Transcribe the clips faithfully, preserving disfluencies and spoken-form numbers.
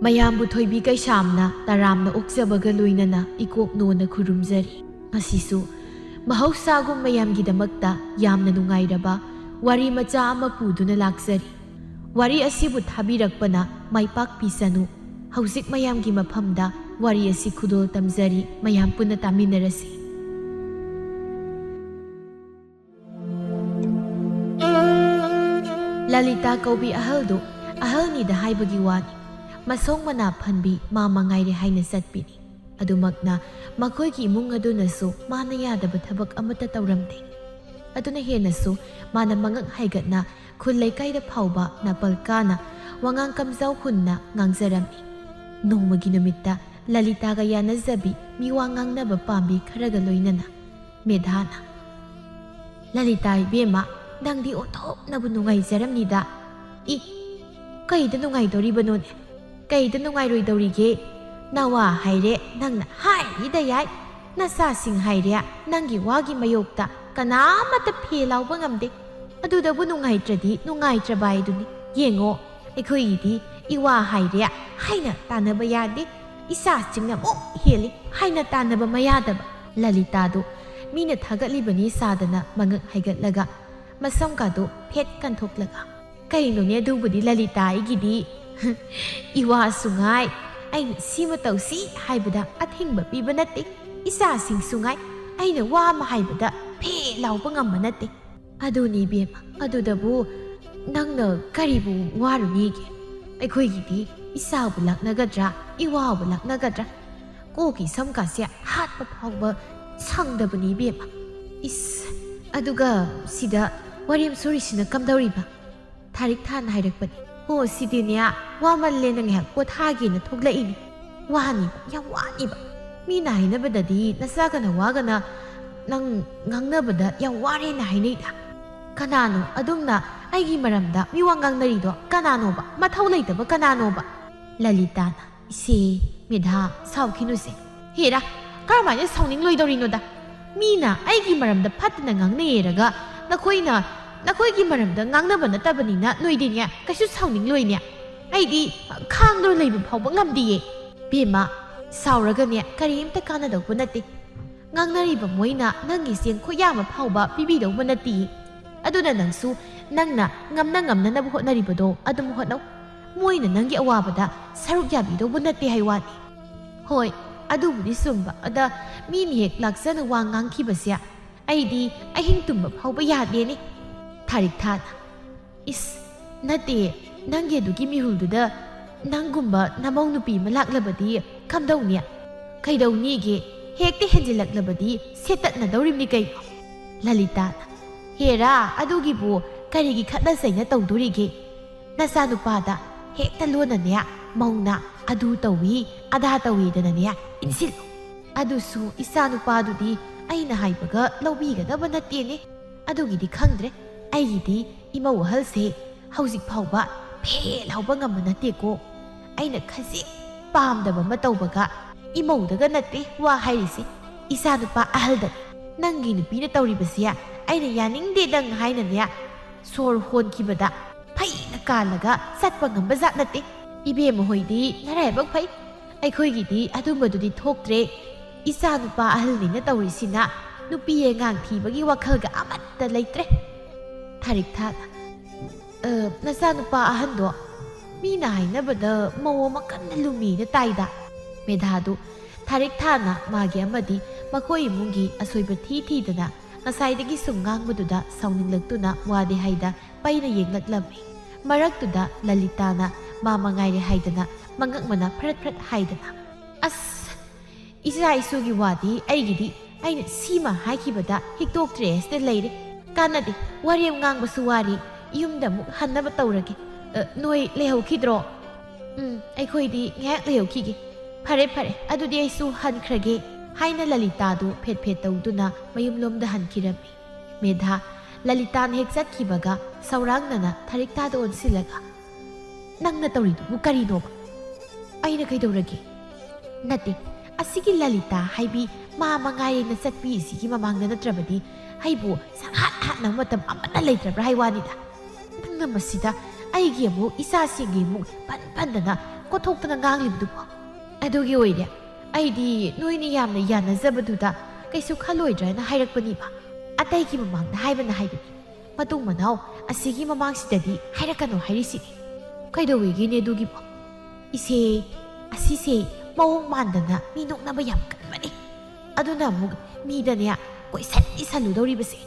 ꯃꯌꯥꯝꯕꯨ ꯊꯣꯏꯕꯤ ꯀꯩꯁꯥꯝꯅ ꯇꯔꯥꯝꯅ ꯑꯣꯛꯆꯕꯒ ꯂꯣꯏꯅꯅ ꯏꯀꯣꯛ ꯅꯣꯟꯅ ꯈꯨꯔꯨꯝꯖꯔꯤ꯫ ꯉꯁꯤꯁꯨ ꯃꯍꯧꯁꯥꯒꯨꯝ ꯃꯌꯥꯝꯒꯤꯗꯃꯛꯇ ꯌꯥꯝꯅ ꯅꯨꯡꯉꯥꯏꯔꯕ ꯋꯥꯔꯤ ꯃꯆꯥ ꯑꯃ ꯄꯨꯗꯨꯅ ꯂꯥꯛꯆꯔꯤ꯫ ꯋꯥꯔꯤ ꯑꯁꯤꯕꯨ ꯊꯥꯕꯤꯔꯛꯄꯅ ꯃꯥꯏ ꯄꯥꯛꯄꯤꯁꯅꯨ꯫ ꯍꯧꯖꯤꯛ ꯃꯌꯥꯝꯒꯤ ꯃꯐꯝꯗ ꯋꯥꯔꯤ ꯑꯁꯤ ꯈꯨꯗꯣꯜ ꯇꯝꯖꯔꯤ, ꯃꯌꯥꯝ ꯄꯨꯟꯅ ꯇꯥꯃꯤꯟꯅꯔꯁꯤ꯫ ꯂꯂꯤꯇꯥ ꯀꯧꯕꯤ ꯑꯍꯜꯗꯨ ꯑꯍꯜꯅꯤꯗ ꯍꯥꯏꯕꯒꯤ ꯋꯥꯅꯤ꯫ ꯃꯁꯣꯡ ꯃꯅꯥ ꯐꯟꯕꯤ ꯃꯥ ꯃꯉꯥꯏꯔꯦ ꯍꯥꯏꯅ ꯆꯠꯄꯤꯅꯤ꯫ ꯑꯗꯨꯃꯛꯅ ꯃꯈꯣꯏꯒꯤ ꯏꯃꯨꯡ ꯑꯗꯨꯅꯁꯨ ꯃꯥꯅ ꯌꯥꯗꯕ ꯊꯕꯛ ꯑꯃꯠꯇ ꯇꯧꯔꯝꯗꯦ꯫ ꯑꯗꯨꯅ ꯍꯦꯟꯅꯁꯨ ꯃꯥꯅ ꯃꯉꯛ ꯍꯥꯏꯒꯠꯅ ꯈꯨꯜ ꯂꯩꯀꯥꯏꯗ ꯐꯥꯎꯕ ꯅꯥꯄꯜ ꯀꯥꯅ ꯋꯥꯉꯥꯡ ꯀꯝꯖꯥꯎ ꯍꯨꯟꯅ ꯉꯥꯡꯖꯔꯝꯃꯤ꯫ ꯅꯣꯡꯃꯒꯤ ꯅꯨꯃꯤꯠꯇ ꯂꯂꯤꯇꯥꯒ ꯌꯥꯅꯖꯕꯤ ꯃꯤꯋꯥ ꯉꯥꯡꯅꯕ ꯄꯥꯝꯕꯤ ꯈꯔꯒ ꯂꯣꯏꯅꯅ ꯃꯦꯙꯥꯅ, "ꯂꯂꯤꯇꯥ ꯏꯕꯦꯝꯃ, ꯅꯪꯗꯤ ꯑꯣꯟꯊꯣꯛꯅꯕꯨ ꯅꯨꯡꯉꯥꯏꯖꯔꯝꯅꯤꯗ꯫ ꯏ, ꯀꯩꯗ ꯅꯨꯡꯉꯥꯏꯗꯣꯔꯤꯕꯅꯣꯅꯦ? ꯀꯩꯗ ꯅꯨꯡꯉꯥꯏꯔꯣꯏꯗꯧꯔꯤꯒꯦ? ꯅꯋꯥ ꯍꯥꯏꯔꯦ ꯅꯪꯅ ꯍꯥꯏꯔꯤꯗ ꯌꯥꯏ꯫ ꯅꯆꯥꯁꯤꯡ ꯍꯥꯏꯔꯦ ꯅꯪꯒꯤ ꯋꯥꯒꯤ ꯃꯌꯣꯛꯇ ꯀꯅꯥꯃꯠꯇ ꯐꯦ ꯂꯥꯎꯕ ꯉꯝꯗꯦ꯫ ꯑꯗꯨꯗꯕꯨ ꯅꯨꯡꯉꯥꯏꯇ꯭ꯔꯗꯤ ꯅꯨꯡꯉꯥꯏꯇ꯭ꯔꯕ ꯍꯥꯏꯗꯨꯅꯤ꯫ ꯌꯦꯡꯉꯣ, ꯑꯩꯈꯣꯏꯒꯤꯗꯤ ꯏꯋꯥ ꯍꯥꯏꯔꯦ ꯍꯥꯏꯅ ꯇꯥꯟꯅꯕ ꯌꯥꯗꯦ꯫ ꯏꯆꯥꯁꯤꯡꯅ ꯑꯃꯨꯛ ꯍꯦꯜꯂꯤ ꯍꯥꯏꯅ ꯇꯥꯟꯅꯕ ꯃꯌꯥꯗꯕ꯫" ꯂꯂꯤꯇꯥꯗꯨ ꯃꯤꯅ ꯊꯥꯒꯠꯂꯤꯕꯅꯤ ꯁꯥꯗꯅ ꯃꯉꯛ ꯍꯥꯏꯒꯠꯂꯒ ꯃꯁꯝꯒꯗꯨ ꯐꯦꯠ ꯀꯟꯊꯣꯛꯂꯒ, "ꯀꯩꯅꯣꯅꯦ ꯑꯗꯨꯕꯨꯗꯤ ꯂꯂꯤꯇꯥ, ꯑꯩꯒꯤꯗꯤ ꯏꯋꯥꯁꯨ ꯉꯥꯏ, ꯑꯩꯅ ꯁꯤꯃ ꯇꯧꯁꯤ ꯍꯥꯏꯕꯗ ꯑꯊꯤꯡꯕ ꯄꯤꯕ ꯅꯠꯇꯦ꯫ ꯏꯆꯥꯁꯤꯡꯁꯨ ꯉꯥꯏ, ꯑꯩꯅ ꯋꯥ ꯑꯃ ꯍꯥꯏꯕꯗ ꯐꯦ ꯂꯥꯎꯕ ꯉꯝꯕ ꯅꯠꯇꯦ꯫" "ꯑꯗꯨꯅꯤ ꯏꯕꯦꯝꯃ, ꯑꯗꯨꯗꯕꯨ ꯅꯪꯅ ꯀꯔꯤꯕꯨ ꯋꯥꯔꯨꯅꯤꯒꯦ? ꯑꯩꯈꯣꯏꯒꯤꯗꯤ ꯏꯆꯥꯕꯨ ꯂꯥꯛꯅꯒꯗ꯭ꯔꯥ, ꯏꯋꯥꯕꯨ ꯂꯥꯛꯅꯒꯗ꯭ꯔꯥ? ꯀꯣꯛꯀꯤ ꯁꯝꯀꯥꯁꯦ ꯍꯥꯠꯄ ꯐꯥꯎꯕ ꯁꯪꯗꯕꯅꯤ ꯏꯕꯦꯝꯃ꯫" "ꯏꯁ, ꯑꯗꯨꯒ ꯁꯤꯗ ꯋꯥꯔꯦꯝ ꯁꯣꯔꯤꯁꯤꯅ ꯀꯝꯗꯧꯔꯤꯕ?" "ꯊꯥꯔꯤꯛ ꯊꯥꯟ ꯍꯥꯏꯔꯛꯄꯅꯤ꯫" "ꯑꯣ, ꯁꯤꯗꯤꯅꯦ, ꯋꯥꯃꯜꯂꯦꯅ ꯉꯥꯏꯍꯥꯛ ꯄꯣꯊꯥꯒꯦꯅ ꯊꯣꯛꯂꯛꯏꯅꯤ꯫" "ꯋꯥꯅꯤꯕ, ꯌꯥꯝ ꯋꯥꯅꯤꯕ꯫ ꯃꯤꯅ ꯍꯥꯏꯅꯕꯗꯗꯤ ꯅꯆꯥꯒꯅ ꯋꯥꯒꯅ ꯅꯪ ꯉꯥꯡꯅꯕꯗ ꯌꯥꯝ ꯋꯥꯔꯦꯅ ꯍꯥꯏꯅꯩꯗ꯫ ꯀꯅꯥꯅꯣ ꯑꯗꯨꯝꯅ ꯑꯩꯒꯤ ꯃꯔꯝꯗ ꯃꯤꯋꯥ ꯉꯥꯡꯅꯔꯤꯗꯣ? ꯀꯅꯥꯅꯣꯕ? ꯃꯊꯧ ꯂꯩꯇꯕ ꯀꯅꯥꯅꯣꯕ?" ꯂꯂꯤꯇꯥꯅ, "ꯏꯆꯦ, ꯃꯦꯙꯥ, ꯁꯥꯎꯈꯤꯅꯨꯁꯦ꯫" "ꯍꯦꯔꯥ, ꯀꯔꯝꯍꯥꯏꯅ ꯁꯥꯎꯅꯤꯡꯂꯣꯏꯗꯧꯔꯤꯅꯣꯗ? ꯃꯤꯅ ꯑꯩꯒꯤ ꯃꯔꯝꯗ ꯐꯠꯇꯅ ꯉꯥꯡꯅꯩꯔꯒ ꯅꯈꯣꯏꯅ ꯅꯈꯣꯏꯒꯤ ꯃꯔꯝꯗ ꯉꯥꯡꯅꯕ ꯅꯠꯇꯕꯅꯤꯅ ꯅꯣꯏꯗꯤꯅꯦ ꯀꯩꯁꯨ ꯁꯥꯎꯅꯤꯡꯂꯣꯏꯅꯦ꯫ ꯑꯩꯗꯤ ꯈꯥꯡꯗꯨꯅ ꯂꯩꯕ ꯐꯥꯎꯕ ꯉꯝꯗꯤꯌꯦ꯫ ꯕꯦꯝꯃ, ꯁꯥꯎꯔꯒꯅꯦ ꯀꯔꯤꯝꯇ ꯀꯥꯟꯅꯗꯧꯕ ꯅꯠꯇꯦ꯫ ꯉꯥꯡꯅꯔꯤꯕ ꯃꯣꯏꯅ ꯅꯪꯒꯤ ꯆꯦꯡ ꯈꯨꯌꯥꯝ ꯑꯃ ꯐꯥꯎꯕ ꯄꯤꯕꯤꯗꯧꯕ ꯅꯠꯇꯤꯌꯦ꯫ ꯑꯗꯨꯅ ꯅꯪꯁꯨ ꯅꯪꯅ ꯉꯝꯅ ꯉꯝꯅꯅꯕ ꯍꯣꯠꯅꯔꯤꯕꯗꯣ ꯑꯗꯨꯝ ꯍꯣꯠꯅꯧ꯫ ꯃꯣꯏꯅ ꯅꯪꯒꯤ ꯑꯋꯥꯕꯗ ꯁꯔꯨꯛ ꯌꯥꯕꯤꯗꯧꯕ ꯅꯠꯇꯦ ꯍꯥꯏ ꯋꯥꯅꯤ꯫ ꯍꯣꯏ, ꯑꯗꯨꯕꯨꯗꯤ ꯆꯨꯝꯕ꯫ ꯑꯗ ꯃꯤꯅ ꯍꯦꯛ ꯂꯥꯛꯆꯅ ꯋꯥ ꯉꯥꯡꯈꯤꯕꯁꯦ ꯑꯩꯗꯤ ꯑꯍꯤꯡ ꯇꯨꯝꯕ ꯐꯥꯎꯕ ꯌꯥꯗꯦꯅꯦ꯫ ꯊꯥꯔꯤꯛꯊꯥꯅ, "ꯏꯁ, ꯅꯠꯇꯦ, ꯅꯪꯒꯤ ꯑꯗꯨꯒꯤ ꯃꯤꯍꯨꯜꯗꯨꯗ ꯅꯪꯒꯨꯝꯕ ꯅꯃꯧ ꯅꯨꯄꯤ ꯑꯃ ꯂꯥꯛꯂꯕꯗꯤ ꯀꯝꯗꯧꯅꯤ? ꯀꯩꯗꯧꯅꯤꯒꯦ? ꯍꯦꯛꯇ ꯍꯦꯟꯖꯤꯜꯂꯛꯂꯕꯗꯤ ꯁꯦꯠꯇꯠꯅꯗꯧꯔꯤꯕꯅꯤ ꯀꯩꯅꯣ?" ꯂꯂꯤꯇꯥꯅ, "ꯍꯦꯔꯥ, ꯑꯗꯨꯒꯤꯕꯨ ꯀꯔꯤꯒꯤ ꯈꯠꯅ ꯆꯩꯅ ꯇꯧꯗꯣꯔꯤꯒꯦ? ꯅꯆꯥꯅꯨꯄꯥꯗ ꯍꯦꯛꯇ ꯂꯣꯟꯅꯅꯦ, ꯃꯧꯅ ꯑꯗꯨ ꯇꯧꯏ, ꯑꯗꯥ ꯇꯧꯏꯗꯅꯅꯦ ꯏꯟꯁꯤꯜꯂꯨ꯫ ꯑꯗꯨꯁꯨ ꯏꯆꯥꯅꯨꯄꯥꯗꯨꯗꯤ ꯑꯩꯅ ꯍꯥꯏꯕꯒ ꯂꯧꯕꯤꯒꯗꯕ ꯅꯠꯇꯦꯅꯦ꯫ ꯑꯗꯨꯒꯤꯗꯤ ꯈꯪꯗ꯭ꯔꯦ꯫ ꯑꯩꯒꯤꯗꯤ ꯏꯃꯧ ꯑꯍꯜꯁꯦ ꯍꯧꯖꯤꯛ ꯐꯥꯎꯕ ꯐꯦꯜ ꯍꯧꯕ ꯉꯝꯕ ꯅꯠꯇꯦꯀꯣ꯫ ꯑꯩꯅ ꯈꯖꯤꯛ ꯄꯥꯝꯗꯕ ꯑꯃ ꯇꯧꯕꯒ ꯏꯃꯧꯗꯒ ꯅꯠꯇꯦ ꯋꯥ ꯍꯥꯏꯔꯤꯁꯤ, ꯏꯆꯥꯅꯨꯄꯥ ꯑꯍꯜꯗꯅꯤ꯫ ꯅꯪꯒꯤ ꯅꯨꯄꯤꯅ ꯇꯧꯔꯤꯕꯁꯦ ꯑꯩꯅ ꯌꯥꯅꯤꯡꯗꯦꯗꯪ ꯍꯥꯏꯅꯅꯦ ꯁꯣꯔ ꯍꯣꯟꯈꯤꯕꯗ ꯐꯩꯅ ꯀꯥꯜꯂꯒ ꯆꯠꯄ ꯉꯝꯕ ꯖꯥꯠ ꯅꯠꯇꯦ꯫ ꯏꯕꯦꯝꯃ ꯍꯣꯏꯗꯤ ꯅꯔꯥꯏꯕꯛ ꯐꯩ꯫ ꯑꯩꯈꯣꯏꯒꯤꯗꯤ ꯑꯗꯨꯝꯕꯗꯨꯗꯤ ꯊꯣꯛꯇ꯭ꯔꯦ꯫ ꯏꯆꯥꯅꯨꯄꯥ ꯑꯍꯜꯅꯤꯅ ꯇꯧꯔꯤꯁꯤꯅ ꯅꯨꯄꯤ ꯑꯉꯥꯡ ꯊꯤꯕꯒꯤ ꯋꯥꯈꯜꯒ ꯑꯃꯠꯇ ꯂꯩꯇ꯭ꯔꯦ꯫" ꯊꯥꯔꯤꯛꯊꯥꯅ, "ꯑ, ꯅꯆꯥꯅꯨꯄꯥ ꯑꯍꯟꯗꯣ ꯃꯤꯅ ꯍꯥꯏꯅꯕꯗ ꯃꯧ ꯑꯃ ꯀꯟꯅ ꯂꯨꯝꯃꯤꯅ ꯇꯥꯏꯗ꯫" ꯃꯦꯙꯥꯗꯨ ꯊꯥꯔꯤꯛꯊꯥꯅ ꯃꯥꯒꯤ ꯑꯃꯗꯤ ꯃꯈꯣꯏ ꯏꯃꯨꯡꯒꯤ ꯑꯁꯣꯏꯕ ꯊꯤ ꯊꯤꯗꯅ ꯉꯁꯥꯏꯗꯒꯤ ꯁꯨꯝ ꯉꯥꯡꯕꯗꯨꯗ ꯁꯥꯎꯅꯤꯡꯂꯛꯇꯨꯅ ꯋꯥꯗꯤ ꯍꯥꯏꯗ ꯄꯩꯅ ꯌꯦꯡꯂꯛꯂꯝꯃꯤ꯫ ꯃꯔꯛꯇꯨꯗ ꯂꯂꯤꯇꯥꯅ ꯃꯥ ꯃꯉꯥꯏꯔꯦ ꯍꯥꯏꯗꯅ ꯃꯉꯛ ꯃꯅꯥ ꯐꯔꯠ ꯐꯔꯠ ꯍꯥꯏꯗꯅ, "ꯑꯁ, ꯏꯆꯥ ꯏꯁꯨꯒꯤ ꯋꯥꯗꯤ ꯑꯩꯒꯤꯗꯤ ꯑꯩꯅ ꯁꯤꯃ ꯍꯥꯏꯈꯤꯕꯗ ꯍꯤꯛꯇꯣꯛꯇ꯭ꯔꯦ ꯍꯥꯏꯁꯤꯗ ꯂꯩꯔꯦ꯫ ꯀꯥꯟꯅꯗꯦ, ꯋꯥꯔꯦꯝ ꯉꯥꯡꯕꯁꯨ ꯋꯥꯔꯤ꯫ ꯌꯨꯝꯗ ꯑꯃꯨꯛ ꯍꯟꯅꯕ ꯇꯧꯔꯒꯦ꯫ ꯑ, ꯅꯣꯏ ꯂꯩꯍꯧꯈꯤꯗ꯭ꯔꯣ?" "ꯎꯝ, ꯑꯩꯈꯣꯏꯗꯤ ꯉꯥꯏꯍꯥꯛ ꯂꯩꯍꯧꯈꯤꯒꯦ꯫" "ꯐꯔꯦ, ꯐꯔꯦ, ꯑꯗꯨꯗꯤ ꯑꯩꯁꯨ ꯍꯟꯈ꯭ꯔꯒꯦ," ꯍꯥꯏꯅ ꯂꯂꯤꯇꯥꯗꯨ ꯐꯦꯠ ꯐꯦꯠ ꯇꯧꯗꯨꯅ ꯃꯌꯨꯝꯂꯣꯝꯗ ꯍꯟꯈꯤꯔꯝꯃꯤ꯫ ꯃꯦꯙꯥ ꯂꯂꯤꯇꯥꯅ ꯍꯦꯛ ꯆꯠꯈꯤꯕꯒ ꯁꯧꯔꯥꯡꯅꯅ ꯊꯥꯔꯤꯛꯇꯥꯗ ꯑꯣꯟꯁꯤꯜꯂꯒ, "ꯅꯪꯅ ꯇꯧꯔꯤꯗꯨꯕꯨ ꯀꯔꯤꯅꯣꯕ?" "ꯑꯩꯅ ꯀꯩꯗꯧꯔꯒꯦ?" "ꯅꯠꯇꯦ, ꯑꯁꯤꯒꯤ ꯂꯂꯤꯇꯥ ꯍꯥꯏꯕꯤ ꯃꯥ ꯃꯉꯥꯏꯔꯦꯅ ꯆꯠꯄꯤ ꯑꯁꯤꯒꯤ ꯃꯃꯥꯡꯗ ꯅꯠꯇ꯭ꯔꯕꯗꯤ ꯑꯩꯕꯨ ꯁꯪꯍꯥꯠ ꯍꯥꯠꯅꯕ ꯃꯇꯝ ꯑꯃꯠꯇ ꯂꯩꯇ꯭ꯔꯕ꯭ꯔꯥ ꯍꯥꯏ ꯋꯥꯅꯤꯗ꯫ ꯅꯪꯅ ꯃꯁꯤꯗ ꯑꯩꯒꯤ ꯑꯃꯨꯛ ꯏꯆꯥꯁꯤꯡꯒꯤ ꯑꯃꯨꯛ ꯄꯟ ꯄꯟꯗꯅ ꯀꯣꯠꯊꯣꯛꯇꯅ ꯉꯥꯡꯂꯤꯕꯗꯨꯕꯣ? ꯑꯗꯨꯒꯤ ꯑꯣꯏꯔꯦ ꯑꯩꯗꯤ ꯅꯣꯏꯅ ꯌꯥꯝꯅ ꯌꯥꯅꯖꯕꯗꯨꯗ ꯀꯩꯁꯨ ꯈꯜꯂꯣꯏꯗ꯭ꯔꯅ ꯍꯥꯏꯔꯛꯄꯅꯤꯕ꯫ ꯑꯇꯩꯒꯤ ꯃꯃꯥꯡꯗ ꯍꯥꯏꯕꯅ ꯍꯥꯏꯕꯅꯤ, ꯃꯇꯨꯡ ꯃꯅꯥꯎ ꯑꯁꯤꯒꯤ ꯃꯃꯥꯡꯁꯤꯗꯗꯤ ꯍꯥꯏꯔꯛꯀꯅꯨ ꯍꯥꯏꯔꯤꯁꯤꯅꯤ꯫ ꯀꯩꯗꯧꯋꯦꯒꯦꯅꯦ ꯑꯗꯨꯒꯤꯕꯣ? ꯏꯆꯦ, ꯑꯁꯤꯁꯦ ꯃꯑꯣꯡ ꯃꯥꯟꯗꯅ ꯃꯤ ꯅꯣꯛꯅꯕ ꯌꯥꯝ ꯀꯟꯕꯅꯤ꯫ ꯑꯗꯨꯅ ꯑꯃꯨꯛ ꯃꯤꯗꯅꯦ ꯀꯣꯏꯁꯟ ꯏꯁꯜꯂꯨꯗꯧꯔꯤꯕꯁꯦ꯫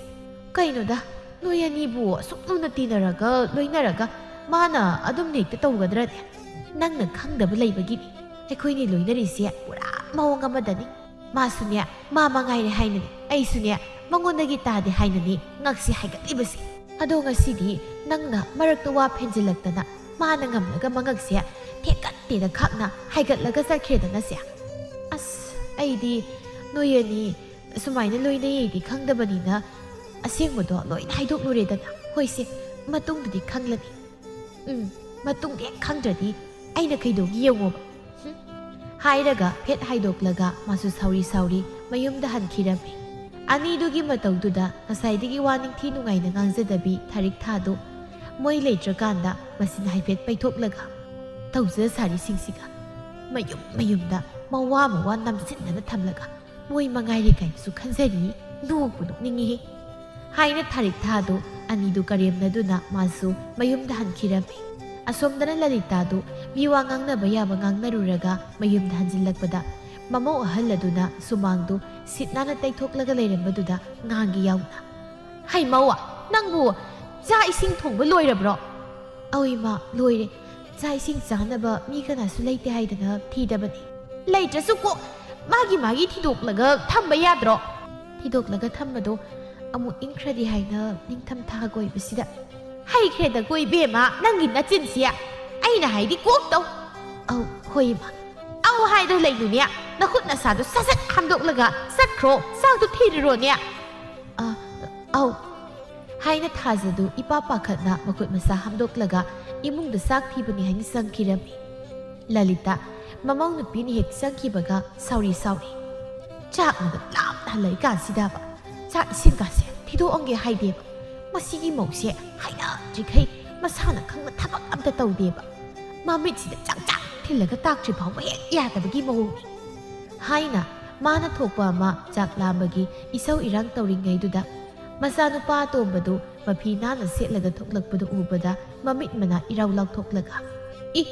ꯀꯩꯅꯣꯗ, ꯅꯣꯏ ꯑꯅꯤꯕꯨ ꯑꯁꯨꯛ ꯂꯨꯅ ꯇꯤꯟꯅꯔꯒ ꯂꯣꯏꯅꯔꯒ ꯃꯥꯅ ꯑꯗꯨꯝ ꯍꯦꯛꯇ ꯇꯧꯒꯗ꯭ꯔꯅꯦ? ꯅꯪꯅ ꯈꯪꯗꯕ ꯂꯩꯕꯒꯤꯅꯤ꯫ ꯑꯩꯈꯣꯏꯅꯤ ꯂꯣꯏꯅꯔꯤꯁꯦ ꯄꯨꯔꯥ ꯃꯑꯣꯡ ꯑꯃꯗꯅꯤ꯫ ꯃꯥꯁꯨꯅꯦ ꯃꯥ ꯃꯉꯥꯏꯔꯦ ꯍꯥꯏꯅꯅꯦ, ꯑꯩꯁꯨꯅꯦ ꯃꯉꯣꯟꯗꯒꯤ ꯇꯥꯗꯦ ꯍꯥꯏꯅꯅꯦ ꯉꯛꯁꯦ ꯍꯥꯏꯒꯠꯂꯤꯕꯁꯦ꯫ ꯑꯗꯣ ꯉꯁꯤꯗꯤ ꯅꯪꯅ ꯃꯔꯛꯇ ꯋꯥ ꯐꯦꯟꯖꯤꯜꯂꯛꯇꯅ ꯃꯥꯅ ꯉꯝꯂꯒ ꯃꯉꯛꯁꯦ ꯊꯦꯛꯀꯠꯇꯦꯅ ꯈꯥꯛꯅ ꯍꯥꯏꯒꯠꯂꯒ ꯆꯠꯈ꯭ꯔꯦꯗꯅꯁꯦ꯫ ꯑꯁ, ꯑꯩꯗꯤ ꯅꯣꯏ ꯑꯅꯤ ꯁꯨꯃꯥꯏꯅ ꯂꯣꯏꯅꯩ ꯑꯩꯗꯤ ꯈꯪꯗꯕꯅꯤꯅ ꯑꯁꯦꯡꯕꯗꯣ ꯂꯣꯏꯅ ꯍꯥꯏꯗꯣꯛꯂꯨꯔꯦꯗꯅ꯫ ꯍꯣꯏꯁꯦ, ꯃꯇꯨꯡꯗꯗꯤ ꯈꯪꯂꯅꯤ꯫ ꯎꯝ, ꯃꯇꯨꯡꯗ ꯍꯦꯛ ꯈꯪꯗ꯭ꯔꯗꯤ ꯑꯩꯅ ꯀꯩꯗꯧꯒꯦ ꯌꯦꯡꯉꯣꯕ꯫ ꯍꯨꯝ꯫ ꯍꯥꯏꯔꯒ ꯐꯦꯠ ꯍꯥꯏꯗꯣꯛꯂꯒ ꯃꯥꯁꯨ ꯁꯥꯎꯔꯤ ꯁꯥꯎꯔꯤ ꯃꯌꯨꯝꯗ ꯍꯟꯈꯤꯔꯝꯃꯤ꯫ ꯑꯅꯤꯗꯨꯒꯤ ꯃꯇꯧꯗꯨꯗ ꯉꯁꯥꯏꯗꯒꯤ ꯋꯥ ꯅꯤꯡꯊꯤ ꯅꯨꯡꯉꯥꯏꯅ ꯉꯥꯡꯖꯗꯕꯤ ꯊꯥꯔꯤꯛ ꯊꯥꯗꯨ ꯃꯣꯏ ꯂꯩꯇ꯭ꯔꯀꯥꯟꯗ ꯃꯆꯤꯟ ꯍꯥꯏꯐꯦꯠ ꯄꯩꯊꯣꯛꯂꯒ ꯇꯧꯖ ꯁꯥꯔꯤꯁꯤꯡꯁꯤꯒ ꯃꯌꯨꯝ ꯃꯌꯨꯝꯗ ꯃꯋꯥ ꯃꯋꯥ ꯅꯝꯁꯤꯟꯗꯅ ꯊꯝꯂꯒ ꯃꯣꯏ ꯃꯉꯥꯏꯔꯦ ꯀꯥꯏꯅꯁꯨ ꯈꯟꯖꯔꯤ꯫ ꯅꯣꯛꯄꯨ ꯅꯣꯛꯅꯤꯡꯉꯤꯍꯦ꯫ ꯍꯥꯏꯅ ꯊꯥꯔꯤꯛ ꯊꯥꯗꯨ ꯑꯅꯤꯗꯨ ꯀꯔꯦꯝꯅꯗꯨꯅ ꯃꯥꯁꯨ ꯃꯌꯨꯝꯗ ꯍꯟꯈꯤꯔꯝꯃꯤ꯫ ꯑꯁꯣꯝꯗꯅ ꯂꯂꯤꯇꯥꯗꯨ ꯃꯤꯋꯥ ꯉꯥꯡꯅꯕ ꯌꯥꯕ ꯉꯥꯡꯅꯔꯨꯔꯒ ꯃꯌꯨꯝꯗ ꯍꯟꯖꯤꯜꯂꯛꯄꯗ ꯃꯃꯧ ꯑꯍꯜ ꯑꯗꯨꯅ ꯁꯨꯃꯥꯡꯗꯨ ꯁꯤꯠ ꯅꯥꯟꯅ ꯇꯩꯊꯣꯛꯂꯒ ꯂꯩꯔꯝꯕꯗꯨꯗ ꯉꯥꯡꯒꯦ ꯌꯥꯎꯅ, "ꯍꯩ ꯃꯧ, ꯅꯪꯕꯨ ꯆꯥꯛ ꯏꯁꯤꯡ ꯊꯣꯡꯕ ꯂꯣꯏꯔꯕ꯭ꯔꯣ?" "ꯑꯧ ꯏꯃꯥ, ꯂꯣꯏꯔꯦ꯫ ꯆꯥꯛ ꯏꯁꯤꯡ ꯆꯥꯅꯕ ꯃꯤ ꯀꯅꯥꯁꯨ ꯂꯩꯇꯦ ꯍꯥꯏꯗꯅ ꯊꯤꯗꯕꯅꯤ꯫" "ꯂꯩꯇ꯭ꯔꯁꯨ ꯀꯣꯛ ꯃꯥꯒꯤ ꯃꯥꯒꯤ ꯊꯤꯗꯣꯛꯂꯒ ꯊꯝꯕ ꯌꯥꯗ꯭ꯔꯣ?" "ꯊꯤꯗꯣꯛꯂꯒ ꯊꯝꯕꯗꯣ ꯑꯃꯨꯛ ꯏꯪꯈ꯭ꯔꯗꯤ ꯍꯥꯏꯅ ꯅꯤꯡꯊꯝ ꯊꯥꯒ ꯑꯣꯏꯕꯁꯤꯗ꯫" "ꯍꯩꯈ꯭ꯔꯦꯗꯀꯣ ꯏꯕꯦꯝꯃ, ꯅꯪꯒꯤ ꯅꯆꯤꯟꯁꯤ꯫ ꯑꯩꯅ ꯍꯥꯏꯗꯤ ꯀꯣꯛ ꯇꯧ꯫" "ꯑꯧ, ꯍꯣꯏ ꯏꯃꯥ꯫" "ꯑꯧ ꯍꯥꯏꯗꯣ ꯂꯩꯅꯨꯅꯦ, ꯅꯈꯨꯠ ꯅꯁꯥꯗꯣ ꯁꯠ ꯁꯠ ꯍꯥꯝꯗꯣꯛꯂꯒ ꯆꯠꯈ꯭ꯔꯣ, ꯆꯥꯛꯇꯣ ꯊꯤꯔꯨꯔꯣꯅꯦ꯫" "ꯑ, ꯑꯧ꯫" ꯍꯥꯏꯅ ꯊꯥꯖꯗꯨ ꯏꯄꯥ ꯄꯥꯈꯠꯅ ꯃꯈꯨꯠ ꯃꯁꯥ ꯍꯥꯝꯗꯣꯛꯂꯒ ꯏꯃꯨꯡꯗ ꯆꯥꯛ ꯊꯤꯕꯅꯤ ꯍꯥꯏꯅ ꯆꯪꯈꯤꯔꯝꯃꯤ꯫ ꯂꯂꯤꯇꯥ ꯃꯃꯧ ꯅꯨꯄꯤꯅ ꯍꯦꯛ ꯆꯪꯈꯤꯕꯒ ꯁꯥꯎꯔꯤ ꯁꯥꯎꯔꯤ, "ꯆꯥꯛꯅꯒ ꯂꯥꯝꯅ ꯍꯜꯂꯛꯏ ꯀꯥꯟꯁꯤꯗꯕ ꯆꯥꯛ ꯏꯁꯤꯡꯒꯁꯦ ꯊꯤꯗꯣꯛꯑꯝꯒꯦ ꯍꯥꯏꯗꯦꯕ꯫ ꯃꯁꯤꯒꯤ ꯃꯧꯁꯦ ꯍꯥꯏꯅꯗ꯭ꯔꯤꯈꯩ ꯃꯁꯥꯅ ꯈꯪꯅ ꯊꯕꯛ ꯑꯝꯇ ꯇꯧꯗꯦꯕ꯫ ꯃꯃꯤꯠꯁꯤꯗ ꯆꯥꯛ ꯆꯥꯛ ꯊꯤꯜꯂꯒ ꯇꯥꯛꯇ꯭ꯔꯤ ꯐꯥꯎꯕ ꯍꯦꯛ ꯌꯥꯗꯕꯒꯤ ꯃꯑꯣꯡꯅꯤ꯫ ꯍꯥꯏꯅ ꯃꯥꯅ ꯊꯣꯛꯄ ꯑꯃ ꯆꯥꯛ ꯂꯥꯝꯕꯒꯤ ꯏꯁꯧ ꯏꯔꯥꯡ ꯇꯧꯔꯤꯉꯩꯗꯨꯗ, ꯃꯆꯥꯅꯨꯄꯥ ꯑꯇꯣꯝꯕꯗꯨ ꯃꯐꯤ ꯅꯥꯟꯅ ꯁꯦꯠꯂꯒ ꯊꯣꯛꯂꯛꯄꯗꯨ ꯎꯕꯗ ꯃꯃꯤꯠ ꯃꯅꯥ ꯏꯔꯥꯎ ꯂꯥꯎꯊꯣꯛꯂꯒ, "ꯏ,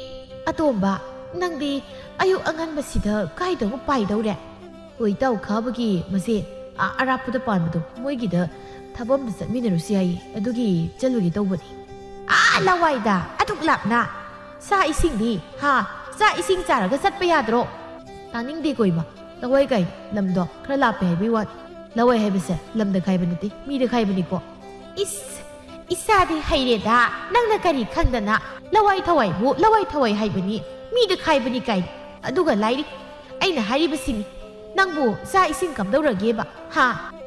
ꯑꯇꯣꯝꯕ, ꯅꯪꯗꯤ ꯑꯌꯨꯛ ꯑꯉꯟꯕꯁꯤꯗ ꯀꯥꯏꯗ ꯑꯃꯨꯛ ꯄꯥꯏꯗꯧꯔꯦ?" "ꯍꯣꯏ, ꯏꯇꯥꯎ ꯈꯥꯕꯒꯤ ꯃꯆꯦ, ꯑꯥ ꯑꯔꯥꯞꯄꯗ ꯄꯥꯟꯕꯗꯣ, ꯃꯣꯏꯒꯤꯗ ꯊꯕꯛ ꯑꯝꯇ ꯆꯠꯃꯤꯟꯅꯔꯨꯁꯤ ꯍꯥꯏꯌꯦ, ꯑꯗꯨꯒꯤ ꯆꯠꯂꯨꯒꯦ ꯇꯧꯕꯅꯤ꯫" "ꯑꯥ ꯂꯋꯥꯏꯗ? ꯑꯗꯨꯛ ꯂꯥꯞꯅ? ꯆꯥꯛ ꯏꯁꯤꯡꯗꯤ? ꯍꯥ? ꯆꯥꯛ ꯏꯁꯤꯡ ꯆꯥꯔꯒ ꯆꯠꯄ ꯌꯥꯗ꯭ꯔꯣ?" "ꯇꯥꯅꯤꯡꯗꯦꯀꯣ ꯏꯃꯥ, ꯂꯋꯥꯏ ꯀꯥꯏꯅ? ꯂꯝꯗꯣ ꯈꯔ ꯂꯥꯞꯄꯦ ꯍꯥꯏꯕꯒꯤ ꯋꯥꯅꯤ꯫ ꯂꯋꯥꯏ ꯍꯥꯏꯕꯁꯦ ꯂꯝꯗ ꯈꯥꯏꯕ ꯅꯠꯇꯦ, ꯃꯤꯗ ꯈꯥꯏꯕꯅꯤꯀꯣ꯫" "ꯏꯁ, ꯏꯆꯥꯗꯤ ꯍꯩꯔꯦꯗ, ꯅꯪꯅ ꯀꯔꯤ ꯈꯪꯗꯅ? ꯂꯋꯥꯏ ꯊꯋꯥꯏꯕꯨ ꯂꯋꯥꯏ ꯊꯋꯥꯏ ꯍꯥꯏꯕꯅꯤ, ꯃꯤꯗ ꯈꯥꯏꯕꯅꯤ ꯀꯥꯏꯅ꯫ ꯑꯗꯨꯒ ꯂꯥꯏꯔꯤꯛ, ꯑꯩꯅ ꯍꯥꯏꯔꯤꯕꯁꯤꯅꯤ, ꯅꯪꯕꯨ ꯆꯥꯛ ꯏꯁꯤꯡ ꯀꯝꯗꯧꯔꯒꯦꯕ? ꯍꯥ?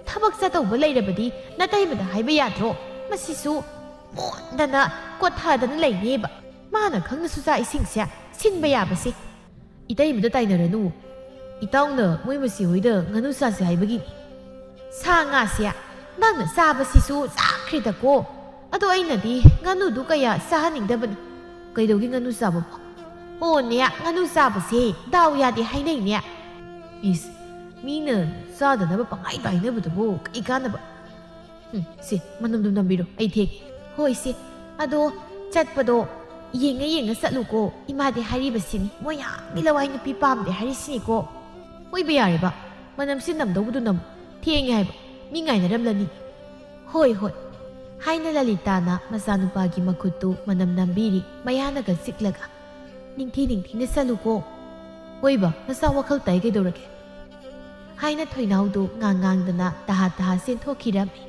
ꯊꯕꯛ ꯆꯠꯇꯧꯕ ꯂꯩꯔꯕꯗꯤ ꯅꯇꯩꯃꯗ ꯍꯥꯏꯕ ꯌꯥꯗ꯭ꯔꯣ?" ꯃꯁꯤꯁꯨ ꯃꯣꯟꯗꯅ ꯀꯣꯠꯊꯗꯅ ꯂꯩꯅꯦꯕ꯫ ꯃꯥꯅ ꯈꯪꯅꯁꯨ ꯆꯥꯛ ꯏꯁꯤꯡꯁꯦ ꯁꯤꯟꯕ ꯌꯥꯕꯁꯦ꯫ "ꯏꯇꯩꯃꯗ ꯇꯥꯏꯅꯔꯅꯨ꯫ ꯏꯇꯥꯎꯅ ꯃꯣꯏ ꯃꯆꯦ ꯍꯣꯏꯗ ꯉꯥꯅꯨ ꯆꯥꯁꯦ ꯍꯥꯏꯕꯒꯤꯅꯤ꯫ ꯁꯥ ꯉꯥꯁꯦ ꯅꯪꯅ ꯆꯥꯕꯁꯤꯁꯨ ꯆꯥꯈ꯭ꯔꯦꯗꯀꯣ꯫ ꯑꯗꯣ ꯑꯩꯅꯗꯤ ꯉꯥꯅꯨꯗꯨ ꯀꯌꯥ ꯆꯥꯍꯟꯅꯤꯡꯗꯕꯅꯤ꯫" "ꯀꯩꯗꯧꯒꯦ ꯉꯥꯅꯨ ꯆꯥꯕꯕꯣ?" "ꯑꯣꯅꯦ, ꯉꯥꯅꯨ ꯆꯥꯕꯁꯦ ꯗꯥꯎ ꯌꯥꯗꯦ ꯍꯥꯏꯅꯩꯅꯦ꯫" "ꯏꯁ, ꯃꯤꯅ ꯆꯥꯗꯅꯕ ꯄꯪꯍꯥꯏꯗ ꯍꯥꯏꯅꯕꯗꯨꯕꯨ ꯀꯩ ꯀꯥꯟꯅꯕ?" "ꯎꯝ, ꯁꯤ, ꯃꯅꯝꯗꯨ ꯅꯝꯕꯤꯔꯣ, ꯑꯩ ꯊꯦꯡꯉꯦ꯫" "ꯍꯣꯏ, ꯁꯤ, ꯑꯗꯣ ꯆꯠꯄꯗꯣ ꯌꯦꯡꯉ ꯌꯦꯡꯉ ꯆꯠꯂꯨꯀꯣ꯫ ꯏꯃꯥꯗꯤ ꯍꯥꯏꯔꯤꯕꯁꯤꯅꯤ, ꯃꯣꯏ ꯌꯥꯝꯗꯤ ꯂꯋꯥꯏ ꯅꯨꯄꯤ ꯄꯥꯝꯗꯦ ꯍꯥꯏꯔꯤꯁꯤꯅꯤꯀꯣ꯫" "ꯑꯣꯏꯕ ꯌꯥꯔꯦꯕ, ꯃꯅꯝꯁꯤ ꯅꯝꯗꯧꯕꯗꯨ ꯅꯝꯃꯨ, ꯊꯦꯡꯉꯦ ꯍꯥꯏꯕ, ꯃꯤ ꯉꯥꯏꯅꯔꯝꯂꯅꯤ꯫" "ꯍꯣꯏ, ꯍꯣꯏ꯫" ꯍꯥꯏꯅ ꯂꯂꯤꯇꯥꯅ ꯃꯆꯥꯅꯨꯄꯥꯒꯤ ꯃꯈꯨꯠꯇꯨ ꯃꯅꯝ ꯅꯝꯕꯤꯔꯤ, ꯃꯌꯥꯅꯒ ꯆꯤꯛꯂꯒ꯫ "ꯅꯤꯡꯊꯤ ꯅꯤꯡꯊꯤꯅ ꯆꯠꯂꯨꯀꯣ꯫" "ꯍꯣꯏꯕ, ꯃꯆꯥ ꯋꯥꯈꯜ ꯇꯥꯏ ꯀꯩꯗꯧꯔꯒꯦ?" ꯍꯥꯏꯅ ꯊꯣꯏꯅꯥꯎꯗꯨ ꯉꯥꯡ ꯉꯥꯡꯗꯅ ꯇꯍꯥ ꯇꯍꯥ ꯆꯦꯟꯊꯣꯛꯈꯤꯔꯝꯃꯤ꯫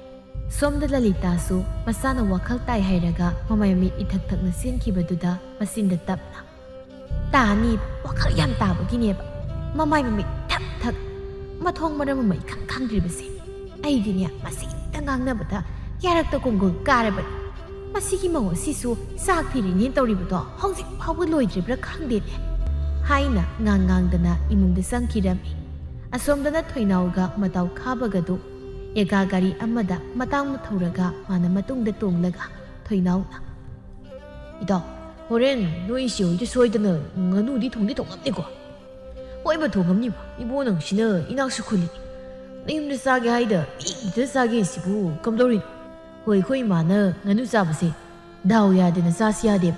ꯁꯣꯝꯗ ꯂꯂꯤꯇꯥꯁꯨ ꯃꯆꯥꯅ ꯋꯥꯈꯜ ꯇꯥꯏ ꯍꯥꯏꯔꯒ ꯃꯃꯥꯏ ꯃꯃꯤꯠ ꯏꯊꯛ ꯊꯛꯅ ꯆꯦꯟꯈꯤꯕꯗꯨꯗ ꯃꯆꯤꯟꯗ ꯇꯞꯅ, "ꯇꯥꯅꯤ, ꯋꯥꯈꯜ ꯌꯥꯝ ꯇꯥꯕꯒꯤꯅꯦꯕ ꯃꯃꯥꯏ ꯃꯃꯤꯠ ꯊꯛ ꯊꯛ, ꯃꯊꯣꯡ ꯃꯔꯝ ꯑꯃ ꯏꯈꯪ ꯈꯪꯗ꯭ꯔꯤꯕꯁꯦ꯫ ꯑꯩꯗꯤꯅꯦ, ꯃꯁꯤꯗ ꯉꯥꯡꯅꯕꯗ ꯌꯥꯔꯛꯇ ꯀꯣꯡꯒꯣꯜ ꯀꯥꯔꯕꯅꯤ꯫ ꯃꯁꯤꯒꯤ ꯃꯧ ꯑꯁꯤꯁꯨ ꯆꯥꯛ ꯊꯤꯔꯤꯅꯦ ꯇꯧꯔꯤꯕꯗꯣ ꯍꯧꯖꯤꯛ ꯐꯥꯎꯕ ꯂꯣꯏꯗ꯭ꯔꯤꯕ꯭ꯔꯥ ꯈꯪꯗꯦꯅꯦ꯫" ꯍꯥꯏꯅ ꯉꯥꯡ ꯉꯥꯡꯗꯅ ꯏꯃꯨꯡꯗ ꯆꯪꯈꯤꯔꯝꯃꯤ꯫ ꯑꯁꯣꯝꯗꯅ ꯊꯣꯏꯅꯥꯎꯒ ꯃꯇꯥꯎ ꯈꯥꯕꯒꯗꯨ ꯑꯦꯒꯥ ꯒꯥꯔꯤ ꯑꯃꯗ ꯃꯇꯥꯡꯅ ꯊꯧꯔꯒ ꯃꯥꯅ ꯃꯇꯨꯡꯗ ꯇꯣꯡꯂꯒ ꯊꯣꯏꯅꯥꯎꯅ, ꯏꯇꯥꯎ, ꯍꯣꯔꯦꯟ ꯅꯣꯏ ꯏꯆꯦ ꯍꯣꯏꯗ ꯁꯣꯏꯗꯅ ꯉꯥꯅꯨꯗꯤ ꯊꯣꯡꯗꯤ ꯊꯣꯡꯉꯝꯅꯤꯀꯣ? ꯍꯣꯏꯕ, ꯊꯣꯡꯉꯝꯅꯤꯕ꯫ ꯏꯕꯣ, ꯅꯪꯁꯤꯅ ꯏꯅꯥꯛꯁꯨ ꯈꯨꯜꯂꯤ꯫ ꯅꯌꯨꯝꯗ ꯆꯥꯒꯦ ꯍꯥꯏꯗ ꯄꯤꯛꯏꯗ ꯆꯥꯒꯦ ꯁꯤꯕꯨ ꯀꯝꯗꯧꯔꯤꯅꯣ? ꯍꯣꯏ, ꯑꯩꯈꯣꯏ ꯏꯃꯥꯅ ꯉꯥꯅꯨ ꯆꯥꯕꯁꯦ ꯗꯥꯎ ꯌꯥꯗꯅ ꯆꯥꯁꯤ ꯌꯥꯗꯦꯕ꯫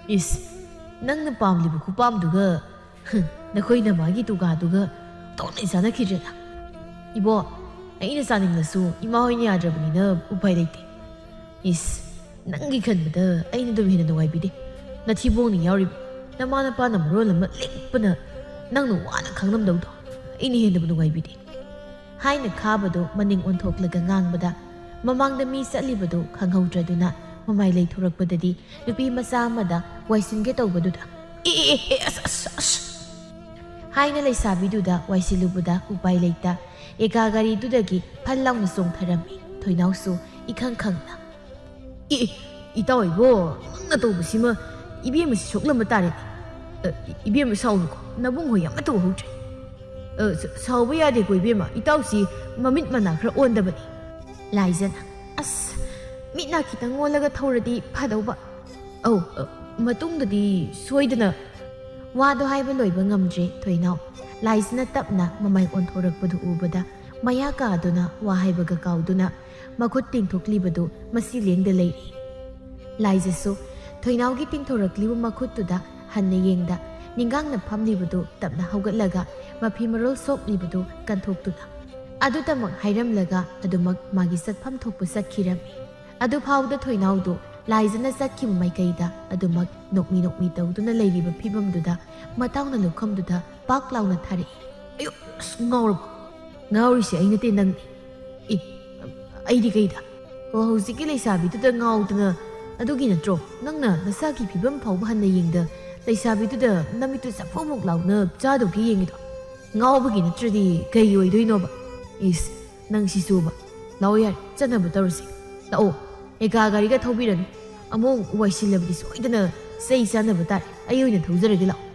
ꯏꯁ, ꯅꯪꯅ ꯄꯥꯝꯂꯤꯕ ꯈꯨꯄꯥꯝꯗꯨꯒ, ꯍꯝ, ꯅꯈꯣꯏ ꯅꯃꯥꯒꯤ ꯇꯨꯒꯥꯗꯨꯒ ꯇꯣꯟꯅ ꯆꯥꯟꯅꯈꯤꯗ꯭ꯔꯦꯗ꯫ ꯏꯕꯣ, ꯑꯩꯅ ꯆꯥꯅꯤꯡꯂꯁꯨ ꯏꯃꯥ ꯍꯣꯏꯅ ꯌꯥꯗ꯭ꯔꯕꯅꯤꯅ ꯎꯄꯥꯏ ꯂꯩꯇꯦ꯫ ꯏꯁ, ꯅꯪꯒꯤ ꯈꯟꯕꯗ ꯑꯩꯅ ꯑꯗꯨꯝ ꯍꯦꯟꯅ ꯅꯨꯡꯉꯥꯏꯕꯤꯗꯦ꯫ ꯅꯊꯤꯕꯣꯡꯅ ꯌꯥꯎꯔꯤꯕ ꯅꯃꯥ ꯅꯄꯥꯅ ꯃꯔꯣꯜ ꯑꯃ ꯂꯤꯛꯄꯅ ꯅꯪꯅ ꯋꯥꯅ ꯈꯥꯡꯂꯝꯗꯧꯗꯣ ꯑꯩꯅ ꯍꯦꯟꯅꯕꯨ ꯅꯨꯡꯉꯥꯏꯕꯤꯗꯦ꯫ ꯍꯥꯏꯅ ꯈꯥꯕꯗꯣ ꯃꯅꯤꯡ ꯑꯣꯟꯊꯣꯛꯂꯒ ꯉꯥꯡꯕꯗ ꯃꯃꯥꯡꯗ ꯃꯤ ꯆꯠꯂꯤꯕꯗꯨ ꯈꯪꯍꯧꯗ꯭ꯔꯗꯨꯅ ꯃꯃꯥꯏ ꯂꯩꯊꯣꯔꯛꯄꯗꯗꯤ ꯅꯨꯄꯤ ꯃꯆꯥ ꯑꯃꯗ ꯋꯥꯏꯁꯤꯟꯒꯦ ꯇꯧꯕꯗꯨꯗ "ꯑꯦ, ꯑꯦ, ꯑꯦ, ꯑꯁ, ꯑꯁ, ꯑꯁ!" ꯍꯥꯏꯅ ꯂꯩꯁꯥꯕꯤꯗꯨꯗ ꯋꯥꯏꯁꯤꯜꯂꯨꯕꯗ ꯎꯄꯥꯏ ꯂꯩꯇ ꯑꯦꯀꯥ ꯒꯥꯔꯤꯗꯨꯗꯒꯤ ꯐꯜ ꯂꯥꯎꯅ ꯆꯣꯡꯊꯔꯝꯃꯤ꯫ ꯊꯣꯏꯅꯥꯎꯁꯨ ꯏꯈꯪ ꯈꯪꯅ "ꯑꯦ, ꯑꯦ, ꯏꯇꯥꯎ ꯏꯕꯣ, ꯅꯪꯅ ꯇꯧꯕꯁꯤꯃ ꯏꯕꯦꯝꯃꯁꯤ ꯁꯣꯛꯂꯝꯕ ꯇꯥꯔꯦ꯫ ꯑ, ꯏꯕꯦꯝꯃ ꯁꯥꯎꯅꯨꯀꯣ, ꯅꯕꯨꯡ ꯍꯣꯏ ꯑꯃꯠꯇ ꯎꯍꯧꯗ꯭ꯔꯦ꯫ ꯑ, ꯁ-, ꯁꯥꯎꯕ ꯌꯥꯗꯦꯀꯣ ꯏꯕꯦꯝꯃ, ꯏꯇꯥꯎꯁꯤ ꯃꯃꯤꯠ ꯃꯅꯥ ꯈꯔ ꯑꯣꯟꯗꯕꯅꯤ"꯫ ꯂꯥꯏꯖꯅ "ꯑꯁ, ꯃꯤꯠ ꯅꯥ ꯈꯤꯇꯪ ꯑꯣꯜꯂꯒ ꯊꯧꯔꯗꯤ ꯐꯗꯧꯕ꯫ ꯑꯧ, ꯑ, ꯃꯇꯨꯡꯗꯗꯤ ꯁꯣꯏꯗꯅ"꯫ ꯋꯥꯗꯣ ꯍꯥꯏꯕ ꯂꯣꯏꯕ ꯉꯝꯗ꯭ꯔꯦ ꯊꯣꯏꯅꯥꯎ꯫ ꯂꯥꯏꯖꯅ ꯇꯞꯅ ꯃꯃꯥꯏ ꯑꯣꯟꯊꯣꯔꯛꯄꯗꯨ ꯎꯕꯗ ꯃꯌꯥ ꯀꯥꯗꯨꯅ ꯋꯥ ꯍꯥꯏꯕꯒ ꯀꯥꯎꯗꯨꯅ ꯃꯈꯨꯠ ꯇꯤꯡꯊꯣꯛꯂꯤꯕꯗꯨ ꯃꯁꯤ ꯂꯦꯡꯗ ꯂꯩꯔꯤ꯫ ꯂꯥꯏꯖꯁꯨ ꯊꯣꯏꯅꯥꯎꯒꯤ ꯇꯤꯡꯊꯣꯔꯛꯂꯤꯕ ꯃꯈꯨꯠꯇꯨꯗ ꯍꯟꯅ ꯌꯦꯡꯗ ꯅꯤꯡꯒꯥꯡꯅ ꯐꯝꯂꯤꯕꯗꯨ ꯇꯞꯅ ꯍꯧꯒꯠꯂꯒ ꯃꯐꯤ ꯃꯔꯣꯜ ꯁꯣꯛꯂꯤꯕꯗꯨ ꯀꯟꯊꯣꯛꯇꯨꯅ ꯑꯗꯨꯇꯃꯛ ꯍꯥꯏꯔꯝꯂꯒ ꯑꯗꯨꯃꯛ ꯃꯥꯒꯤ ꯆꯠꯐꯝ ꯊꯣꯛꯄ ꯆꯠꯈꯤꯔꯝꯃꯤ꯫ ꯑꯗꯨꯐꯥꯎꯗ ꯊꯣꯏꯅꯥꯎꯗꯨ ꯂꯥꯏꯖꯅ ꯆꯠꯈꯤꯕ ꯃꯥꯏꯀꯩꯗ ꯑꯗꯨꯃꯛ ꯅꯣꯛꯃꯤ ꯅꯣꯛꯃꯤ ꯇꯧꯗꯨꯅ ꯂꯩꯔꯤꯕ ꯐꯤꯕꯝꯗꯨꯗ ꯃꯇꯥꯎꯅ ꯂꯨꯈꯝꯗꯨꯗ ꯄꯥꯛ ꯂꯥꯎꯅ ꯊꯥꯔꯛꯏ꯫ "ꯑꯌꯣ, ꯑꯁ, ꯉꯥꯎꯔꯕꯣ?" "ꯉꯥꯎꯔꯤꯁꯦ ꯑꯩ ꯅꯠꯇꯦ, ꯅꯪꯅꯤ"꯫ "ꯑꯦ, ꯑꯩꯗꯤ ꯀꯩꯗ?" "ꯑꯣ, ꯍꯧꯖꯤꯛꯀꯤ ꯂꯩꯁꯥꯕꯤꯗꯨꯗ ꯉꯥꯎꯗꯅ ꯑꯗꯨꯒꯤ ꯅꯠꯇ꯭ꯔꯣ ꯅꯪꯅ ꯅꯁꯥꯒꯤ ꯐꯤꯕꯝ ꯐꯥꯎꯕ ꯍꯟꯅ ꯌꯦꯡꯗ ꯂꯩꯁꯥꯕꯤꯗꯨꯗ ꯅꯃꯤꯠꯇꯨ ꯆꯐꯨꯃꯨꯛ ꯂꯥꯎꯅ ꯆꯥꯗꯧꯒꯤ ꯌꯦꯡꯉꯤꯗꯣ? ꯉꯥꯎꯕꯒꯤ ꯅꯠꯇ꯭ꯔꯗꯤ ꯀꯩ ꯑꯣꯏꯗꯣꯏꯅꯣꯕ? ꯏꯁ, ꯅꯪ ꯁꯤꯁꯨꯕ꯫ ꯂꯥꯛꯑꯣ ꯌꯥꯔꯦ, ꯆꯠꯅꯕ ꯇꯧꯔꯁꯤ꯫ ꯂꯥꯛꯑꯣ, ꯑꯦꯀꯥ ꯒꯥꯔꯤꯒ ꯊꯧꯕꯤꯔꯅꯨ꯫ ꯑꯃꯨꯛ ꯋꯥꯏꯁꯤꯜꯂꯕꯗꯤ ꯁꯣꯏꯗꯅ ꯆꯩ ꯆꯥꯅꯕ ꯇꯥꯔꯦ꯫ ꯑꯩ ꯑꯣꯏꯅ ꯊꯧꯖꯔꯒꯦ, ꯂꯥꯛꯑꯣ"꯫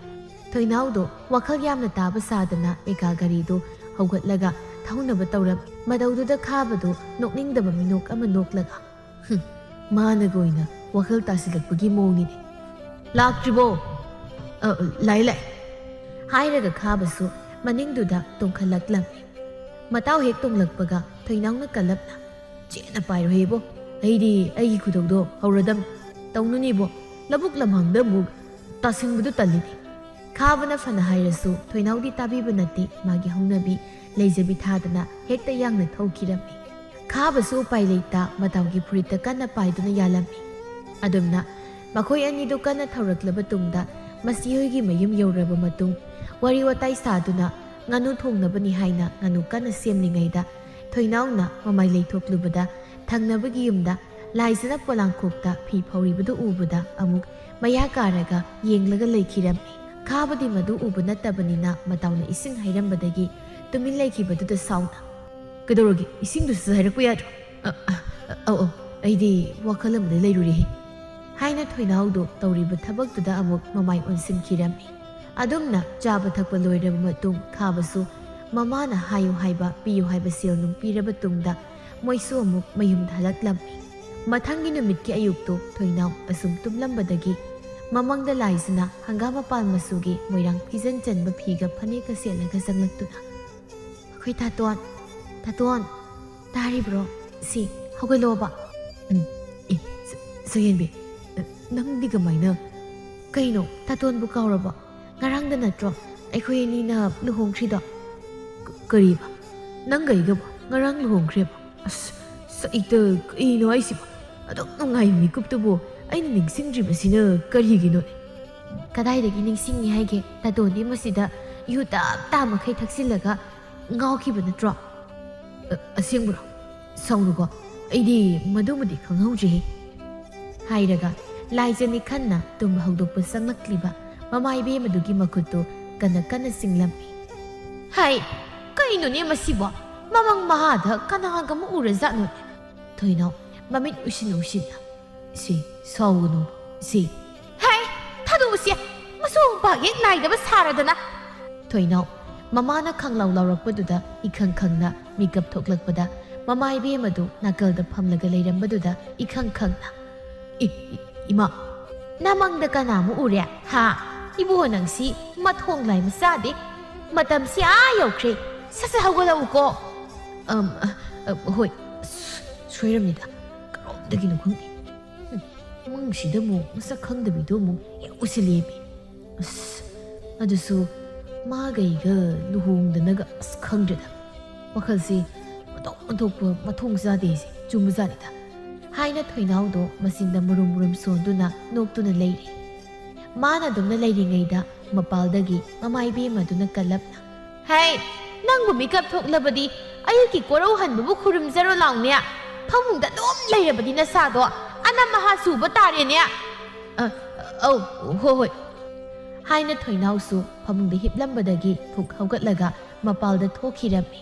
ꯊꯣꯏꯅꯥꯎꯗꯣ ꯋꯥꯈꯜ ꯌꯥꯝꯅ ꯇꯥꯕ ꯁꯥꯗꯅ ꯑꯦꯀꯥ ꯒꯥꯔꯤꯗꯨ ꯍꯧꯒꯠꯂꯒ ꯊꯧꯅꯕ ꯇꯧꯔꯝꯃꯤ꯫ ꯃꯇꯧꯗꯨꯗ ꯈꯥꯕꯗꯨ ꯅꯣꯛꯅꯤꯡꯗꯕ ꯃꯤꯅꯣꯛ ꯑꯃ ꯅꯣꯛꯂꯒ, "ꯍꯨꯝ, ꯃꯥꯅꯒ ꯑꯣꯏꯅ ꯋꯥꯈꯜ ꯇꯥꯁꯤꯜꯂꯛꯄꯒꯤ ꯃꯑꯣꯡꯅꯤꯅꯦ꯫ "ꯂꯥꯛꯇ꯭ꯔꯤꯕꯣ?" "ꯑ, ꯂꯥꯛꯑꯦ, ꯂꯥꯛꯑꯦ," ꯍꯥꯏꯔꯒ ꯈꯥꯕꯁꯨ ꯃꯅꯤꯡꯗꯨꯗ ꯇꯣꯡꯈꯠꯂꯛꯂꯝꯃꯤ꯫ ꯃꯇꯥꯎ ꯍꯦꯛ ꯇꯣꯡꯂꯛꯄꯒ ꯊꯣꯏꯅꯥꯎꯅ ꯀꯜꯂꯞꯅ, "ꯆꯦꯠꯅ ꯄꯥꯏꯔꯣꯍꯦ ꯏꯕꯣ, ꯑꯩꯗꯤ ꯑꯩꯒꯤ ꯈꯨꯗꯧꯗꯣ ꯍꯧꯔꯗꯝ꯫ ꯇꯧꯅꯨꯅꯦ ꯏꯕꯣ, ꯂꯧꯕꯨꯛ ꯂꯝꯍꯥꯡꯗ ꯑꯃꯨꯛ ꯇꯥꯁꯤꯟꯕꯗꯨ ꯇꯜꯂꯤꯅꯦ꯫" ꯈꯥꯕꯅ ꯐꯅ ꯍꯥꯏꯔꯁꯨ ꯊꯣꯏꯅꯥꯎꯗꯤ ꯇꯥꯕꯤꯕ ꯅꯠꯇꯦ꯫ ꯃꯥꯒꯤ ꯍꯧꯅꯕꯤ ꯂꯩꯖꯕꯤ ꯊꯥꯗꯅ ꯍꯦꯛꯇ ꯌꯥꯡꯅ ꯊꯧꯈꯤꯔꯝꯃꯤ꯫ ꯈꯥꯕꯁꯨ ꯎꯄꯥꯏ ꯂꯩꯇ ꯃꯇꯥꯎꯒꯤ ꯐꯨꯔꯤꯠꯇ ꯀꯟꯅ ꯄꯥꯏꯗꯨꯅ ꯌꯥꯜꯂꯝꯃꯤ꯫ ꯑꯗꯨꯝꯅ ꯃꯈꯣꯏ ꯑꯅꯤꯗꯨ ꯀꯟꯅ ꯊꯧꯔꯛꯂꯕ ꯇꯨꯡꯗ ꯃꯁꯤ ꯍꯣꯏꯒꯤ ꯃꯌꯨꯝ ꯌꯧꯔꯕ ꯃꯇꯨꯡ ꯋꯥꯔꯤ ꯋꯥꯇꯥꯏ ꯁꯥꯗꯨꯅ ꯉꯥꯅꯨ ꯊꯣꯡꯅꯕꯅꯤ ꯍꯥꯏꯅ ꯉꯥꯅꯨ ꯀꯟꯅ ꯁꯦꯝꯂꯤꯉꯩꯗ ꯊꯣꯏꯅꯥꯎꯅ ꯃꯃꯥꯏ ꯂꯩꯊꯣꯛꯂꯨꯕꯗ ꯊꯪꯅꯕꯒꯤ ꯌꯨꯝꯗ ꯂꯥꯏꯖꯅ ꯄꯣꯂꯥꯡꯈꯣꯛꯇ ꯐꯤ ꯐꯧꯔꯤꯕꯗꯨ ꯎꯕꯗ ꯑꯃꯨꯛ ꯃꯌꯥ ꯀꯥꯔꯒ ꯌꯦꯡꯂꯒ ꯂꯩꯈꯤꯔꯝꯃꯤ꯫ ꯈꯥꯕꯗꯤ ꯃꯗꯨ ꯎꯕ ꯅꯠꯇꯕꯅꯤꯅ ꯃꯇꯥꯎꯅ ꯏꯁꯤꯡ ꯍꯩꯔꯝꯕꯗꯒꯤ ꯇꯨꯃꯤꯟ ꯂꯩꯈꯤꯕꯗꯨꯗ ꯁꯥꯎꯅ, "ꯀꯩꯗꯧꯔꯒꯦ? ꯏꯁꯤꯡꯗꯨꯁꯨ ꯍꯥꯏꯔꯛꯄ ꯌꯥꯗ꯭ꯔꯣ?" "ꯑ, ꯑ, ꯑꯧ, ꯑꯧ, ꯑꯩꯗꯤ ꯋꯥꯈꯜ ꯑꯃꯗ ꯂꯩꯔꯨꯔꯦꯍꯦ," ꯍꯥꯏꯅ ꯊꯣꯏꯅꯥꯎꯗꯨ ꯇꯧꯔꯤꯕ ꯊꯕꯛꯇꯨꯗ ꯑꯃꯨꯛ ꯃꯃꯥꯏ ꯑꯣꯟꯁꯤꯟꯈꯤꯔꯝꯃꯤ꯫ ꯑꯗꯨꯝꯅ ꯆꯥꯕ ꯊꯛꯄ ꯂꯣꯏꯔꯕ ꯃꯇꯨꯡ ꯈꯥꯕꯁꯨ ꯃꯃꯥꯅ ꯍꯥꯏꯌꯨ ꯍꯥꯏꯕ, ꯄꯤꯌꯨ ꯍꯥꯏꯕ ꯁꯦꯜ ꯅꯨꯡ ꯄꯤꯔꯕ ꯇꯨꯡꯗ ꯃꯣꯏꯁꯨ ꯑꯃꯨꯛ ꯃꯌꯨꯝꯗ ꯍꯜꯂꯛꯂꯝꯃꯤ꯫ ꯃꯊꯪꯒꯤ ꯅꯨꯃꯤꯠꯀꯤ ꯑꯌꯨꯛꯇꯨ ꯊꯣꯏꯅꯥꯎ ꯑꯁꯨꯝ ꯇꯨꯝꯂꯝꯕꯗꯒꯤ ꯃꯃꯪꯗ ꯂꯥꯏꯖꯅ ꯍꯪꯒꯥꯝ ꯃꯄꯥꯟ ꯃꯆꯨꯒꯤ ꯃꯣꯏꯔꯥꯡ ꯐꯤꯖꯟ ꯆꯟꯕ ꯐꯤꯒ ꯐꯅꯦꯛꯀ ꯁꯦꯠꯂꯒ ꯆꯪꯂꯛꯇꯨꯅ, "ꯑꯩꯈꯣꯏ ꯇꯥꯇꯣꯟ, ꯇꯥꯇꯣꯟ, ꯇꯥꯔꯤꯕ꯭ꯔꯣ? ꯁꯤ, ꯍꯧꯒꯠꯂꯣꯕ꯫" "ꯎꯝ, ꯑꯦ, ꯁ-, ꯁꯌꯦꯟꯕꯤ, ꯅꯪꯗꯤ ꯀꯃꯥꯏꯅ?" "ꯀꯩꯅꯣ, ꯇꯥꯇꯣꯟꯕꯨ ꯀꯥꯎꯔꯕꯣ? ꯉꯔꯥꯡꯗ ꯅꯠꯇ꯭ꯔꯣ ꯑꯩꯈꯣꯏ ꯑꯅꯤꯅ ꯂꯨꯍꯣꯡꯈ꯭ꯔꯤꯗꯣ?" "ꯀ-, ꯀꯔꯤꯕ? ꯅꯪꯒ ꯑꯩꯒꯕꯨ ꯉꯔꯥꯡ ꯂꯨꯍꯣꯡꯈ꯭ꯔꯦꯕ? ꯑꯁ, ꯁꯩꯇ, ꯀꯩꯅꯣ ꯍꯥꯏꯁꯤꯕꯣ? ꯑꯗꯨꯛ ꯅꯨꯡꯉꯥꯏꯕ ꯃꯤꯀꯨꯞꯇꯨꯕꯨ ꯑꯩꯅ ꯅꯤꯡꯁꯤꯡꯗ꯭ꯔꯤꯕꯁꯤꯅ ꯀꯔꯤꯒꯤꯅꯣꯅꯦ?" "ꯀꯗꯥꯏꯗꯒꯤ ꯅꯤꯡꯁꯤꯡꯉꯤ ꯍꯥꯏꯒꯦ? ꯇꯥꯇꯣꯟꯗꯤ ꯃꯁꯤꯗ ꯌꯨ ꯇꯞ ꯇꯥ ꯃꯈꯩ ꯊꯛꯆꯤꯜꯂꯒ ꯉꯥꯎꯈꯤꯕ ꯅꯠꯇ꯭ꯔꯣ?" "ꯑ-, ꯑꯁꯦꯡꯕ꯭ꯔꯣ? ꯁꯥꯎꯅꯨꯀꯣ, ꯑꯩꯗꯤ ꯃꯗꯨꯃꯗꯤ ꯈꯪꯍꯧꯗ꯭ꯔꯦꯍꯦ," ꯍꯥꯏꯔꯒ ꯂꯥꯏꯖꯅꯤ ꯈꯟꯅ ꯇꯨꯝꯕ ꯍꯧꯗꯣꯛꯄ ꯆꯪꯂꯛꯂꯤꯕ ꯃꯃꯥ ꯏꯕꯦꯝꯃꯗꯨꯒꯤ ꯃꯈꯨꯠꯇꯨ ꯀꯟꯅ ꯀꯟꯅ ꯆꯤꯡꯂꯝꯃꯤ꯫ "ꯍꯥꯏ, ꯀꯩꯅꯣꯅꯦ ꯃꯁꯤꯕꯣ? ꯃꯃꯪ ꯃꯍꯥꯗ ꯀꯅꯥꯒ ꯑꯃ ꯎꯔꯖꯥꯠꯅꯣꯅꯦ?" ꯊꯣꯏꯅꯥꯎ ꯃꯃꯤꯠ ꯎꯏꯁꯤꯟ ꯎꯏꯁꯤꯟꯅ, "ꯁꯤ, ꯁꯥꯎꯒꯅꯨ, ꯁꯤ꯫" "ꯍꯥꯏ, ꯊꯥꯗꯣꯛꯎꯁꯦ, ꯃꯁꯨ ꯄꯥꯛ ꯍꯦꯛ ꯅꯥꯏꯗꯕ ꯁꯥꯔꯗꯅ!" ꯊꯣꯏꯅꯥꯎ ꯃꯃꯥꯅ ꯈꯪꯂꯥꯎ ꯂꯥꯎꯔꯛꯄꯗꯨꯗ ꯏꯈꯪ ꯈꯪꯅ ꯃꯤꯀꯞ ꯊꯣꯛꯂꯛꯄꯗ ꯃꯃꯥ ꯏꯕꯦꯝꯃꯗꯨ ꯅꯥꯀꯜꯗ ꯐꯝꯂꯒ ꯂꯩꯔꯝꯕꯗꯨꯗ ꯏꯈꯪ ꯈꯪꯅ, ꯏ, ꯏ, ꯏꯃꯥ, ꯅꯃꯪꯗ ꯀꯅꯥꯃꯨꯛ ꯎꯔꯦ? ꯍꯥ? ꯏꯕꯨꯡꯉꯣ, ꯅꯪꯁꯤ ꯃꯊꯣꯡ ꯂꯥꯏ ꯃꯆꯥꯗꯦ꯫ ꯃꯇꯝꯁꯤ ꯑꯥ ꯌꯧꯈ꯭ꯔꯦ꯫ ꯁꯠ ꯁꯠ ꯍꯧꯒꯠꯂꯛꯎꯀꯣ꯫ ꯑꯝ, ꯑ, ꯑ, ꯍꯣꯏ꯫ ꯑꯁ, ꯁꯣꯏꯔꯝꯃꯤꯗ꯫ ꯀꯔꯣꯝꯗꯒꯤꯅꯣ ꯈꯪꯗꯦ꯫ ꯍꯨꯝ, ꯏꯃꯨꯡꯁꯤꯗ ꯑꯃꯨꯛ ꯃꯁꯛ ꯈꯪꯗꯕꯤꯗꯣ ꯑꯃꯨꯛ ꯍꯦꯛ ꯎꯁꯤꯜꯂꯦꯃꯤ꯫ ꯑꯁ, ꯑꯗꯨꯁꯨ ꯃꯥꯒ ꯑꯩꯒ ꯂꯨꯍꯣꯡꯗꯅꯒ, ꯑꯁ, ꯈꯪꯗ꯭ꯔꯦꯗ꯫ ꯋꯥꯈꯜꯁꯤ ꯑꯣꯟꯊꯣꯛ ꯑꯣꯟꯊꯣꯛꯄ ꯃꯊꯣꯡ ꯆꯥꯗꯦ ꯑꯩꯁꯦ꯫ ꯆꯨꯝꯕꯖꯥꯠꯅꯤꯗ꯫ ꯍꯥꯏꯅ ꯊꯣꯏꯅꯥꯎꯗꯣ ꯃꯆꯤꯟꯗ ꯃꯨꯔꯨꯝ ꯃꯨꯔꯨꯝ ꯁꯣꯟꯗꯨꯅ ꯅꯣꯛꯇꯨꯅ ꯂꯩꯔꯤ꯫ ꯃꯥꯅ ꯑꯗꯨꯝꯅ ꯂꯩꯔꯤꯉꯩꯗ ꯃꯄꯥꯜꯗꯒꯤ ꯃꯃꯥ ꯏꯕꯦꯝꯃꯗꯨꯅ ꯀꯜꯂꯞꯅ, "ꯍꯩ, ꯅꯪꯕꯨ ꯃꯤꯀꯞ ꯊꯣꯛꯂꯕꯗꯤ ꯑꯌꯨꯛꯀꯤ ꯀꯣꯔꯧ ꯍꯟꯕꯕꯨ ꯈꯨꯔꯨꯝꯖꯔꯣ ꯂꯥꯎꯅꯦ꯫ ꯐꯃꯨꯡꯗ ꯑꯗꯨꯝ ꯂꯩꯔꯕꯗꯤ ꯅꯁꯥꯗꯣ ꯑꯅꯝ ꯑꯍꯥ ꯆꯨꯕ ꯇꯥꯔꯦꯅꯦ꯫" "ꯑ, ꯑꯧ, ꯍꯣ ꯍꯣꯏ꯫" ꯍꯥꯏꯅ ꯊꯣꯏꯅꯥꯎꯁꯨ ꯐꯃꯨꯡꯗ ꯍꯤꯞꯂꯝꯕꯗꯒꯤ ꯐꯨꯛ ꯍꯧꯒꯠꯂꯒ ꯃꯄꯥꯜꯗ ꯊꯣꯛꯈꯤꯔꯝꯃꯤ꯫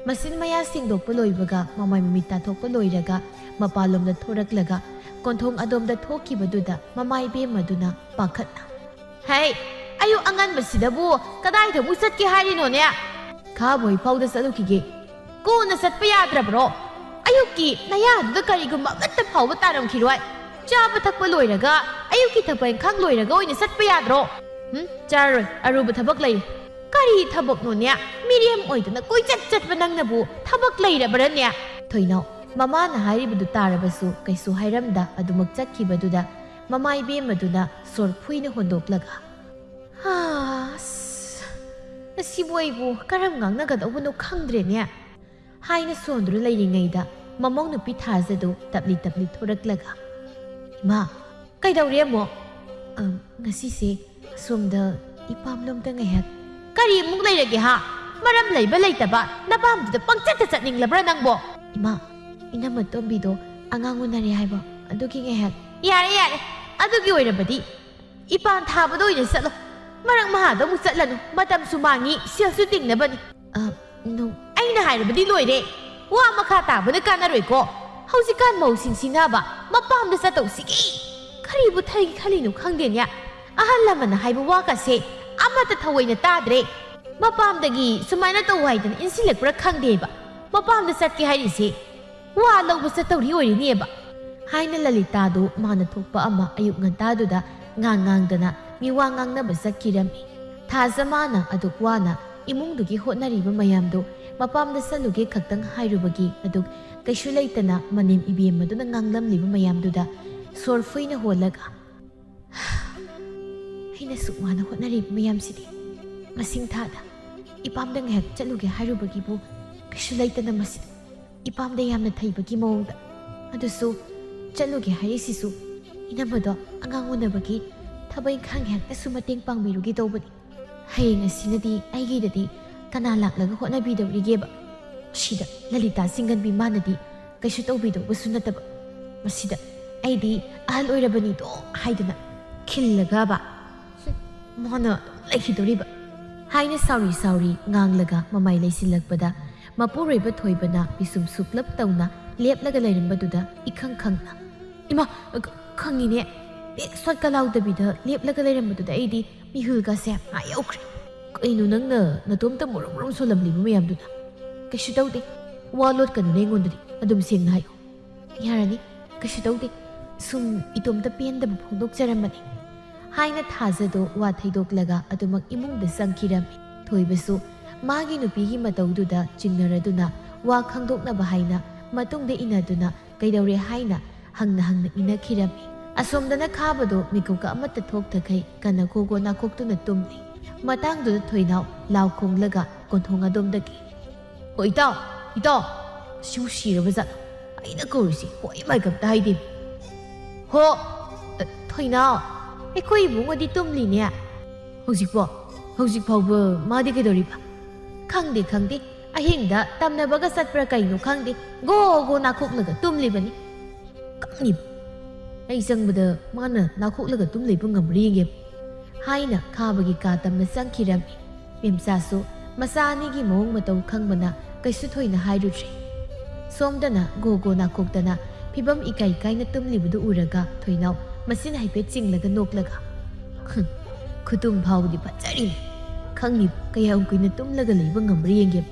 ꯃꯆꯤꯟ ꯃꯌꯥ ꯁꯦꯡꯗꯣꯛꯄ ꯂꯣꯏꯕꯒ, ꯃꯃꯥꯏ ꯃꯃꯤꯠ ꯇꯥꯊꯣꯛꯄ ꯂꯣꯏꯔꯒ ꯃꯄꯥꯜꯂꯣꯝꯗ ꯊꯣꯔꯛꯂꯒ ꯀꯣꯟꯊꯣꯡ ꯑꯗꯣꯝꯗ ꯊꯣꯛꯈꯤꯕꯗꯨꯗ ꯃꯃꯥ ꯏꯕꯦꯝꯃꯗꯨꯅ ꯄꯥꯈꯠꯅ, "ꯍꯩ, ꯑꯌꯨꯛ ꯑꯉꯟꯕꯁꯤꯗꯕꯨ ꯀꯗꯥꯏꯗ ꯑꯃꯨꯛ ꯆꯠꯀꯦ ꯍꯥꯏꯔꯤꯅꯣꯅꯦ?" "ꯈꯥꯕꯣꯏ ꯐꯥꯎꯗ ꯆꯠꯂꯨꯈꯤꯒꯦ꯫ ꯀꯣꯟꯅ ꯆꯠꯄ ꯌꯥꯗ꯭ꯔꯕ꯭ꯔꯣ? ꯑꯌꯨꯛꯀꯤ ꯅꯌꯥꯗꯨꯗ ꯀꯔꯤꯒꯨꯝꯕ ꯑꯃꯠꯇ ꯐꯥꯎꯕ ꯇꯥꯔꯝꯈꯤꯔꯣꯏ꯫ ꯆꯥꯕ ꯊꯛꯄ ꯂꯣꯏꯔꯒ, ꯑꯌꯨꯛꯀꯤ ꯊꯕꯛ ꯏꯪꯈꯥꯡ ꯂꯣꯏꯔꯒ ꯑꯣꯏꯅ ꯆꯠꯄ ꯌꯥꯗ꯭ꯔꯣ?" "ꯎꯝ, ꯆꯥꯔꯔꯣꯏ, ꯑꯔꯨꯕ ꯊꯕꯛ ꯂꯩ꯫" "ꯀꯔꯤ ꯊꯕꯛꯅꯣꯅꯦ? ꯃꯤꯔꯦꯝ ꯑꯣꯏꯗꯅ ꯀꯣꯏꯆꯠ ꯆꯠꯄ ꯅꯪꯅꯕꯨ ꯊꯕꯛ ꯂꯩꯔꯕ꯭ꯔꯅꯦ?" ꯊꯣꯏꯅꯥꯎ ꯃꯃꯥꯅ ꯍꯥꯏꯔꯤꯕꯗꯨ ꯇꯥꯔꯕꯁꯨ ꯀꯩꯁꯨ ꯍꯥꯏꯔꯝꯗ ꯑꯗꯨꯃꯛ ꯆꯠꯈꯤꯕꯗꯨꯗ ꯃꯃꯥ ꯏꯕꯦꯝꯃꯗꯨꯅ ꯁꯣꯔ ꯐꯨꯏꯅ ꯍꯣꯟꯗꯣꯛꯂꯒ, "ꯑꯁ, ꯉꯁꯤꯕꯨ ꯑꯩꯕꯨ ꯀꯔꯝ ꯉꯥꯡꯅꯒꯗꯧꯕꯅꯣ ꯈꯪꯗ꯭ꯔꯦꯅꯦ," ꯍꯥꯏꯅ ꯁꯣꯟꯗꯨꯅ ꯂꯩꯔꯤꯉꯩꯗ ꯃꯃꯧ ꯅꯨꯄꯤ ꯊꯥꯖꯗꯨ ꯇꯞꯂꯤ ꯇꯞꯂꯤ ꯊꯣꯔꯛꯂꯒ, "ꯏꯃꯥ, ꯀꯩꯗꯧꯔꯦ ꯑꯃꯨꯛ?" "ꯑ, ꯉꯁꯤꯁꯦ ꯑꯁꯣꯝꯗ ꯏꯄꯥꯝꯂꯣꯝꯗ ꯉꯥꯏꯍꯥꯛ꯫" "ꯀꯔꯤ ꯑꯃꯨꯛ ꯂꯩꯔꯒꯦ ꯍꯥ? ꯃꯔꯝ ꯂꯩꯕ ꯂꯩꯇꯕ ꯅꯄꯥꯝꯗꯨꯗ ꯄꯪꯆꯠꯇ ꯆꯠꯅꯤꯡꯂꯕ꯭ꯔꯥ ꯅꯪꯕꯣ?" "ꯏꯃꯥ, ꯏꯅꯝꯃ ꯇꯣꯝꯕꯤꯗꯣ ꯑꯉꯥꯡ ꯎꯅꯔꯦ ꯍꯥꯏꯕ, ꯑꯗꯨꯒꯤ ꯉꯥꯏꯍꯥꯛ꯫" "ꯌꯥꯔꯦ, ꯌꯥꯔꯦ, ꯑꯗꯨꯒꯤ ꯑꯣꯏꯔꯕꯗꯤ ꯏꯄꯥꯟ ꯊꯥꯕꯗ ꯑꯣꯏꯅ ꯆꯠꯂꯣ꯫ ꯃꯔꯛ ꯃꯍꯥꯗ ꯑꯃꯨꯛ ꯆꯠꯂꯅꯨ, ꯃꯇꯝꯁꯨ ꯃꯥꯡꯉꯤ, ꯁꯦꯜꯁꯨ ꯇꯤꯡꯅꯕꯅꯤ꯫" "ꯑ, ꯅꯨ-" "ꯑꯩꯅ ꯍꯥꯏꯔꯕꯗꯤ ꯂꯣꯏꯔꯦ꯫ ꯋꯥ ꯃꯈꯥ ꯇꯥꯕꯅ ꯀꯥꯟꯅꯔꯣꯏꯀꯣ꯫ ꯍꯧꯖꯤꯛꯀꯥꯟ ꯃꯧꯁꯤꯡꯁꯤꯅꯕ ꯃꯄꯥꯝꯗ ꯆꯠꯇꯧꯁꯤꯒꯤ ꯀꯔꯤꯕꯨ ꯊꯩ ꯈꯜꯂꯤꯅꯣ ꯈꯪꯗꯦꯅꯦ꯫ ꯑꯍꯜ ꯂꯃꯟꯅ ꯍꯥꯏꯕ ꯋꯥꯒꯁꯦ ꯑꯃꯠꯇ ꯊꯑꯣꯏꯅ ꯇꯥꯗ꯭ꯔꯦ꯫ ꯃꯄꯥꯝꯗꯒꯤ ꯁꯨꯃꯥꯏꯅ ꯇꯧ ꯍꯥꯏꯗꯅ ꯏꯟꯁꯤꯜꯂꯛꯄ꯭ꯔꯥ ꯈꯪꯗꯦꯕ꯫ ꯃꯄꯥꯝꯗ ꯆꯠꯀꯦ ꯍꯥꯏꯔꯤꯁꯦ ꯋꯥ ꯂꯧꯕ ꯆꯠꯇꯧꯔꯤ ꯑꯣꯏꯔꯤꯅꯦꯕ꯫ ꯍꯥꯏꯅ ꯂꯂꯤꯇꯥꯗꯨ ꯃꯥꯅ ꯊꯣꯛꯄ ꯑꯃ ꯑꯌꯨꯛ ꯉꯟꯇꯥꯗꯨꯗ ꯉꯥꯡ ꯉꯥꯡꯗꯅ ꯃꯤꯋꯥ ꯉꯥꯡꯅꯕ ꯆꯠꯈꯤꯔꯝꯃꯤ꯫ ꯊꯥꯖ ꯃꯥꯅ ꯑꯗꯨꯛ ꯋꯥꯅ ꯏꯃꯨꯡꯗꯨꯒꯤ ꯍꯣꯠꯅꯔꯤꯕ ꯃꯌꯥꯝꯗꯨ ꯃꯄꯥꯝꯗ ꯆꯠꯂꯨꯒꯦ ꯈꯛꯇꯪ ꯍꯥꯏꯔꯨꯕꯒꯤ ꯑꯗꯨꯛ ꯀꯩꯁꯨ ꯂꯩꯇꯅ ꯃꯅꯦꯝ ꯏꯕꯦꯝꯃꯗꯨꯅ ꯉꯥꯡꯂꯝꯂꯤꯕ ꯃꯌꯥꯝꯗꯨꯗ ꯁꯣꯔ ꯐꯨꯏꯅ ꯍꯣꯜꯂꯒ, "ꯑꯩꯅ ꯁꯨꯛ ꯋꯥꯅ ꯍꯣꯠꯅꯔꯤꯕ ꯃꯌꯥꯝꯁꯤꯗꯤ ꯃꯁꯤꯡ ꯊꯥꯗ ꯏꯄꯥꯝꯗ ꯉꯥꯏꯍꯥꯛ ꯆꯠꯂꯨꯒꯦ ꯍꯥꯏꯔꯨꯕꯒꯤꯕꯨ ꯀꯩꯁꯨ ꯂꯩꯇꯅ ꯃꯁꯤꯗ ꯏꯄꯥꯝꯗ ꯌꯥꯝꯅ ꯊꯩꯕꯒꯤ ꯃꯑꯣꯡꯗ, ꯑꯗꯨꯁꯨ ꯆꯠꯂꯨꯒꯦ ꯍꯥꯏꯔꯤꯁꯤꯁꯨ ꯏꯅꯝꯃꯗꯣ ꯑꯉꯥꯡ ꯎꯅꯕꯒꯤ ꯊꯕꯛ ꯏꯪꯈꯥꯡ ꯉꯥꯏꯍꯥꯛꯇꯁꯨ ꯃꯇꯦꯡ ꯄꯥꯡꯕꯤꯔꯨꯒꯦ ꯇꯧꯕꯅꯤ꯫ ꯍꯌꯦꯡ ꯑꯁꯤꯅꯗꯤ ꯑꯩꯒꯤꯗꯗꯤ ꯀꯅꯥ ꯂꯥꯛꯂꯒ ꯍꯣꯠꯅꯕꯤꯗꯧꯔꯤꯒꯦꯕ? ꯁꯤꯗ ꯂꯂꯤꯇꯥ ꯆꯤꯡꯒꯟꯕꯤ ꯃꯥꯅꯗꯤ ꯀꯩꯁꯨ ꯇꯧꯕꯤꯗꯧꯕꯁꯨ ꯅꯠꯇꯕ, ꯃꯁꯤꯗ ꯑꯩꯗꯤ ꯑꯍꯜ ꯑꯣꯏꯔꯕꯅꯤꯗꯣ ꯍꯥꯏꯗꯨꯅ ꯈꯤꯜꯂꯒꯕ꯫ ꯍꯨꯝ, ꯃꯥꯅ ꯑꯗꯨꯝ ꯂꯩꯈꯤꯗꯣꯔꯤꯕ?" ꯍꯥꯏꯅ ꯁꯥꯎꯔꯤ ꯁꯥꯎꯔꯤ ꯉꯥꯡꯂꯒ ꯃꯃꯥꯏ ꯂꯩꯁꯤꯜꯂꯛꯄꯗ ꯃꯄꯨꯔꯣꯏꯕ ꯊꯣꯏꯕꯅ ꯄꯤꯁꯨꯝ ꯁꯨꯛꯂꯞ ꯇꯧꯅ ꯂꯦꯞꯂꯒ ꯂꯩꯔꯝꯕꯗꯨꯗ ꯏꯈꯪ ꯈꯪꯅ, "ꯏꯃꯥ, ꯈ-, ꯈꯪꯉꯤꯅꯦ, ꯄꯦꯛ ꯁꯣꯠꯀ ꯂꯥꯎꯗꯕꯤꯗ ꯂꯦꯞꯂꯒ ꯂꯩꯔꯝꯕꯗꯨꯗ ꯑꯩꯗꯤ ꯃꯤꯍꯨꯜꯒꯁꯦ ꯑꯥ ꯌꯧꯈ꯭ꯔꯦ꯫ ꯀꯩꯅꯣ ꯅꯪꯅ ꯅꯇꯣꯝꯇ ꯃꯨꯔꯨꯝ ꯃꯨꯔꯨꯝ ꯁꯣꯜꯂꯝꯂꯤꯕ ꯃꯌꯥꯝꯗꯨꯅ?" "ꯀꯩꯁꯨ ꯇꯧꯗꯦ, ꯋꯥ ꯂꯣꯠꯀꯅꯨꯅꯦ ꯑꯩꯉꯣꯟꯗꯗꯤ, ꯑꯗꯨꯝ ꯁꯦꯡꯅ ꯍꯥꯏꯌꯨ꯫" "ꯌꯥꯔꯅꯤ, ꯀꯩꯁꯨ ꯇꯧꯗꯦ, ꯁꯨꯝ ꯏꯇꯣꯝꯇ ꯄꯦꯟꯗꯕ ꯐꯣꯡꯗꯣꯛꯆꯔꯝꯕꯅꯤ" ꯍꯥꯏꯅ ꯊꯥꯖꯗꯣ ꯋꯥ ꯊꯩꯗꯣꯛꯂꯒ ꯑꯗꯨꯃꯛ ꯏꯃꯨꯡꯗ ꯆꯪꯈꯤꯔꯝꯃꯤ꯫ ꯊꯣꯏꯕꯁꯨ ꯃꯥꯒꯤ ꯅꯨꯄꯤꯒꯤ ꯃꯇꯧꯗꯨꯗ ꯆꯤꯡꯅꯔꯗꯨꯅ ꯋꯥ ꯈꯪꯗꯣꯛꯅꯕ ꯍꯥꯏꯅ ꯃꯇꯨꯡꯗ ꯏꯟꯅꯗꯨꯅ ꯀꯩꯗꯧꯔꯦ ꯍꯥꯏꯅ ꯍꯪꯅ ꯍꯪꯅ ꯏꯟꯅꯈꯤꯔꯝꯃꯤ꯫ ꯑꯁꯣꯝꯗꯅ ꯈꯥꯕꯗꯣ ꯃꯤꯀꯨꯞꯀ ꯑꯃꯠꯇ ꯊꯣꯛꯇꯈꯩ ꯀꯟꯅ ꯒꯣꯒꯣ ꯅꯥꯈꯣꯛꯇꯨꯅ ꯇꯨꯝꯂꯤ꯫ ꯃꯇꯥꯡꯗꯨꯗ ꯊꯣꯏꯅꯥꯎ ꯂꯥꯎ ꯈꯣꯡꯂꯒ ꯀꯣꯟꯊꯣꯡ ꯑꯗꯣꯝꯗꯒꯤ, "ꯍꯣ ꯏꯇꯥꯎ, ꯏꯇꯥꯎ, ꯁꯤꯕꯨ ꯁꯤꯔꯕ ꯖꯥꯠꯂꯣ? ꯑꯩꯅ ꯀꯧꯔꯤꯁꯤ ꯍꯣꯏ ꯃꯥꯏꯀꯞꯇ ꯍꯥꯏꯗꯦ꯫ ꯍꯣ, ꯑ, ꯊꯣꯏꯅꯥꯎ, ꯑꯩꯈꯣꯏ ꯏꯕꯨꯡꯉꯣꯗꯤ ꯇꯨꯝꯂꯤꯅꯦ꯫" "ꯍꯧꯖꯤꯛꯄꯣ? ꯍꯧꯖꯤꯛ ꯐꯥꯎꯕ ꯃꯥꯗꯤ ꯀꯩꯗꯧꯔꯤꯕ?" "ꯈꯪꯗꯦ, ꯈꯪꯗꯦ, ꯑꯍꯤꯡꯗ ꯇꯝꯅꯕꯒ ꯆꯠꯄ꯭ꯔꯥ ꯀꯩꯅꯣ ꯈꯪꯗꯦ, ꯒꯣ ꯒꯣ ꯅꯥꯈꯣꯛꯂꯒ ꯇꯨꯝꯂꯤꯕꯅꯤ꯫" "ꯈꯪꯉꯤꯕ? ꯑꯩ ꯆꯪꯕꯗ ꯃꯥꯅ ꯅꯥꯈꯣꯛꯂꯒ ꯇꯨꯝ ꯂꯩꯕ ꯉꯝꯕ꯭ꯔꯥ ꯌꯦꯡꯒꯦ" ꯍꯥꯏꯅ ꯈꯥꯕꯒꯤ ꯀꯥ ꯇꯝꯅ ꯆꯪꯈꯤꯔꯝꯃꯤ꯫ ꯃꯦꯝꯆꯥꯁꯨ ꯃꯆꯥ ꯑꯅꯤꯒꯤ ꯃꯑꯣꯡ ꯃꯇꯧ ꯈꯪꯕꯅ ꯀꯩꯁꯨ ꯊꯣꯏꯅ ꯍꯥꯏꯔꯨꯗ꯭ꯔꯦ꯫ ꯁꯣꯝꯗꯅ ꯒꯣ ꯒꯣ ꯅꯥꯈꯣꯛꯇꯅ ꯐꯤꯕꯝ ꯏꯀꯥꯏ ꯀꯥꯏꯅ ꯇꯨꯝꯂꯤꯕꯗꯨ ꯎꯔꯒ ꯊꯣꯏꯅꯥꯎ ꯃꯆꯤꯟ ꯍꯥꯏꯐꯦꯠ ꯆꯤꯡꯂꯒ ꯅꯣꯛꯂꯒ, "ꯍꯨꯝ, ꯈꯨꯇꯨꯝ ꯐꯥꯎꯕꯗꯤ ꯐꯖꯔꯤꯅꯦ꯫ ꯈꯪꯉꯤꯕ ꯀꯌꯥꯝ ꯀꯨꯏꯅ ꯇꯨꯝꯂꯒ ꯂꯩꯕ ꯉꯝꯕ꯭ꯔꯥ ꯌꯦꯡꯒꯦ"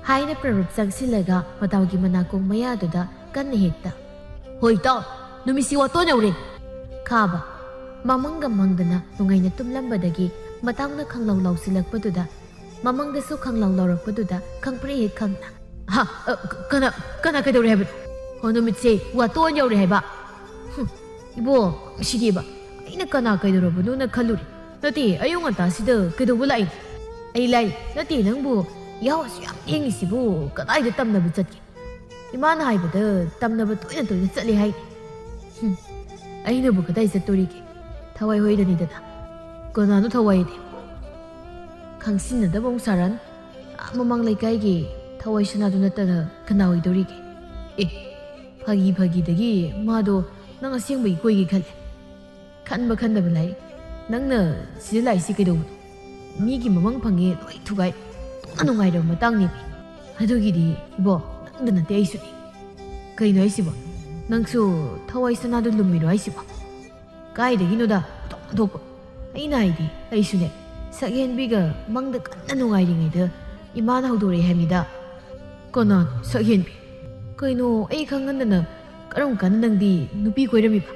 ꯍꯥꯏꯅ ꯄ꯭ꯔꯔꯨꯞ ꯆꯪꯁꯤꯜꯂꯒ ꯃꯇꯥꯎꯒꯤ ꯃꯅꯥꯀꯣꯡ ꯃꯌꯥꯗꯨꯗ ꯀꯟꯅ ꯍꯦꯛꯇ ꯍꯣꯏ ꯏꯇꯥꯎ, ꯅꯨꯃꯤꯠꯁꯤ ꯋꯥꯇꯣꯟ ꯌꯧꯔꯦ꯫ ꯈꯥꯕ꯫ ꯃꯃꯪꯒ ꯃꯪꯗꯅ ꯅꯨꯡꯉꯥꯏꯅ ꯇꯨꯝꯂꯝꯕꯗꯒꯤ ꯃꯇꯥꯡꯅ ꯈꯪꯂꯥꯎ ꯂꯥꯎꯁꯤꯜꯂꯛꯄꯗꯨꯗ, ꯃꯃꯪꯗꯁꯨ ꯈꯪꯂꯥꯎ ꯂꯥꯎꯔꯛꯄꯗꯨꯗ ꯈꯪꯄ꯭ꯔꯦꯛ ꯍꯦꯛ ꯈꯪꯅ꯫ "ꯍꯥ? ꯑ, ꯀ-, ꯀꯅꯥ, ꯀꯅꯥ ꯀꯩꯗꯧꯔꯦ ꯍꯥꯏꯕꯅꯣ? ꯍꯣ, ꯅꯨꯃꯤꯠꯁꯦ ꯋꯥꯇꯣꯟ ꯌꯧꯔꯦ ꯍꯥꯏꯕ?" ꯍꯨꯝ, ꯏꯕꯣ, ꯁꯤꯗꯤꯕ, ꯑꯩꯅ ꯀꯅꯥ ꯀꯩꯗꯧꯔꯕꯅꯣꯅ ꯈꯜꯂꯨꯔꯦ꯫ ꯅꯠꯇꯦ, ꯑꯌꯨꯛ ꯉꯟꯇꯥꯁꯤꯗ ꯀꯩꯗꯧꯕ ꯂꯥꯛꯏꯅꯣ? ꯑꯩ ꯂꯥꯏ, ꯅꯠꯇꯦ, ꯅꯪꯕꯨ ꯌꯥꯍꯧ ꯑꯁꯨꯛ ꯌꯥꯝ ꯊꯦꯡꯉꯤꯁꯤꯕꯨ ꯀꯗꯥꯏꯗ ꯇꯝꯅꯕ ꯆꯠꯀꯦ? ꯏꯃꯥꯅ ꯍꯥꯏꯕꯗ ꯇꯝꯅꯕ ꯇꯣꯏꯅ ꯇꯣꯏꯅ ꯆꯠꯂꯤ ꯍꯥꯏꯅꯤ꯫ ꯍꯨꯝ, ꯑꯩꯅꯕꯨ ꯀꯗꯥꯏ ꯆꯠꯇꯣꯔꯤꯒꯦ? ꯊꯋꯥꯏ ꯍꯣꯏꯗꯅꯤꯗꯅ꯫ ꯀꯅꯥꯅꯣ ꯊꯋꯥꯏꯗꯤ? ꯈꯪꯁꯤꯟꯅꯗꯕ ꯑꯃꯨꯛ ꯁꯥꯔꯟ꯫ ꯑꯥ, ꯃꯃꯥꯡ ꯂꯩꯀꯥꯏꯒꯤ ꯊꯋꯥꯏ ꯁꯅꯥꯗꯨ ꯅꯠꯇꯅ ꯀꯅꯥ ꯑꯣꯏꯗꯣꯔꯤꯒꯦ? ꯑꯦ, ꯐꯥꯒꯤ ꯐꯥꯒꯤꯗꯒꯤ ꯃꯥꯗꯣ ꯅꯪ ꯑꯁꯦꯡꯕꯒꯤ ꯀꯣꯏꯒꯦ ꯈꯜꯂꯦ꯫ ꯈꯟꯕ ꯈꯟꯗꯕ ꯂꯥꯏꯔꯤ꯫ ꯅꯪꯅ ꯁꯤꯗ ꯂꯥꯛꯏꯁꯤ ꯀꯩꯗꯧꯕꯅꯣ? ꯃꯤꯒꯤ ꯃꯃꯪ ꯐꯪꯉꯦ ꯂꯣꯏ ꯊꯨꯒꯥꯏ꯫ ꯇꯣꯛꯅ ꯅꯨꯡꯉꯥꯏꯔꯕ ꯃꯇꯥꯡꯅꯤ꯫ ꯑꯗꯨꯒꯤꯗꯤ ꯏꯕꯣ, ꯅꯪꯗ ꯅꯠꯇꯦ ꯑꯩꯁꯨꯅꯤ꯫ ꯀꯩꯅꯣ ꯍꯥꯏꯁꯤꯕꯣ? ꯅꯪꯁꯨ ꯊꯋꯥꯏ ꯁꯅꯥꯗꯣ ꯂꯨꯝꯃꯤꯔꯣ ꯍꯥꯏꯁꯤꯕꯣ? ꯀꯥꯏꯗꯒꯤꯅꯣꯗ, ꯑꯣꯟꯊꯣꯛ ꯑꯣꯟꯊꯣꯛꯄ꯫ ꯑꯩꯅ ꯍꯥꯏꯗꯤ, ꯑꯩꯁꯨꯅꯦ, ꯁꯛꯍꯦꯟꯕꯤꯒ ꯃꯪꯗ ꯀꯟꯅ ꯅꯨꯡꯉꯥꯏꯔꯤꯉꯩꯗ ꯏꯃꯥꯅ ꯍꯧꯗꯣꯔꯛꯑꯦ ꯍꯥꯏꯕꯅꯤꯗ꯫ ꯀꯅꯥꯅꯣ ꯁꯛꯍꯦꯟꯕꯤ? ꯀꯩꯅꯣ, ꯑꯩ ꯈꯪꯍꯟꯗꯅ ꯀꯔꯝ ꯀꯥꯟꯗ ꯅꯪꯗꯤ ꯅꯨꯄꯤ ꯀꯣꯏꯔꯝꯃꯤꯕ?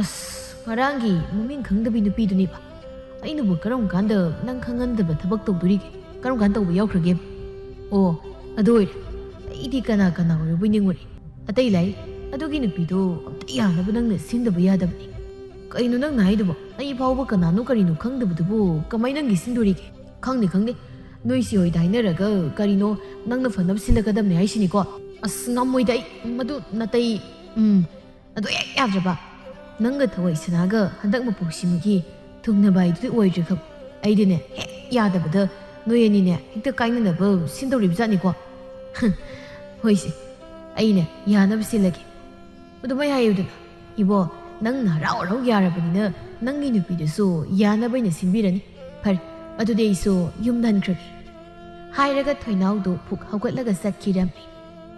ꯑꯁ, ꯉꯔꯥꯡꯒꯤ ꯃꯃꯤꯡ ꯈꯪꯗꯕꯤ ꯅꯨꯄꯤꯗꯨꯅꯦꯕ꯫ ꯑꯩꯅꯕꯨ ꯀꯔꯝ ꯀꯥꯟꯗ ꯅꯪ ꯈꯪꯍꯟꯗꯕ ꯊꯕꯛ ꯇꯧꯗꯣꯔꯤꯒꯦ? ꯀꯔꯝ ꯀꯥꯟꯗ ꯇꯧꯕ ꯌꯥꯎꯈ꯭ꯔꯒꯦꯕ? ꯑꯣ, ꯑꯗꯨ ꯑꯣꯏꯔꯦ꯫ ꯑꯩꯗꯤ ꯀꯅꯥ ꯀꯅꯥ ꯑꯣꯏꯔꯕꯣꯏ ꯅꯤꯡꯉꯨꯔꯦ꯫ ꯑꯇꯩ ꯂꯥꯏ, ꯑꯗꯨꯒꯤ ꯅꯨꯄꯤꯗꯣ ꯑꯝꯇ ꯌꯥꯅꯕ ꯅꯪꯅ ꯁꯤꯟꯗꯕ ꯌꯥꯗꯕꯅꯤ꯫ ꯀꯩꯅꯣ ꯅꯪꯅ ꯍꯥꯏꯗꯨꯕꯣ? ꯑꯩ ꯐꯥꯎꯕ ꯀꯅꯥꯅꯣ ꯀꯔꯤꯅꯣ ꯈꯪꯗꯕꯗꯨꯕꯨ ꯀꯃꯥꯏ ꯅꯪꯒꯤ ꯁꯤꯟꯗꯣꯔꯤꯒꯦ? ꯈꯪꯗꯦ, ꯈꯪꯗꯦ꯫ ꯅꯣꯏ ꯁꯤ ꯍꯣꯏꯗ ꯍꯥꯏꯅꯔꯒ ꯀꯔꯤꯅꯣ ꯅꯪꯅ ꯐꯅꯕ ꯁꯤꯜꯂꯛꯀꯗꯕꯅꯦ ꯍꯥꯏꯁꯤꯅꯤꯀꯣ? ꯑꯁ, ꯉꯝꯃꯣꯏꯗ ꯑꯩ꯫ ꯃꯗꯨ ꯅꯥꯇꯩ, ꯎꯝ, ꯑꯗꯨ ꯍꯦꯛ ꯌꯥꯗ꯭ꯔꯕ? ꯅꯪꯒ ꯊꯋꯥꯏ ꯁꯅꯥꯒ ꯍꯟꯗꯛ ꯃꯄꯣꯛꯁꯤꯃꯒꯤ ꯊꯨꯡꯅꯕ ꯍꯥꯏꯗꯨꯗꯤ ꯑꯣꯏꯗ꯭ꯔꯦ ꯈꯪ꯫ ꯑꯩꯗꯤꯅꯦ, ꯍꯦꯛ ꯌꯥꯗꯕꯗ ꯅꯣꯏ ꯑꯅꯤꯅꯦ ꯍꯦꯛꯇ ꯀꯥꯏꯅꯅꯕ ꯁꯤꯟꯗꯧꯔꯤꯕ ꯖꯥꯠꯅꯤꯀꯣ꯫ ꯍꯣꯏꯁꯦ, ꯑꯩꯅꯦ ꯌꯥꯅꯕ ꯁꯤꯜꯂꯒꯦ꯫ ꯑꯗꯨꯃꯥꯏ ꯍꯥꯏꯌꯨꯗꯅ꯫ ꯏꯕꯣ, ꯅꯪꯅ ꯍꯔꯥꯎ ꯍꯔꯥꯎ ꯌꯥꯔꯕꯅꯤꯅ ꯅꯪꯒꯤ ꯅꯨꯄꯤꯗꯨꯁꯨ ꯌꯥꯅꯕ ꯑꯩꯅ ꯁꯤꯟꯕꯤꯔꯅꯤ꯫ ꯐꯔꯦ, ꯑꯗꯨꯗꯤ ꯑꯩꯁꯨ ꯌꯨꯝꯗ ꯍꯟꯈ꯭ꯔꯒꯦ꯫ ꯍꯥꯏꯔꯒ ꯊꯣꯏꯅꯥꯎꯗꯨ ꯐꯨꯛ ꯍꯧꯒꯠꯂꯒ ꯆꯠꯈꯤꯔꯝꯃꯤ꯫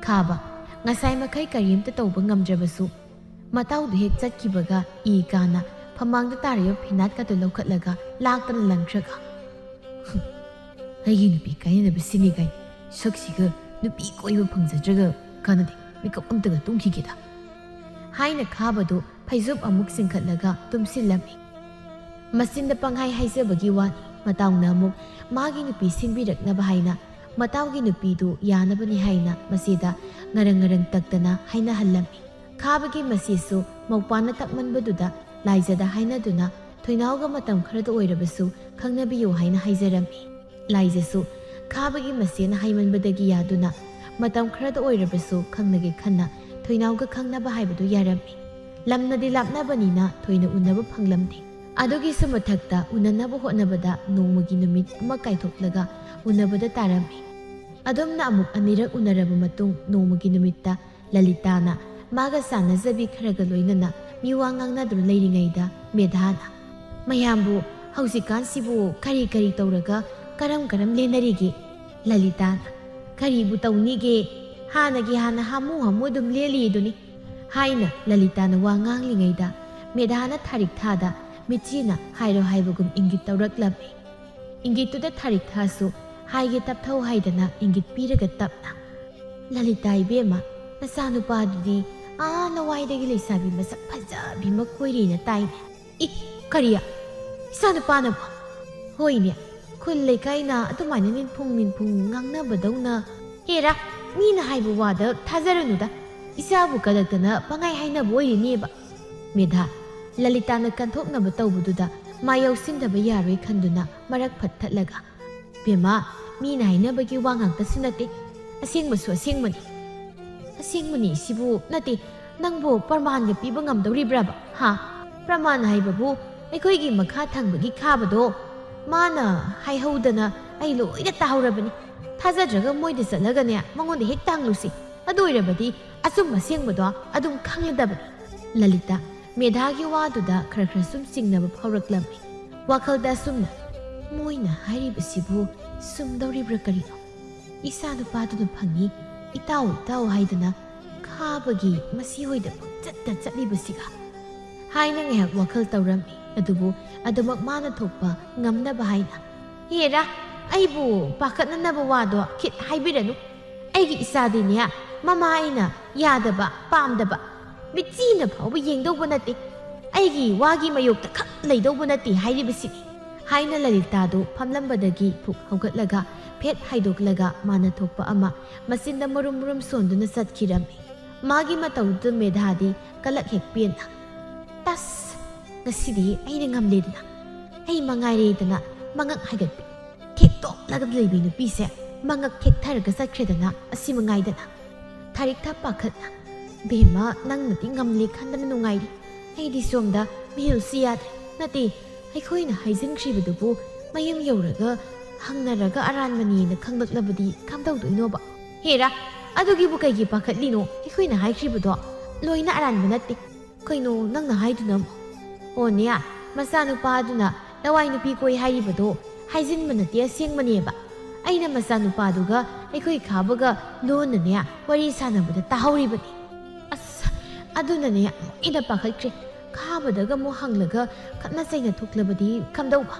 ꯈꯥꯕ, ꯉꯁꯥꯏ ꯃꯈꯩ ꯀꯔꯤꯝꯇ ꯇꯧꯕ ꯉꯝꯗ꯭ꯔꯕꯁꯨ, ꯃꯇꯥꯎꯗꯨ ꯍꯦꯛ ꯆꯠꯈꯤꯕꯒ ꯏ ꯀꯥꯅ ꯐꯃꯥꯡꯗ ꯇꯥꯔꯤꯕ ꯐꯤꯅꯥꯠꯀꯗꯨ ꯂꯧꯈꯠꯂꯒ ꯂꯥꯛꯇꯅ ꯂꯪꯈ꯭ꯔꯒ, "ꯍꯨꯝ, ꯑꯩꯒꯤ ꯅꯨꯄꯤ ꯀꯥꯏꯅꯅꯕ ꯁꯤꯟꯅꯤ ꯀꯥꯏꯅ ꯁꯛꯁꯤꯒ ꯅꯨꯄꯤ ꯀꯣꯏꯕ ꯐꯪꯖꯗ꯭ꯔꯒ ꯀꯥꯟꯅꯗꯦ, ꯃꯤꯀꯞ ꯑꯝꯇꯒ ꯇꯨꯝꯈꯤꯒꯦꯗ"꯫ ꯍꯥꯏꯅ ꯈꯥꯕꯗꯨ ꯐꯩꯖꯨꯞ ꯑꯃꯨꯛ ꯆꯤꯡꯈꯠꯂꯒ ꯇꯨꯝꯁꯤꯜꯂꯝꯃꯤ꯫ ꯃꯆꯤꯟꯗ ꯄꯪꯍꯥꯏ ꯍꯥꯏꯖꯕꯒꯤ ꯋꯥꯅꯤ, ꯃꯇꯥꯎꯅ ꯑꯃꯨꯛ ꯃꯥꯒꯤ ꯅꯨꯄꯤ ꯁꯤꯟꯕꯤꯔꯛꯅꯕ ꯍꯥꯏꯅ ꯃꯇꯥꯎꯒꯤ ꯅꯨꯄꯤꯗꯨ ꯌꯥꯅꯕꯅꯤ ꯍꯥꯏꯅ ꯃꯆꯦꯗ ꯉꯔꯪ ꯉꯔꯪ ꯇꯛꯇꯅ ꯍꯥꯏꯅꯍꯜꯂꯝꯃꯤ꯫ ꯈꯥꯕꯒꯤ ꯃꯆꯦꯁꯨ ꯃꯧꯄꯥꯅ ꯇꯛꯃꯟꯕꯗꯨꯗ ꯂꯥꯏꯖꯗ ꯍꯥꯏꯅꯗꯨꯅ ꯊꯣꯏꯅꯥꯎꯒ ꯃꯇꯝ ꯈꯔꯗ ꯑꯣꯏꯔꯕꯁꯨ ꯈꯪꯅꯕꯤꯌꯨ ꯍꯥꯏꯅ ꯍꯥꯏꯖꯔꯝꯃꯤ꯫ ꯂꯥꯏꯖꯁꯨ ꯈꯥꯕꯒꯤ ꯃꯆꯦꯅ ꯍꯥꯏꯃꯟꯕꯗꯒꯤ ꯌꯥꯗꯨꯅ ꯃꯇꯝ ꯈꯔꯗ ꯑꯣꯏꯔꯕꯁꯨ ꯈꯪꯅꯒꯦ ꯈꯟꯅ ꯊꯣꯏꯅꯥꯎꯒ ꯈꯪꯅꯕ ꯍꯥꯏꯕꯗꯨ ꯌꯥꯔꯝꯃꯤ꯫ ꯂꯝꯅꯗꯤ ꯂꯥꯞꯅꯕꯅꯤꯅ ꯊꯣꯏꯅ ꯎꯅꯕ ꯐꯪꯂꯝꯗꯦ꯫ ꯑꯗꯨꯒꯤꯁꯨ ꯃꯊꯛꯇ ꯎꯅꯅꯕ ꯍꯣꯠꯅꯕꯗ ꯅꯣꯡꯃꯒꯤ ꯅꯨꯃꯤꯠ ꯑꯃ ꯀꯥꯏꯊꯣꯛꯂꯒ ꯎꯅꯕꯗ ꯇꯥꯔꯝꯃꯤ꯫ ꯑꯗꯨꯝꯅ ꯑꯃꯨꯛ ꯑꯅꯤꯔꯛ ꯎꯅꯔꯕ ꯃꯇꯨꯡ ꯅꯣꯡꯃꯒꯤ ꯅꯨꯃꯤꯠꯇ ꯂꯂꯤꯇꯥꯅ ꯃꯥꯒ ꯆꯥꯟꯅꯖꯕꯤ ꯈꯔꯒ ꯂꯣꯏꯅꯅ ꯃꯤꯋꯥ ꯉꯥꯡꯅꯗꯨꯅ ꯂꯩꯔꯤꯉꯩꯗ ꯃꯦꯙꯥꯅ, "ꯃꯌꯥꯝꯕꯨ ꯍꯧꯖꯤꯛꯀꯥꯟꯁꯤꯕꯨ ꯀꯔꯤ ꯀꯔꯤ ꯇꯧꯔꯒ ꯀꯔꯝ ꯀꯔꯝ ꯂꯦꯟꯅꯔꯤꯒꯦ?" ꯂꯂꯤꯇꯥꯅ, "ꯀꯔꯤꯕꯨ ꯇꯧꯅꯤꯒꯦ? ꯍꯥꯟꯅꯒꯤ ꯍꯥꯟꯅ ꯍꯥꯃꯨ ꯍꯥꯃꯨ ꯑꯗꯨꯝ ꯂꯦꯜꯂꯤꯗꯨꯅꯤ" ꯍꯥꯏꯅ ꯂꯂꯤꯇꯥꯅ ꯋꯥ ꯉꯥꯡꯂꯤꯉꯩꯗ ꯃꯦꯙꯥꯅ ꯊꯥꯔꯤꯛ ꯊꯥꯗ ꯃꯤꯠꯆꯤꯅ ꯍꯥꯏꯔꯣ ꯍꯥꯏꯕꯒꯨꯝ ꯏꯪꯒꯤꯠ ꯇꯧꯔꯛꯂꯝꯃꯤ꯫ ꯏꯪꯒꯤꯠꯇꯨꯗ ꯊꯥꯔꯤꯛ ꯊꯥꯁꯨ ꯍꯥꯏꯒꯦ ꯇꯞꯊꯧ ꯍꯥꯏꯗꯅ ꯏꯪꯒꯤꯠ ꯄꯤꯔꯒ ꯇꯞꯅ, "ꯂꯂꯤꯇꯥ ꯏꯕꯦꯝꯃ, ꯅꯆꯥꯅꯨꯄꯥꯗꯨꯗꯤ ꯑꯥ ꯂꯋꯥꯏꯗꯒꯤ ꯂꯩꯁꯥꯕꯤ ꯃꯁꯛ ꯐꯖꯕꯤ ꯑꯃ ꯀꯣꯏꯔꯤꯅ ꯇꯥꯏꯅꯦ?" "ꯏ, ꯀꯔꯤ? ꯏꯆꯥꯅꯨꯄꯥꯅꯕꯣ?" "ꯍꯣꯏꯅꯦ, ꯈꯨꯜ ꯂꯩꯀꯥꯏꯅ ꯑꯗꯨꯃꯥꯏꯅ ꯅꯤꯟꯐꯨꯡ ꯅꯤꯟꯐꯨꯡ ꯉꯥꯡꯅꯕꯗꯧꯅ꯫" "ꯍꯦꯔꯥ, ꯃꯤꯅ ꯍꯥꯏꯕ ꯋꯥꯗ ꯊꯥꯖꯔꯨꯅꯨꯗ꯫ ꯏꯆꯥꯕꯨ ꯀꯗꯛꯇꯅ ꯄꯪꯍꯥꯏ ꯍꯥꯏꯅꯕ ꯑꯣꯏꯔꯤꯅꯦꯕ꯫" ꯃꯦꯙꯥ, ꯂꯂꯤꯇꯥꯅ ꯀꯟꯊꯣꯛꯅꯕ ꯇꯧꯕꯗꯨꯗ ꯃꯥ ꯌꯥꯎꯁꯤꯟꯗꯕ ꯌꯥꯔꯣꯏ ꯈꯟꯗꯨꯅ ꯃꯔꯛ ꯐꯠ ꯊꯠꯂꯒ, "ꯕꯦꯝꯃ, ꯃꯤꯅ ꯍꯥꯏꯅꯕꯒꯤ ꯋꯥ ꯉꯥꯛꯇꯁꯨ ꯅꯠꯇꯦ, ꯑꯁꯦꯡꯕꯁꯨ ꯑꯁꯦꯡꯕꯅꯤ꯫" "ꯑꯁꯦꯡꯕꯅꯤ ꯁꯤꯕꯨ ꯅꯠꯇꯦ, ꯅꯪꯕꯨ ꯄ꯭ꯔꯃꯥꯟꯒ ꯄꯤꯕ ꯉꯝꯗꯧꯔꯤꯕ꯭ꯔꯕ? ꯍꯥ? ꯄ꯭ꯔꯃꯥꯟ ꯍꯥꯏꯕꯕꯨ ꯑꯩꯈꯣꯏꯒꯤ ꯃꯈꯥ ꯊꯪꯕꯒꯤ ꯈꯥꯕꯗꯣ, ꯃꯥꯅ ꯍꯥꯏꯍꯧꯗꯅ ꯑꯩ ꯂꯣꯏꯅ ꯇꯥꯍꯧꯔꯕꯅꯤ꯫ ꯊꯥꯖꯗ꯭ꯔꯒ ꯃꯣꯏꯗ ꯆꯠꯂꯒꯅꯦ ꯃꯉꯣꯟꯗ ꯍꯦꯛ ꯇꯥꯡꯂꯨꯁꯤ꯫ ꯑꯗꯨ ꯑꯣꯏꯔꯕꯗꯤ ꯑꯆꯨꯝ ꯑꯁꯦꯡꯕꯗꯣ ꯑꯗꯨꯝ ꯈꯪꯂꯗꯕꯅꯤ꯫" ꯂꯂꯤꯇꯥ, ꯃꯦꯙꯥꯒꯤ ꯋꯥꯗꯨꯗ ꯈꯔ ꯈꯔ ꯁꯨꯝ ꯆꯤꯡꯅꯕ ꯐꯥꯎꯔꯛꯂꯝꯃꯤ꯫ ꯋꯥꯈꯜꯗ ꯑꯁꯨꯝꯅ, "ꯃꯣꯏꯅ ꯍꯥꯏꯔꯤꯕꯁꯤꯕꯨ ꯆꯨꯝꯗꯧꯔꯤꯕ꯭ꯔꯥ ꯀꯔꯤꯅꯣ? ꯏꯆꯥ ꯅꯨꯄꯥꯗꯨꯅ ꯐꯪꯉꯤ, ꯏꯇꯥꯎ ꯏꯇꯥꯎ ꯍꯥꯏꯗꯅ ꯈꯥꯕꯒꯤ ꯃꯁꯤ ꯍꯣꯏꯗ ꯄꯪꯆꯠꯇ ꯆꯠꯂꯤꯕꯁꯤꯒ?" ꯍꯥꯏꯅ ꯉꯥꯏꯍꯥꯛ ꯋꯥꯈꯜ ꯇꯧꯔꯝꯃꯤ꯫ ꯑꯗꯨꯕꯨ ꯑꯗꯨꯃꯛ ꯃꯥꯅ ꯊꯣꯛꯄ ꯉꯝꯅꯕ ꯍꯥꯏꯅ, "ꯍꯦꯔꯥ, ꯑꯩꯕꯨ ꯄꯥꯈꯠꯅꯅꯕ ꯋꯥꯗꯣ ꯈꯤꯠ ꯍꯥꯏꯕꯤꯔꯅꯨ꯫ ꯑꯩꯒꯤ ꯏꯆꯥꯗꯤꯅꯦ, ꯃꯃꯥ ꯑꯩꯅ ꯌꯥꯗꯕ, ꯄꯥꯝꯗꯕ, ꯃꯤꯠꯆꯤꯅ ꯐꯥꯎꯕ ꯌꯦꯡꯗꯧꯕ ꯅꯠꯇꯦ꯫ ꯑꯩꯒꯤ ꯋꯥꯒꯤ ꯃꯌꯣꯛꯇ ꯈꯛ ꯂꯩꯗꯧꯕ ꯅꯠꯇꯦ ꯍꯥꯏꯔꯤꯕꯁꯤꯅꯤ," ꯍꯥꯏꯅ ꯂꯂꯤꯇꯥꯗꯨ ꯐꯝꯂꯝꯕꯗꯒꯤ ꯐꯨꯛ ꯍꯧꯒꯠꯂꯒ ꯐꯦꯠ ꯍꯥꯏꯗꯣꯛꯂꯒ ꯃꯥꯅ ꯊꯣꯛꯄ ꯑꯃ ꯃꯆꯤꯟꯗ ꯃꯔꯨꯝ ꯃꯔꯨꯝ ꯁꯣꯟꯗꯨꯅ ꯆꯠꯈꯤꯔꯝꯃꯤ꯫ ꯃꯥꯒꯤ ꯃꯇꯧꯗꯨꯗ ꯃꯦꯙꯥꯗꯤ ꯀꯂꯛ ꯍꯦꯛ ꯄꯦꯟꯅ, "ꯇꯁ! ꯉꯁꯤꯗꯤ ꯑꯩꯅ ꯉꯝꯂꯦꯗꯅ꯫ ꯑꯩ ꯃꯉꯥꯏꯔꯦꯗꯅ ꯃꯉꯛ ꯍꯥꯏꯒꯠꯄꯤ꯫ ꯊꯦꯛꯇꯣꯛꯂꯒ ꯂꯩꯕꯤ ꯅꯨꯄꯤꯁꯦ ꯃꯉꯛ ꯊꯦꯛꯊꯔꯒ ꯆꯠꯈ꯭ꯔꯦꯗꯅ, ꯑꯁꯤ ꯃꯉꯥꯏꯗꯅ꯫" ꯊꯥꯔꯤꯛꯊꯥ ꯄꯥꯈꯠꯅ, "ꯕꯦꯝꯃ, ꯅꯪꯅꯗꯤ ꯉꯝꯂꯦ ꯈꯟꯗꯅ ꯅꯨꯡꯉꯥꯏꯔꯤ꯫ ꯑꯩꯗꯤ ꯁꯣꯝꯗ ꯃꯤꯍꯨꯜꯁꯤ ꯌꯥꯗ꯭ꯔꯦ꯫ ꯅꯠꯇꯦ, ꯑꯩꯈꯣꯏꯅ ꯍꯥꯏꯖꯤꯟꯈ꯭ꯔꯤꯕꯗꯨꯕꯨ ꯃꯌꯨꯝ ꯌꯧꯔꯒ ꯍꯪꯅꯔꯒ ꯑꯔꯥꯟꯕꯅꯦꯅ ꯈꯪꯂꯛꯂꯕꯗꯤ ꯀꯝꯗꯧꯗꯣꯏꯅꯣꯕ?" "ꯍꯦꯔꯥ, ꯑꯗꯨꯒꯤꯕꯨ ꯀꯩꯒꯤ ꯄꯥꯈꯠꯂꯤꯅꯣ? ꯑꯩꯈꯣꯏꯅ ꯍꯥꯏꯈ꯭ꯔꯤꯕꯗꯣ ꯂꯣꯏꯅ ꯑꯔꯥꯟꯕ ꯅꯠꯇꯦ꯫" "ꯀꯩꯅꯣ ꯅꯪꯅ ꯍꯥꯏꯗꯨꯅ?" "ꯑꯣꯅꯦ, ꯃꯆꯥꯅꯨꯄꯥꯗꯨꯅ ꯂꯋꯥꯏ ꯅꯨꯄꯤ ꯀꯣꯏ ꯍꯥꯏꯔꯤꯕꯗꯣ ꯍꯥꯏꯖꯤꯟꯕ ꯅꯠꯇꯦ, ꯑꯁꯦꯡꯕꯅꯦꯕ꯫ ꯑꯩꯅ ꯃꯆꯥꯅꯨꯄꯥꯗꯨꯒ ꯑꯩꯈꯣꯏ ꯈꯥꯕꯒ ꯂꯣꯟꯅꯅꯦ ꯋꯥꯔꯤ ꯁꯥꯟꯅꯕꯗ ꯇꯥꯍꯧꯔꯤꯕꯅꯤ꯫ ꯑꯁ, ꯑꯗꯨꯅꯅꯦ ꯑꯃꯨꯛ ꯍꯦꯟꯅ ꯄꯥꯈꯠꯈ꯭ꯔꯦ꯫ ꯈꯥꯕꯗꯒ ꯑꯃꯨꯛ ꯍꯪꯂꯒ ꯈꯠꯅ ꯆꯩꯅ ꯊꯣꯛꯂꯕꯗꯤ ꯀꯝꯗꯧꯕ?"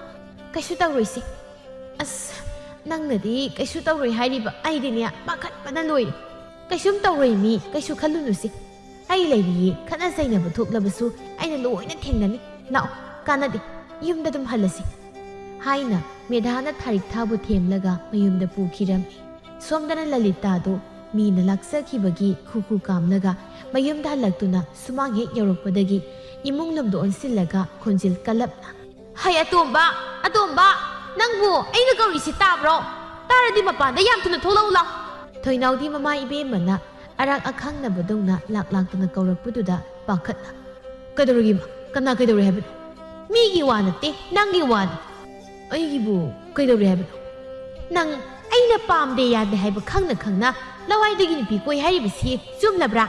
"ꯀꯩꯁꯨ ꯇꯧꯔꯣꯏꯁꯦ꯫" "ꯑꯁ, ꯅꯪꯅꯗꯤ ꯀꯩꯁꯨ ꯇꯧꯔꯣꯏ ꯍꯥꯏꯔꯤꯕ, ꯑꯩꯗꯤꯅꯦ ꯄꯥꯈꯠꯄꯅ ꯂꯣꯏꯔꯦ꯫" "ꯀꯩꯁꯨꯝ ꯇꯧꯔꯣꯏ ꯃꯤ, ꯀꯩꯁꯨ ꯈꯜꯂꯨꯅꯨꯁꯦ꯫ ꯑꯩ ꯂꯩꯔꯤꯌꯦ, ꯈꯠꯅ ꯆꯩꯅꯕ ꯊꯣꯛꯂꯕꯁꯨ ꯑꯩꯅ ꯂꯣꯏꯅ ꯊꯦꯡꯅꯅꯤ꯫ ꯂꯥꯛꯑꯣ, ꯀꯥꯟꯅꯗꯦ, ꯌꯨꯝꯗ ꯑꯗꯨꯝ ꯍꯜꯂꯁꯤ꯫" ꯍꯥꯏꯅ ꯃꯦꯙꯥꯅ ꯊꯥꯔꯤꯛꯊꯥꯕꯨ ꯊꯦꯝꯂꯒ ꯃꯌꯨꯝꯗ ꯄꯨꯈꯤꯔꯝꯃꯤ꯫ ꯁꯣꯝꯗꯅ ꯂꯂꯤꯇꯥꯗꯨ ꯃꯤꯅ ꯂꯥꯛꯆꯈꯤꯕꯒꯤ ꯈꯨꯈꯨ ꯀꯥꯝꯂꯒ ꯃꯌꯨꯝꯗ ꯍꯜꯂꯛꯇꯨꯅ ꯁꯨꯃꯥꯡ ꯍꯦꯛ ꯌꯧꯔꯛꯄꯗꯒꯤ ꯏꯃꯨꯡ ꯂꯣꯝꯗ ꯑꯣꯟꯁꯤꯜꯂꯒ ꯈꯣꯟꯖꯦꯜ ꯀꯜꯂꯞꯅ, "ꯍꯩ ꯑꯇꯣꯝꯕ, ꯑꯇꯣꯝꯕ, ꯅꯪꯕꯨ ꯑꯩꯅ ꯀꯧꯔꯤꯁꯤ ꯇꯥꯕ꯭ꯔꯣ? ꯇꯥꯔꯗꯤ ꯃꯄꯥꯟꯗ ꯌꯥꯝ ꯊꯨꯅ ꯊꯣꯛꯂꯛꯎ ꯂꯥꯎ꯫" ꯊꯣꯏꯅꯥꯎꯗꯤ ꯃꯃꯥ ꯏꯕꯦꯝꯃꯅ ꯑꯔꯥꯛ ꯑꯈꯪꯅꯕꯗꯧꯅ ꯂꯥꯛ ꯂꯥꯛꯇꯅ ꯀꯧꯔꯛꯄꯗꯨꯗ ꯄꯥꯈꯠꯅ, "ꯀꯩꯗꯧꯔꯒꯦ ꯏꯃꯥ? ꯀꯅꯥ ꯀꯩꯗꯧꯔꯦ ꯍꯥꯏꯕꯅꯣ?" "ꯃꯤꯒꯤ ꯋꯥ ꯅꯠꯇꯦ, ꯅꯪꯒꯤ ꯋꯥꯅꯤ꯫" "ꯑꯩꯒꯤꯕꯨ ꯀꯩꯗꯧꯔꯦ ꯍꯥꯏꯕꯅꯣ?" "ꯅꯪ ꯑꯩꯅ ꯄꯥꯝꯗꯦ ꯌꯥꯗꯦ ꯍꯥꯏꯕ ꯈꯪꯅ ꯈꯪꯅ ꯂꯋꯥꯏꯗꯒꯤ ꯅꯨꯄꯤ ꯀꯣꯏ ꯍꯥꯏꯔꯤꯕꯁꯤ ꯆꯨꯝꯂꯕ꯭ꯔꯥ?"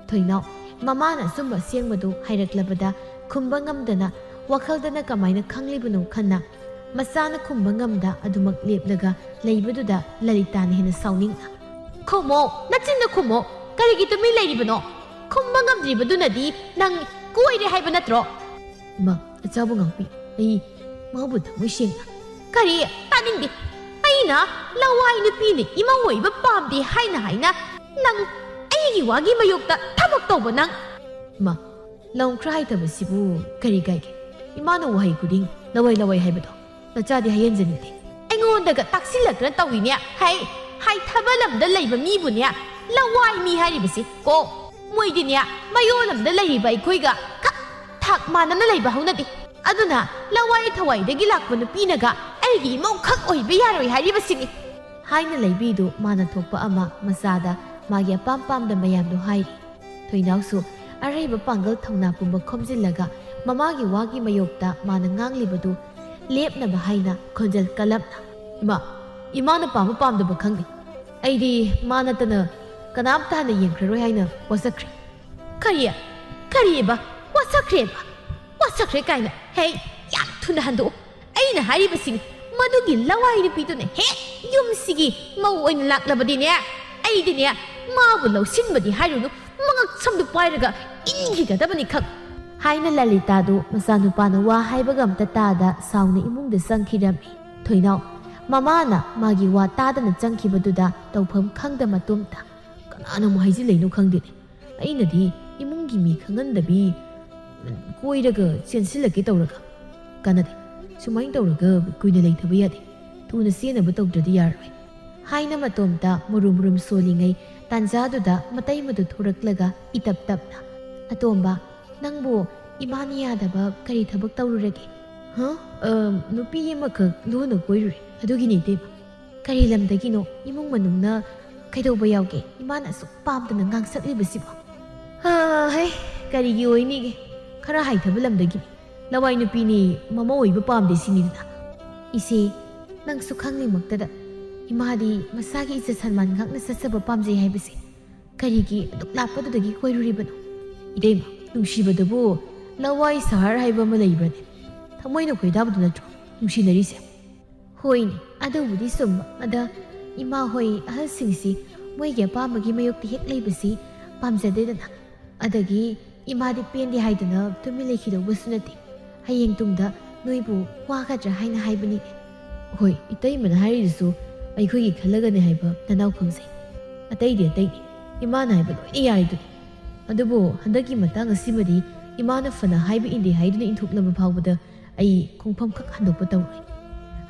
ꯊꯣꯏꯅꯥꯎ ꯃꯃꯥꯅ ꯑꯆꯨꯝꯕ ꯑꯁꯦꯡꯕꯗꯨ ꯍꯥꯏꯔꯛꯂꯕꯗ ꯈꯨꯝꯕ ꯉꯝꯗꯅ ꯋꯥꯈꯜꯗꯅ ꯀꯃꯥꯏꯅ ꯈꯪꯂꯤꯕꯅꯣ ꯈꯟꯅ ꯃꯆꯥꯅ ꯈꯨꯝꯕ ꯉꯝꯗ ꯑꯗꯨꯃꯛ ꯂꯦꯞꯂꯒ ꯂꯩꯕꯗꯨꯗ ꯂꯂꯤꯇꯥꯅ ꯍꯦꯟꯅ ꯁꯥꯎꯅꯤꯡꯅ, "ꯈꯨꯝꯃꯣ, ꯅꯆꯤꯟꯅ ꯈꯨꯝꯃꯣ꯫ ꯀꯔꯤꯒꯤ ꯇꯨꯃꯤꯟ ꯂꯩꯔꯤꯕꯅꯣ? ꯈꯨꯝꯕ ꯉꯝꯗ꯭ꯔꯤꯕꯗꯨꯅꯗꯤ ꯅꯪ ꯀꯣꯏꯔꯦ ꯍꯥꯏꯕ ꯅꯠꯇ꯭ꯔꯣ?" "ꯏꯃꯥ, ꯏꯆꯥꯕꯨ ꯉꯥꯛꯄꯤ꯫ ꯑꯩ ꯃꯥꯕꯨ ꯊꯃꯣꯏ ꯁꯦꯡꯅ..." "ꯀꯔꯤ? ꯇꯥꯅꯤꯡꯗꯦ꯫ ꯑꯩꯅ ꯂꯋꯥꯏ ꯅꯨꯄꯤꯅ ꯏꯃꯧ ꯑꯣꯏꯕ ꯄꯥꯝꯗꯦ ꯍꯥꯏꯅ ꯍꯥꯏꯅ ꯅꯪ ꯑꯩꯒꯤ ꯋꯥꯒꯤ ꯃꯌꯣꯛꯇ ꯊꯕꯛ ꯇꯧꯕ ꯅꯪ ꯏꯃꯥ, ꯂꯝ ꯈꯔ ꯍꯥꯏꯊꯕꯁꯤꯕꯨ ꯀꯔꯤ ꯀꯥꯏꯒꯦ? ꯏꯃꯥꯅ ꯋꯥꯍꯩ ꯈꯨꯗꯤꯡ ꯂꯋꯥꯏ ꯂꯋꯥꯏ ꯍꯥꯏꯕꯗꯣ ꯅꯆꯥꯗꯤ ꯍꯌꯦꯟꯖꯅꯤꯡꯗꯦ꯫ ꯑꯩꯉꯣꯟꯗꯒ ꯇꯥꯛꯁꯤꯜꯂꯛꯇꯅ ꯇꯧꯏꯅꯦ꯫ ꯍꯩ, ꯍꯥꯏꯊꯕ ꯂꯝꯗ ꯂꯩꯕ ꯃꯤꯕꯨꯅꯦ ꯂꯋꯥꯏ ꯃꯤ ꯍꯥꯏꯔꯤꯕꯁꯤ ꯀꯣ꯫ ꯃꯣꯏꯗꯤꯅꯦ ꯃꯌꯣꯜ ꯂꯝꯗ ꯂꯩꯔꯤꯕ ꯑꯩꯈꯣꯏꯒ ꯈꯛ ꯊꯥꯛ ꯃꯥꯟꯅꯅ ꯂꯩꯕ ꯍꯧꯅꯗꯦ꯫ ꯑꯗꯨꯅ ꯂꯋꯥꯏ ꯊꯋꯥꯏꯗꯒꯤ ꯂꯥꯛꯄ ꯅꯨꯄꯤꯅꯒ ꯑꯩꯒꯤ ꯏꯃꯧ ꯈꯛ ꯑꯣꯏꯕ ꯌꯥꯔꯣꯏ ꯍꯥꯏꯔꯤꯕꯁꯤꯅꯤ꯫ ꯍꯥꯏꯅ ꯂꯩꯕꯤꯗꯨ ꯃꯥꯅ ꯊꯣꯛꯄ ꯑꯃ ꯃꯆꯥꯗ ꯃꯥꯒꯤ ꯑꯄꯥꯝ ꯄꯥꯝꯗ ꯃꯌꯥꯝꯗꯨ ꯍꯥꯏꯔꯤ꯫ ꯊꯣꯏꯅꯥꯎꯁꯨ ꯑꯔꯩꯕ ꯄꯥꯡꯒꯜ ꯊꯧꯅꯥ ꯄꯨꯝꯕ ꯈꯣꯝꯖꯤꯜꯂꯒ ꯃꯃꯥꯒꯤ ꯋꯥꯒꯤ ꯃꯌꯣꯛꯇ ꯃꯥꯅ ꯉꯥꯡꯂꯤꯕꯗꯨ ꯂꯦꯞꯅꯕ ꯍꯥꯏꯅ ꯈꯣꯟꯖꯦꯜ ꯀꯜꯂꯞꯅ, "ꯏꯃꯥ, ꯏꯃꯥꯅ ꯄꯥꯝꯕ ꯄꯥꯝꯗꯕ ꯈꯪꯗꯦ꯫ ꯑꯩꯗꯤ ꯃꯥ ꯅꯠꯇꯅ ꯀꯅꯥꯝꯇ ꯍꯥꯟꯅ ꯌꯦꯡꯈ꯭ꯔꯔꯣꯏ ꯍꯥꯏꯅ ꯋꯥꯁꯛꯈ꯭ꯔꯦ꯫" "ꯀꯔꯤ? ꯀꯔꯤꯑꯕ? ꯋꯥꯁꯛꯈ꯭ꯔꯦꯕ? ꯋꯥꯁꯛꯈ꯭ꯔꯦ ꯀꯥꯏꯅ? ꯍꯦ, ꯌꯥꯝ ꯊꯨꯅ ꯍꯟꯗꯣꯛꯎ꯫ ꯑꯩꯅ ꯍꯥꯏꯔꯤꯕꯁꯤꯅꯤ, ꯃꯗꯨꯒꯤ ꯂꯋꯥꯏ ꯅꯨꯄꯤꯗꯨꯅ ꯍꯦꯛ ꯌꯨꯝꯁꯤꯒꯤ ꯃꯧ ꯑꯣꯏꯅ ꯂꯥꯛꯂꯕꯗꯤꯅꯦ, ꯑꯩꯗꯤꯅꯦ ꯃꯥꯕꯨ ꯂꯧꯁꯤꯟꯕꯗꯤ ꯍꯥꯏꯔꯨꯅꯨ, ꯃꯉꯛ ꯁꯝꯗꯨ ꯄꯥꯏꯔꯒ ꯏꯟꯈꯤꯒꯗꯕꯅꯤ ꯈꯛ꯫" ꯍꯥꯏꯅ ꯂꯂꯤꯇꯥꯗꯨ ꯃꯆꯥꯅꯨꯄꯥꯅ ꯋꯥ ꯍꯥꯏꯕꯒ ꯑꯝꯇ ꯇꯥꯗ ꯁꯥꯎꯅ ꯏꯃꯨꯡꯗ ꯆꯪꯈꯤꯔꯝꯃꯤ꯫ ꯊꯣꯏꯅꯥꯎ, ꯃꯃꯥꯅ ꯃꯥꯒꯤ ꯋꯥ ꯇꯥꯗꯅ ꯆꯪꯈꯤꯕꯗꯨꯗ ꯇꯧꯐꯝ ꯈꯪꯗ ꯃꯇꯣꯝꯇ, "ꯀꯅꯥꯅ ꯑꯃꯨꯛ ꯍꯥꯏꯖꯤꯜꯂꯛꯏꯅꯣ ꯈꯪꯗꯦꯅꯦ꯫ ꯑꯩꯅꯗꯤ ꯏꯃꯨꯡꯒꯤ ꯃꯤ ꯈꯪꯍꯟꯗꯕꯤ ꯀꯣꯏꯔꯒ ꯆꯦꯟꯁꯤꯜꯂꯛꯀꯦ ꯇꯧꯔꯒ꯫ ꯀꯥꯟꯅꯗꯦ꯫ ꯁꯨꯃꯥꯏꯅ ꯇꯧꯔꯒ ꯀꯨꯏꯅ ꯂꯩꯊꯕ ꯌꯥꯗꯦ꯫ ꯊꯨꯅ ꯆꯦꯟꯅꯕ ꯇꯧꯗ꯭ꯔꯗꯤ ꯌꯥꯔꯔꯣꯏ꯫" ꯍꯥꯏꯅ ꯃꯇꯣꯝꯇ ꯃꯨꯔꯨꯝ ꯃꯨꯔꯨꯝ ꯁꯣꯜꯂꯤꯉꯩ ꯇꯥꯟꯖꯥꯗꯨꯗ ꯃꯇꯩꯃꯗꯨ ꯊꯣꯔꯛꯂꯒ ꯏꯇꯞ ꯇꯞꯅ, "ꯑꯇꯣꯝꯕ, ꯅꯪꯕꯨ ꯏꯃꯥꯅ ꯌꯥꯗꯕ ꯀꯔꯤ ꯊꯕꯛ ꯇꯧꯔꯨꯔꯒꯦ?" "ꯍ? ꯑ, ꯅꯨꯄꯤ ꯑꯃꯈꯛ ꯂꯣꯟꯅ ꯀꯣꯏꯔꯨꯔꯦ꯫ ꯑꯗꯨꯒꯤꯅꯦ, ꯏꯇꯩꯃ꯫" "ꯀꯔꯤ ꯂꯝꯗꯒꯤꯅꯣ? ꯏꯃꯨꯡ ꯃꯅꯨꯡꯅ ꯀꯩꯗꯧꯕ ꯌꯥꯎꯒꯦ ꯏꯃꯥꯅ ꯑꯁꯨꯛ ꯄꯥꯝꯗꯅ ꯉꯥꯡꯁꯛꯂꯤꯕꯁꯤꯕꯣ?" "ꯍꯥ, ꯍꯩ, ꯀꯔꯤꯒꯤ ꯑꯣꯏꯅꯤꯒꯦ? ꯈꯔ ꯍꯥꯏꯊꯕ ꯂꯝꯗꯒꯤꯅꯤ꯫ ꯂꯋꯥꯏ ꯅꯨꯄꯤꯅꯤ, ꯃꯃꯧ ꯑꯣꯏꯕ ꯄꯥꯝꯗꯦ ꯁꯤꯅꯤꯗꯅ꯫" "ꯏꯆꯦ, ꯅꯪꯁꯨ ꯈꯪꯂꯤꯃꯛꯇꯗ ꯏꯃꯥꯗꯤ ꯃꯁꯥꯒꯤ ꯏꯖꯠ ꯁꯟꯃꯥꯟ ꯉꯥꯛꯅ ꯆꯠꯆꯕ ꯄꯥꯝꯖꯩ ꯍꯥꯏꯕꯁꯦ ꯀꯔꯤꯒꯤ ꯑꯗꯨꯛ ꯂꯥꯞꯄꯗꯨꯗꯒꯤ ꯀꯣꯏꯔꯨꯔꯤꯕꯅꯣ?" "ꯏꯇꯩꯃ, ꯅꯨꯡꯁꯤꯕꯗꯕꯨ ꯂꯋꯥꯏ ꯁꯍꯔ ꯍꯥꯏꯕ ꯑꯃ ꯂꯩꯕ꯭ꯔꯅꯦ? ꯊꯃꯣꯏꯅ ꯈꯣꯏꯗꯥꯕꯗꯨ ꯅꯠꯇ꯭ꯔꯣ ꯅꯨꯡꯁꯤꯅꯔꯤꯁꯦ?" "ꯍꯣꯏꯅꯦ, ꯑꯗꯨꯕꯨꯗꯤ ꯆꯨꯝꯕ꯫ ꯑꯗ ꯏꯃꯥ ꯍꯣꯏ ꯑꯍꯜꯁꯤꯡꯁꯤ ꯃꯣꯏꯒꯤ ꯑꯄꯥꯝꯕꯒꯤ ꯃꯥꯌꯣꯛꯇ ꯍꯦꯛ ꯂꯩꯕꯁꯤ ꯄꯥꯝꯖꯗꯦꯗꯅ꯫ ꯑꯗꯒꯤ ꯏꯃꯥꯗꯤ ꯄꯦꯟꯗꯦ ꯍꯥꯏꯗꯨꯅ ꯇꯨꯃꯤꯟ ꯂꯩꯈꯤꯗꯧꯕꯁꯨ ꯅꯠꯇꯦ꯫ ꯍꯌꯦꯡ ꯇꯨꯡꯗ ꯅꯣꯏꯕꯨ ꯋꯥꯒꯗ꯭ꯔꯥ ꯍꯥꯏꯅ ꯍꯥꯏꯕꯅꯤꯅꯦ꯫" "ꯍꯣꯏ, ꯏꯇꯩꯃꯅ ꯍꯥꯏꯔꯤꯗꯨꯁꯨ ꯑꯩꯈꯣꯏꯒꯤ ꯈꯜꯂꯒꯅꯦ ꯍꯥꯏꯕ ꯅꯅꯥꯎ ꯈꯪꯖꯩ꯫ ꯑꯇꯩꯗꯤ ꯑꯇꯩꯅꯤ, ꯏꯃꯥꯅ ꯍꯥꯏꯕ ꯂꯣꯏꯅ ꯌꯥꯔꯤꯗꯨꯅꯤ꯫ ꯑꯗꯨꯕꯨ ꯍꯟꯗꯛꯀꯤ ꯃꯇꯥꯡ ꯑꯁꯤꯃꯗꯤ ꯏꯃꯥꯅ ꯐꯅ ꯍꯥꯏꯕ ꯏꯟꯗꯦ ꯍꯥꯏꯗꯨꯅ ꯏꯟꯊꯣꯛꯂꯕ ꯐꯥꯎꯕꯗ ꯑꯩ ꯈꯣꯡꯐꯝ ꯈꯛ ꯍꯟꯗꯣꯛꯄ ꯇꯧꯔꯣꯏ"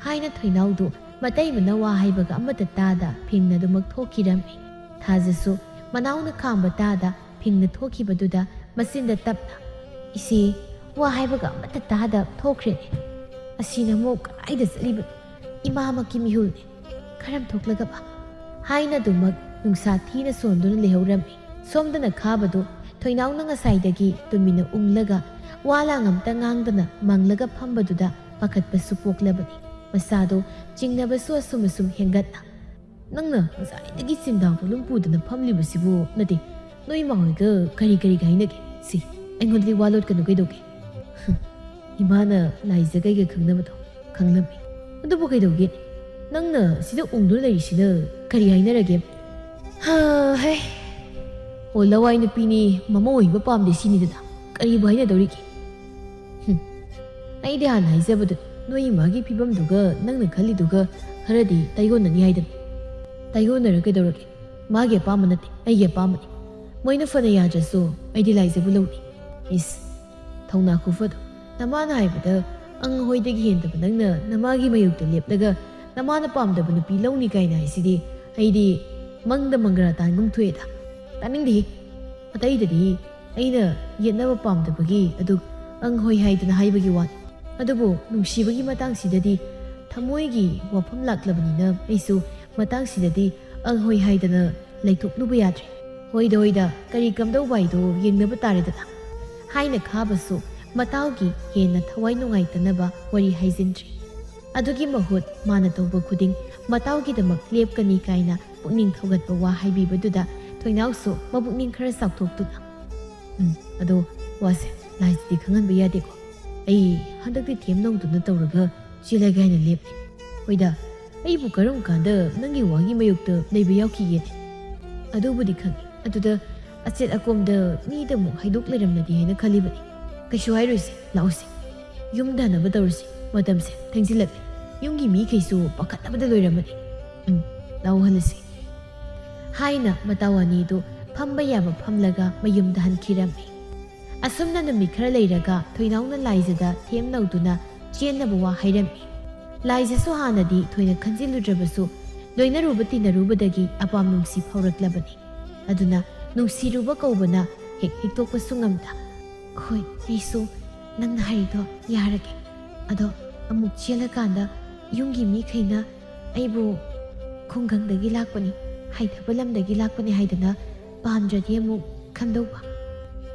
ꯍꯥꯏꯅ ꯊꯣꯏꯅꯥꯎꯗꯨ ꯃꯇꯩ ꯃꯅꯥꯎ ꯋꯥ ꯍꯥꯏꯕꯒ ꯑꯃꯠꯇ ꯇꯥꯗ ꯐꯤꯡꯅ ꯑꯗꯨꯃꯛ ꯊꯣꯛꯈꯤꯔꯝꯃꯤ꯫ ꯊꯥꯖꯁꯨ ꯃꯅꯥꯎꯅ ꯈꯥꯝꯕ ꯇꯥꯗ ꯐꯤꯡꯅ ꯊꯣꯛꯈꯤꯕꯗꯨꯗ ꯃꯆꯤꯟꯗ ꯇꯞꯅ, "ꯏꯆꯦ, ꯋꯥ ꯍꯥꯏꯕꯒ ꯑꯃꯠꯇ ꯇꯥꯗ ꯊꯣꯛꯈ꯭ꯔꯦꯅꯦ꯫ ꯑꯁꯤꯅ ꯑꯃꯨꯛ ꯀꯗꯥꯏꯗ ꯆꯠꯂꯤꯕꯅꯣ? ꯏꯃꯥꯃꯛꯀꯤ ꯃꯤꯍꯨꯜꯅꯦ꯫ ꯀꯔꯝ ꯊꯣꯛꯂꯒꯕ?" ꯍꯥꯏꯅ ꯑꯗꯨꯃꯛ ꯅꯨꯡꯁꯥ ꯊꯤꯅ ꯁꯣꯟꯗꯨꯅ ꯂꯩꯍꯧꯔꯝꯃꯤ꯫ ꯁꯣꯝꯗꯅ ꯈꯥꯕꯗꯨ ꯊꯣꯏꯅꯥꯎꯅ ꯉꯁꯥꯏꯗꯒꯤ ꯇꯨꯃꯤꯟꯅ ꯎꯪꯂꯒ ꯋꯥ ꯂꯥꯡ ꯑꯝꯇ ꯉꯥꯡꯗꯅ ꯃꯪꯂꯒ ꯐꯝꯕꯗꯨꯗ ꯄꯥꯈꯠꯄꯁꯨ ꯄꯣꯛꯂꯕꯅꯤ꯫ ꯃꯁꯥꯗꯣ ꯆꯤꯡꯅꯕꯁꯨ ꯑꯁꯨꯝ ꯑꯁꯨꯝ ꯍꯦꯟꯒꯠꯅ, "ꯅꯪꯅ ꯉꯁꯥꯏꯗꯒꯤ ꯆꯤꯟꯗꯥ ꯄꯣꯂꯨꯝ ꯄꯨꯗꯅ ꯐꯝꯂꯤꯕꯁꯤꯕꯨ, ꯅꯠꯇꯦ, ꯅꯣꯏ ꯏꯃꯥ ꯍꯣꯏꯒ ꯀꯔꯤ ꯀꯔꯤ ꯍꯥꯏꯅꯒꯦ? ꯁꯤ, ꯑꯩꯉꯣꯟꯗꯗꯤ ꯋꯥ ꯂꯣꯠꯀꯅꯨ ꯀꯩꯗꯧꯒꯦ?" ꯏꯃꯥꯅ ꯂꯥꯏꯖ ꯀꯩꯒ ꯈꯪꯅꯕꯗꯣ ꯈꯪꯂꯝꯃꯤ꯫ "ꯑꯗꯨꯕꯨ ꯀꯩꯗꯧꯒꯦ? ꯅꯪꯅ ꯁꯤꯗ ꯎꯪꯗꯨꯅ ꯂꯩꯔꯤꯁꯤꯅ ꯀꯔꯤ ꯍꯥꯏꯅꯔꯒꯦ?" "ꯍꯥ, ꯍꯩ꯫ ꯑꯣ, ꯂꯋꯥꯏ ꯅꯨꯄꯤꯅꯤ, ꯃꯃꯧ ꯑꯣꯏꯕ ꯄꯥꯝꯗꯦ ꯁꯤꯅꯤꯗꯅ꯫ ꯀꯔꯤꯕꯨ ꯍꯥꯏꯅꯗꯧꯔꯤꯒꯦ?" "ꯍꯨꯝ꯫ ꯑꯩꯗꯤ ꯍꯥꯟꯅ ꯍꯥꯏꯖꯕꯗꯨ ꯅꯣꯏ ꯏꯃꯥꯒꯤ ꯐꯤꯕꯝꯗꯨꯒ ꯅꯪꯅ ꯈꯜꯂꯤꯗꯨꯒ ꯈꯔꯗꯤ ꯇꯥꯏꯒꯣꯟꯅꯅꯤ ꯍꯥꯏꯗꯅ꯫ ꯇꯥꯏꯒꯣꯟꯅꯔ ꯀꯩꯗꯧꯔꯒꯦ? ꯃꯥꯒꯤ ꯑꯄꯥꯝꯕ ꯅꯠꯇꯦ, ꯑꯩꯒꯤ ꯑꯄꯥꯝꯕꯅꯤ꯫ ꯃꯣꯏꯅ ꯐꯅ ꯌꯥꯗ꯭ꯔꯁꯨ ꯑꯩꯗꯤ ꯂꯥꯏꯖꯕꯨ ꯂꯧꯅꯤ꯫ ꯏꯁ, ꯊꯧꯅꯥ ꯈꯨꯐꯗꯣ꯫ ꯅꯃꯥꯅ ꯍꯥꯏꯕꯗ ꯑꯪ ꯍꯣꯏꯗꯒꯤ ꯍꯦꯟꯗꯕ ꯅꯪꯅ ꯅꯃꯥꯒꯤ ꯃꯥꯌꯣꯛꯇ ꯂꯦꯞꯂꯒ ꯅꯃꯥꯅ ꯄꯥꯝꯗꯕ ꯅꯨꯄꯤ ꯂꯧꯅꯤ ꯀꯥꯏꯅ ꯍꯥꯏꯁꯤꯗꯤ ꯑꯩꯗꯤ ꯃꯪꯗ ꯃꯪꯒ꯭ꯔꯥ ꯇꯥꯟꯒꯨꯝ ꯊꯣꯛꯑꯦꯗ꯫ ꯇꯥꯅꯤꯡꯗꯦꯍꯦ꯫ ꯑꯇꯩꯗꯗꯤ ꯑꯩꯅ ꯌꯦꯠꯅꯕ ꯄꯥꯝꯗꯕꯒꯤ ꯑꯗꯨ ꯑꯪ ꯍꯣꯏ ꯍꯥꯏꯗꯅ ꯍꯥꯏꯕꯒꯤ ꯋꯥꯅꯤ꯫ ꯑꯗꯨꯕꯨ ꯅꯨꯡꯁꯤꯕꯒꯤ ꯃꯇꯥꯡꯁꯤꯗꯗꯤ ꯊꯃꯣꯏꯒꯤ ꯋꯥꯐꯝ ꯂꯥꯛꯂꯕꯅꯤꯅ ꯑꯩꯁꯨ ꯃꯇꯥꯡꯁꯤꯗꯗꯤ ꯑꯪ ꯍꯣꯏ ꯍꯥꯏꯗꯅ ꯂꯩꯊꯣꯛꯂꯨꯕ ꯌꯥꯗ꯭ꯔꯦ꯫ ꯍꯣꯏꯗ ꯍꯣꯏꯗ, ꯀꯔꯤ ꯀꯝꯗꯧꯕ ꯍꯥꯏꯗꯣ ꯌꯦꯡꯅꯕ ꯇꯥꯔꯦꯗꯅ" ꯍꯥꯏꯅ ꯈꯥꯕꯁꯨ ꯃꯇꯥꯎꯒꯤ ꯍꯦꯟꯅ ꯊꯋꯥꯏ ꯅꯨꯡꯉꯥꯏꯇꯅꯕ ꯋꯥꯔꯤ ꯍꯥꯏꯖꯤꯟꯗ꯭ꯔꯦ꯫ ꯑꯗꯨꯒꯤ ꯃꯍꯨꯠ ꯃꯥꯅ ꯇꯧꯕ ꯈꯨꯗꯤꯡ ꯃꯇꯥꯎꯒꯤꯗꯃꯛ ꯂꯦꯞꯀꯅꯤ ꯀꯥꯏꯅ ꯄꯨꯛꯅꯤꯡ ꯊꯧꯒꯠꯄ ꯋꯥ ꯍꯥꯏꯕꯤꯕꯗꯨꯗ ꯊꯣꯏꯅꯥꯎꯁꯨ ꯃꯄꯨꯛꯅꯤꯡ ꯈꯔ ꯆꯥꯎꯊꯣꯛꯇꯨꯅ, "ꯎꯝ, ꯑꯗꯣ ꯋꯥꯁꯦ ꯂꯥꯏꯁꯤꯗꯤ ꯈꯪꯍꯟꯕ ꯌꯥꯗꯦꯀꯣ꯫ ꯑꯩ ꯍꯟꯗꯛꯇꯤ ꯊꯦꯝ ꯅꯧꯗꯨꯅ ꯇꯧꯔꯒ ꯆꯦꯜꯂꯒꯦ ꯍꯥꯏꯅ ꯂꯦꯞꯂꯦ꯫ ꯍꯣꯏꯗ, ꯑꯩꯕꯨ ꯀꯔꯝ ꯀꯥꯟꯗ ꯅꯪꯒꯤ ꯋꯥꯒꯤ ꯃꯥꯌꯣꯛꯇ ꯂꯩꯕ ꯌꯥꯎꯈꯤꯒꯦꯅꯦ? ꯑꯗꯨꯕꯨꯗꯤ ꯈꯪꯉꯤ꯫ ꯑꯗꯨꯗ ꯑꯆꯦꯠ ꯑꯀꯣꯝꯗ ꯃꯤꯗ ꯑꯃꯨꯛ ꯍꯥꯏꯗꯣꯛ ꯂꯩꯔꯝꯂꯗꯤ ꯍꯥꯏꯅ ꯈꯜꯂꯤꯕꯅꯤ꯫ ꯀꯩꯁꯨ ꯍꯥꯏꯔꯣꯏꯁꯦ, ꯂꯥꯛꯑꯣꯁꯦ꯫ ꯌꯨꯝꯗ ꯍꯟꯅꯕ ꯇꯧꯔꯁꯤ꯫ ꯃꯇꯝꯁꯦ ꯊꯦꯡꯖꯤꯜꯂꯛꯂꯦ꯫ ꯌꯨꯝꯒꯤ ꯃꯤꯈꯩꯁꯨ ꯄꯥꯈꯠꯅꯕꯗ ꯂꯣꯏꯔꯝꯃꯅꯤ꯫ ꯎꯝ, ꯂꯥꯛꯑꯣ ꯍꯜꯂꯁꯤ" ꯍꯥꯏꯅ ꯃꯇꯥꯎ ꯑꯅꯤꯗꯨ ꯐꯝꯕ ꯌꯥꯕ ꯐꯝꯂꯒ ꯃꯌꯨꯝꯗ ꯍꯟꯈꯤꯔꯝꯃꯤ꯫ ꯑꯁꯨꯝꯅ ꯅꯨꯃꯤꯠ ꯈꯔ ꯂꯩꯔꯒ ꯊꯣꯏꯅꯥꯎꯅ ꯂꯥꯏꯖꯗ ꯊꯦꯝꯅꯧꯗꯨꯅ ꯆꯦꯟꯅꯕ ꯋꯥ ꯍꯥꯏꯔꯝꯃꯤ꯫ ꯂꯥꯏꯖꯁꯨ ꯍꯥꯟꯅꯗꯤ ꯊꯣꯏꯅ ꯈꯟꯖꯤꯜꯂꯨꯗ꯭ꯔꯕꯁꯨ, ꯂꯣꯏꯅꯔꯨꯕ ꯇꯤꯟꯅꯔꯨꯕꯗꯒꯤ ꯑꯄꯥꯝ ꯅꯨꯡꯁꯤ ꯐꯥꯎꯔꯛꯂꯕꯅꯤ꯫ ꯑꯗꯨꯅ ꯅꯨꯡꯁꯤꯔꯨꯕ ꯀꯧꯕꯅ ꯍꯦꯛ ꯍꯤꯛꯇꯣꯛꯄꯁꯨ ꯉꯝꯗ꯫ "ꯍꯣꯏ, ꯑꯩꯁꯨ ꯅꯪꯅ ꯍꯥꯏꯔꯤꯗꯣ ꯌꯥꯔꯒꯦ꯫ ꯑꯗꯣ ꯑꯃꯨꯛ ꯆꯦꯜꯂꯀꯥꯟꯗ ꯌꯨꯝꯒꯤ ꯃꯤꯈꯩꯅ ꯑꯩꯕꯨ ꯈꯨꯡꯒꯪꯗꯒꯤ ꯂꯥꯛꯄꯅꯤ, ꯍꯥꯏꯊꯕ ꯂꯝꯗꯒꯤ ꯂꯥꯛꯄꯅꯤ ꯍꯥꯏꯗꯅ ꯄꯥꯝꯗ꯭ꯔꯗꯤ ꯑꯃꯨꯛ ꯈꯟꯗꯧꯕ?"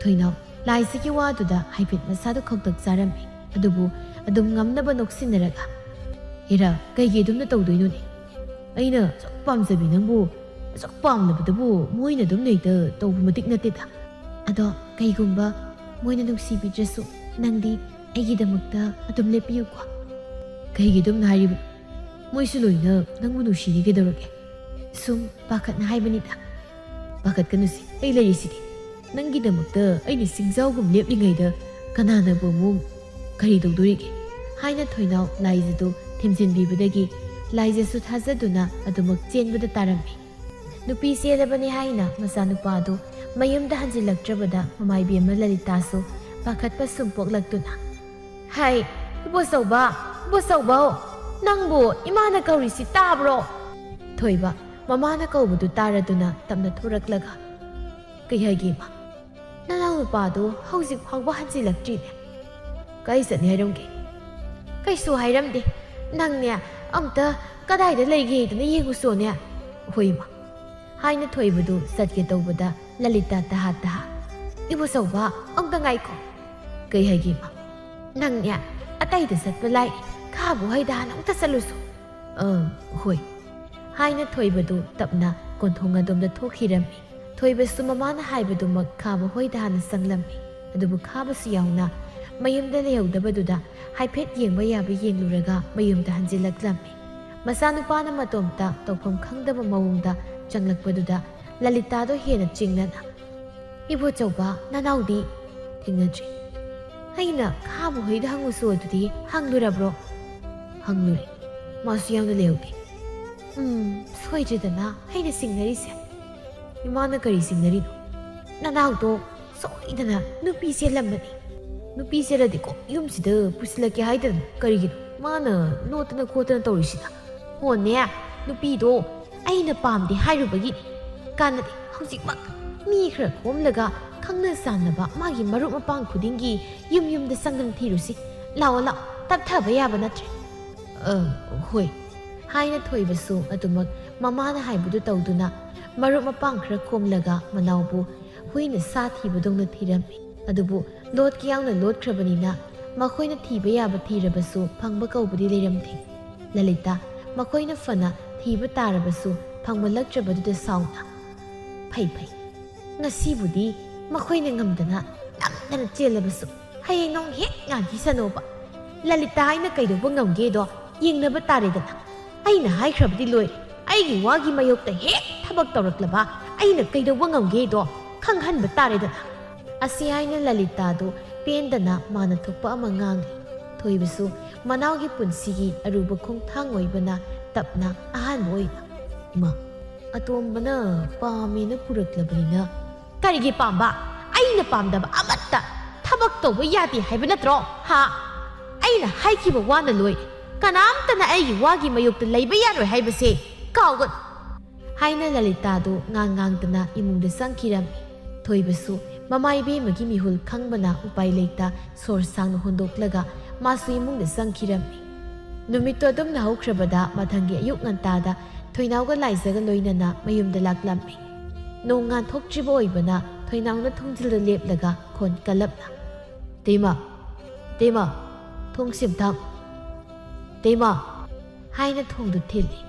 ꯊꯣꯏꯅꯥꯎ ꯂꯥꯏꯖꯒꯤ ꯋꯥꯗꯨꯗ ꯍꯥꯏꯐꯦꯠ ꯃꯁꯥꯗꯣ ꯈꯧꯇꯛ ꯆꯥꯔꯝꯃꯤ꯫ ꯑꯗꯨꯕꯨ ꯑꯗꯨꯝ ꯉꯝꯅꯕ ꯅꯣꯛꯁꯤꯟꯅꯔꯒ, "ꯍꯦꯔꯥ, ꯀꯩꯒꯤ ꯑꯗꯨꯝꯅ ꯇꯧꯗꯣꯏꯅꯣꯅꯦ? ꯑꯩꯅ ꯑꯁꯨꯛ ꯄꯥꯝꯖꯕꯤ ꯅꯪꯕꯨ ꯑꯁꯨꯛ ꯄꯥꯝꯂꯕꯗꯨꯕꯨ ꯃꯣꯏꯅ ꯑꯗꯨꯝ ꯍꯦꯛꯇ ꯇꯧꯕ ꯃꯇꯤꯛ ꯅꯠꯇꯦꯗ꯫ ꯑꯗꯣ ꯀꯩꯒꯨꯝꯕ ꯃꯣꯏꯅ ꯅꯨꯡꯁꯤꯕꯤꯗ꯭ꯔꯁꯨ ꯅꯪꯗꯤ ꯑꯩꯒꯤꯗꯃꯛꯇ ꯑꯗꯨꯝ ꯂꯦꯞꯄꯤꯌꯨꯀꯣ꯫" "ꯀꯩꯒꯤ ꯑꯗꯨꯝꯅ ꯍꯥꯏꯔꯤꯕ? ꯃꯣꯏꯁꯨ ꯂꯣꯏꯅ ꯅꯪꯕꯨ ꯅꯨꯡꯁꯤꯅꯤ ꯀꯩꯗꯧꯔꯒꯦ?" "ꯁꯨꯝ ꯄꯥꯈꯠꯅ ꯍꯥꯏꯕꯅꯤꯗ꯫" "ꯄꯥꯈꯠꯀꯅꯨꯁꯦ, ꯑꯩ ꯂꯩꯔꯤꯁꯤꯗꯤ꯫ ꯅꯪꯒꯤꯗꯃꯛꯇ ꯑꯩꯅ ꯁꯤꯡꯖꯥꯎꯒꯨꯝ ꯂꯦꯞꯂꯤꯉꯩꯗ ꯀꯅꯥꯅꯕꯨ ꯑꯃꯨꯛ ꯀꯔꯤ ꯇꯧꯗꯣꯔꯤꯒꯦ?" ꯍꯥꯏꯅ ꯊꯣꯏꯅꯥꯎ ꯂꯥꯏꯖꯗꯨ ꯊꯦꯝꯖꯤꯟꯕꯤꯕꯗꯒꯤ ꯂꯥꯏꯖꯁꯨ ꯊꯥꯖꯗꯨꯅ ꯑꯗꯨꯃꯛ ꯆꯦꯟꯕꯗ ꯇꯥꯔꯝꯃꯤ꯫ ꯅꯨꯄꯤ ꯆꯦꯜꯂꯕꯅꯤ ꯍꯥꯏꯅ ꯃꯆꯥꯅꯨꯄꯥ ꯑꯗꯨ ꯃꯌꯨꯝꯗ ꯍꯟꯖꯤꯜꯂꯛꯇ꯭ꯔꯕꯗ ꯃꯃꯥꯏꯕꯦꯝꯃ ꯂꯂꯤꯇꯥꯁꯨ ꯄꯥꯈꯠꯄ ꯁꯨꯝ ꯄꯣꯛꯂꯛꯇꯨꯅ, "ꯍꯥꯏ, ꯏꯕꯣꯆꯧꯕ, ꯏꯕꯣꯆꯧꯕꯧ, ꯅꯪꯕꯨ ꯏꯃꯥꯅ ꯀꯧꯔꯤꯁꯤ ꯇꯥꯕ꯭ꯔꯣ?" ꯊꯣꯏꯕ ꯃꯃꯥꯅ ꯀꯧꯕꯗꯨ ꯇꯥꯔꯗꯨꯅ ꯇꯞꯅ ꯊꯣꯔꯛꯂꯒ, "ꯀꯩ ꯍꯥꯏꯒꯦ ꯏꯃꯥ? ꯅꯅꯥꯎ ꯅꯨꯄꯥꯗꯨ ꯍꯧꯖꯤꯛ ꯐꯥꯎꯕ ꯍꯟꯖꯤꯜꯂꯛꯇ꯭ꯔꯤꯅꯦ꯫ ꯀꯥꯏ ꯆꯠꯅꯤ ꯍꯥꯏꯔꯝꯒꯦ?" "ꯀꯩꯁꯨ ꯍꯥꯏꯔꯝꯗꯦ꯫ ꯅꯪꯅꯦ ꯑꯝꯇ ꯀꯗꯥꯏꯗ ꯂꯩꯒꯦꯗꯅ ꯌꯦꯡꯉꯨꯁꯣꯅꯦ꯫" "ꯍꯣꯏ ꯏꯃꯥ꯫" ꯍꯥꯏꯅ ꯊꯣꯏꯕꯗꯨ ꯆꯠꯀꯦ ꯇꯧꯕꯗ ꯂꯂꯤꯇꯥ ꯇꯍꯥ ꯇꯍꯥ, "ꯏꯕꯣꯆꯧꯕ, ꯑꯝꯇ ꯉꯥꯏꯈꯣ꯫" "ꯀꯩ ꯍꯥꯏꯒꯦ ꯏꯃꯥ?" "ꯅꯪꯅꯦ ꯑꯇꯩꯗ ꯆꯠꯄ ꯂꯥꯏ, ꯈꯥꯕꯨ ꯍꯩꯗ ꯍꯥꯟꯅ ꯑꯝꯇ ꯆꯠꯂꯨꯁꯣ꯫" "ꯑ, ꯍꯣꯏ꯫" ꯍꯥꯏꯅ ꯊꯣꯏꯕꯗꯨ ꯇꯞꯅ ꯀꯣꯟꯊꯣꯡ ꯑꯗꯣꯝꯗ ꯊꯣꯛꯈꯤꯔꯝꯃꯤ꯫ ꯊꯣꯏꯕꯁꯨ ꯃꯃꯥꯅ ꯍꯥꯏꯕꯗꯨꯃꯛ ꯈꯥꯕ ꯍꯣꯏꯗ ꯍꯥꯟꯅ ꯆꯪꯂꯝꯃꯤ꯫ ꯑꯗꯨꯕꯨ ꯈꯥꯕꯁꯨ ꯌꯥꯎꯅ ꯃꯌꯨꯝꯗ ꯂꯩꯍꯧꯗꯕꯗꯨꯗ ꯍꯥꯏꯐꯦꯠ ꯌꯦꯡꯕ ꯌꯥꯕ ꯌꯦꯡꯂꯨꯔꯒ ꯃꯌꯨꯝꯗ ꯍꯟꯖꯤꯜꯂꯛꯂꯝꯃꯤ꯫ ꯃꯆꯥꯅꯨꯄꯥꯅ ꯃꯇꯣꯝꯇ ꯇꯧꯐꯝ ꯈꯪꯗꯕ ꯃꯑꯣꯡꯗ ꯆꯪꯂꯛꯄꯗꯨꯗ ꯂꯂꯤꯇꯥꯗꯣ ꯍꯦꯟꯅ ꯆꯤꯡꯅꯅ, "ꯏꯕꯣꯆꯧꯕ, ꯅꯅꯥꯎꯗꯤ?" "ꯊꯦꯡꯅꯗ꯭ꯔꯤ꯫" "ꯑꯩꯅ ꯈꯥꯕ ꯍꯣꯏꯗ ꯍꯪꯉꯨꯁꯨ ꯑꯗꯨꯗꯤ ꯍꯪꯂꯨꯔꯕ꯭ꯔꯣ?" "ꯍꯪꯂꯨꯔꯦ꯫ ꯃꯥꯁꯨ ꯌꯥꯎꯅ ꯂꯩꯍꯧꯗꯦ꯫" "ꯎꯝ, ꯁꯣꯏꯗ꯭ꯔꯦꯗꯅ ꯑꯩꯅ ꯆꯤꯡꯅꯔꯤꯁꯦ꯫" "ꯏꯃꯥꯅ ꯀꯔꯤ ꯆꯤꯡꯅꯔꯤꯅꯣ? ꯅꯅꯥꯎꯗꯣ ꯁꯣꯏꯗꯅ ꯅꯨꯄꯤ ꯆꯦꯜꯂꯝꯃꯅꯤ꯫ ꯅꯨꯄꯤ ꯆꯦꯜꯂꯗꯤꯀꯣ ꯌꯨꯝꯁꯤꯗ ꯄꯨꯁꯤꯜꯂꯛꯀꯦ ꯍꯥꯏꯗꯅ ꯀꯔꯤꯒꯤꯅꯣ ꯃꯥꯅ ꯂꯣꯠꯇꯅ ꯈꯣꯠꯇꯅ ꯇꯧꯔꯤꯁꯤꯅ?" "ꯍꯣꯅꯦ, ꯅꯨꯄꯤꯗꯣ ꯑꯩꯅ ꯄꯥꯝꯗꯦ ꯍꯥꯏꯔꯨꯕꯒꯤꯅꯤ꯫ ꯀꯥꯟꯅꯗꯦ, ꯍꯧꯖꯤꯛꯃꯛ ꯃꯤ ꯈꯔ ꯈꯣꯝꯂꯒ ꯈꯪꯅ ꯆꯥꯟꯅꯕ ꯃꯥꯒꯤ ꯃꯔꯨꯞ ꯃꯄꯥꯡ ꯈꯨꯗꯤꯡꯒꯤ ꯌꯨꯝ ꯌꯨꯝꯗ ꯆꯪꯗꯨꯅ ꯊꯤꯔꯨꯁꯤ꯫ ꯂꯥꯛꯑꯣ, ꯂꯥꯛꯑꯣ, ꯇꯞꯊꯕ ꯌꯥꯕ ꯅꯠꯇ꯭ꯔꯦ꯫" "ꯑ, ꯍꯣꯏ," ꯍꯥꯏꯅ ꯊꯣꯏꯕꯁꯨ ꯑꯗꯨꯃꯛ ꯃꯃꯥꯅ ꯍꯥꯏꯕꯗꯨ ꯇꯧꯗꯨꯅ ꯃꯔꯨꯞ ꯃꯄꯥꯡ ꯈꯔ ꯈꯣꯝꯂꯒ ꯃꯅꯥꯎꯕꯨ ꯍꯨꯏꯅ ꯁꯥ ꯊꯤꯕꯗꯧꯅ ꯊꯤꯔꯝꯃꯤ꯫ ꯑꯗꯨꯕꯨ ꯂꯣꯠꯀꯦ ꯌꯥꯎꯅ ꯂꯣꯠꯈ꯭ꯔꯕꯅꯤꯅ ꯃꯈꯣꯏꯅ ꯊꯤꯕ ꯌꯥꯕ ꯊꯤꯔꯕꯁꯨ ꯐꯪꯕ ꯀꯧꯕꯗꯤ ꯂꯩꯔꯝꯗꯦ꯫ ꯂꯂꯤꯇꯥ ꯃꯈꯣꯏꯅ ꯐꯅ ꯊꯤꯕ ꯇꯥꯔꯕꯁꯨ ꯐꯪꯕꯂꯛꯇ꯭ꯔꯕꯗꯨꯗ ꯁꯥꯎꯅ, "ꯐꯩ, ꯐꯩ, ꯉꯁꯤꯕꯨꯗꯤ ꯃꯈꯣꯏꯅ ꯉꯝꯗꯅ ꯅꯝꯗꯅ ꯆꯦꯜꯂꯕꯁꯨ ꯍꯌꯦꯡ ꯅꯣꯡ ꯍꯦꯛ ꯉꯥꯟꯈꯤꯁꯅꯣꯕ꯫ ꯂꯂꯤꯇꯥ ꯑꯩꯅ ꯀꯩꯗꯧꯕ ꯉꯝꯒꯦꯗꯣ ꯌꯦꯡꯅꯕ ꯇꯥꯔꯦꯗꯅ꯫ ꯑꯩꯅ ꯍꯥꯏꯈ꯭ꯔꯕꯗꯤ ꯂꯣꯏꯔꯦ꯫ ꯑꯩꯒꯤ ꯋꯥꯒꯤ ꯃꯥꯌꯣꯛꯇ ꯍꯦꯛ ꯊꯕꯛ ꯇꯧꯔꯛꯂꯕ ꯑꯩꯅ ꯀꯩꯗꯧꯕ ꯉꯝꯒꯦꯗꯣ ꯈꯪꯍꯟꯕ ꯇꯥꯔꯦꯗꯅ꯫" ꯑꯁꯤ ꯍꯥꯏꯅ ꯂꯂꯤꯇꯥꯗꯨ ꯄꯦꯟꯗꯅ ꯃꯥꯅ ꯊꯣꯛꯄ ꯑꯃ ꯉꯥꯡꯂꯤ꯫ ꯊꯣꯏꯕꯁꯨ ꯃꯅꯥꯎꯒꯤ ꯄꯨꯟꯁꯤꯒꯤ ꯑꯔꯨꯕ ꯈꯣꯡꯊꯥꯡ ꯑꯣꯏꯕꯅ ꯇꯞꯅ ꯑꯍꯥꯟꯕ ꯑꯣꯏꯅ, "ꯏꯃꯥ, ꯑꯇꯣꯝꯕꯅ ꯄꯥꯝꯃꯦꯅ ꯄꯨꯔꯛꯂꯕꯅꯤꯅ ꯀꯔꯤꯒꯤ ꯄꯥꯝꯕ? ꯑꯩꯅ ꯄꯥꯝꯗꯕ ꯑꯃꯠꯇ ꯊꯕꯛ ꯇꯧꯕ ꯌꯥꯗꯦ ꯍꯥꯏꯕ ꯅꯠꯇ꯭ꯔꯣ? ꯍꯥ? ꯑꯩꯅ ꯍꯥꯏꯈꯤꯕ ꯋꯥꯅ ꯂꯣꯏꯔꯦ꯫ ꯀꯅꯥꯝꯇꯅ ꯑꯩꯒꯤ ꯋꯥꯒꯤ ꯃꯥꯌꯣꯛꯇ ꯂꯩꯕ ꯌꯥꯔꯣꯏ ꯍꯥꯏꯕꯁꯦ ꯀꯥꯎꯒꯅꯨ," ꯍꯥꯏꯅ ꯂꯂꯤꯇꯥꯗꯨ ꯉꯥꯡ ꯉꯥꯡꯗꯅ ꯏꯃꯨꯡꯗ ꯆꯪꯈꯤꯔꯝꯃꯤ꯫ ꯊꯣꯏꯕꯁꯨ ꯃꯃꯥ ꯏꯕꯦꯝꯃꯒꯤ ꯃꯤꯍꯨꯜ ꯈꯪꯕꯅ ꯎꯄꯥꯏ ꯂꯩꯇ ꯁꯣꯔ ꯁꯥꯡꯅ ꯍꯣꯟꯗꯣꯛꯂꯒ ꯃꯥꯁꯨ ꯏꯃꯨꯡꯗ ꯆꯪꯈꯤꯔꯝꯃꯤ꯫ ꯅꯨꯃꯤꯠꯇꯨ ꯑꯗꯨꯝꯅ ꯍꯧꯈ꯭ꯔꯕꯗ ꯃꯊꯪꯒꯤ ꯑꯌꯨꯛ ꯉꯟꯇꯥꯗ ꯊꯣꯏꯅꯥꯎꯒ ꯂꯥꯏꯖꯒ ꯂꯣꯏꯅꯅ ꯃꯌꯨꯝꯗ ꯂꯥꯛꯂꯝꯃꯤ꯫ ꯅꯣꯡ ꯉꯥꯟꯊꯣꯛꯇ꯭ꯔꯤꯕ ꯑꯣꯏꯕꯅ ꯊꯣꯏꯅꯥꯎꯅ ꯊꯣꯡꯖꯤꯜꯗ ꯂꯦꯞꯂꯒ ꯈꯣꯟ ꯀꯜꯂꯞꯅ, "ꯇꯦꯃ, ꯇꯦꯃ, ꯊꯣꯡ ꯁꯤꯝꯇ, ꯇꯦꯃ," ꯍꯥꯏꯅ ꯊꯣꯡꯗꯨ ꯊꯤꯜꯂꯤ꯫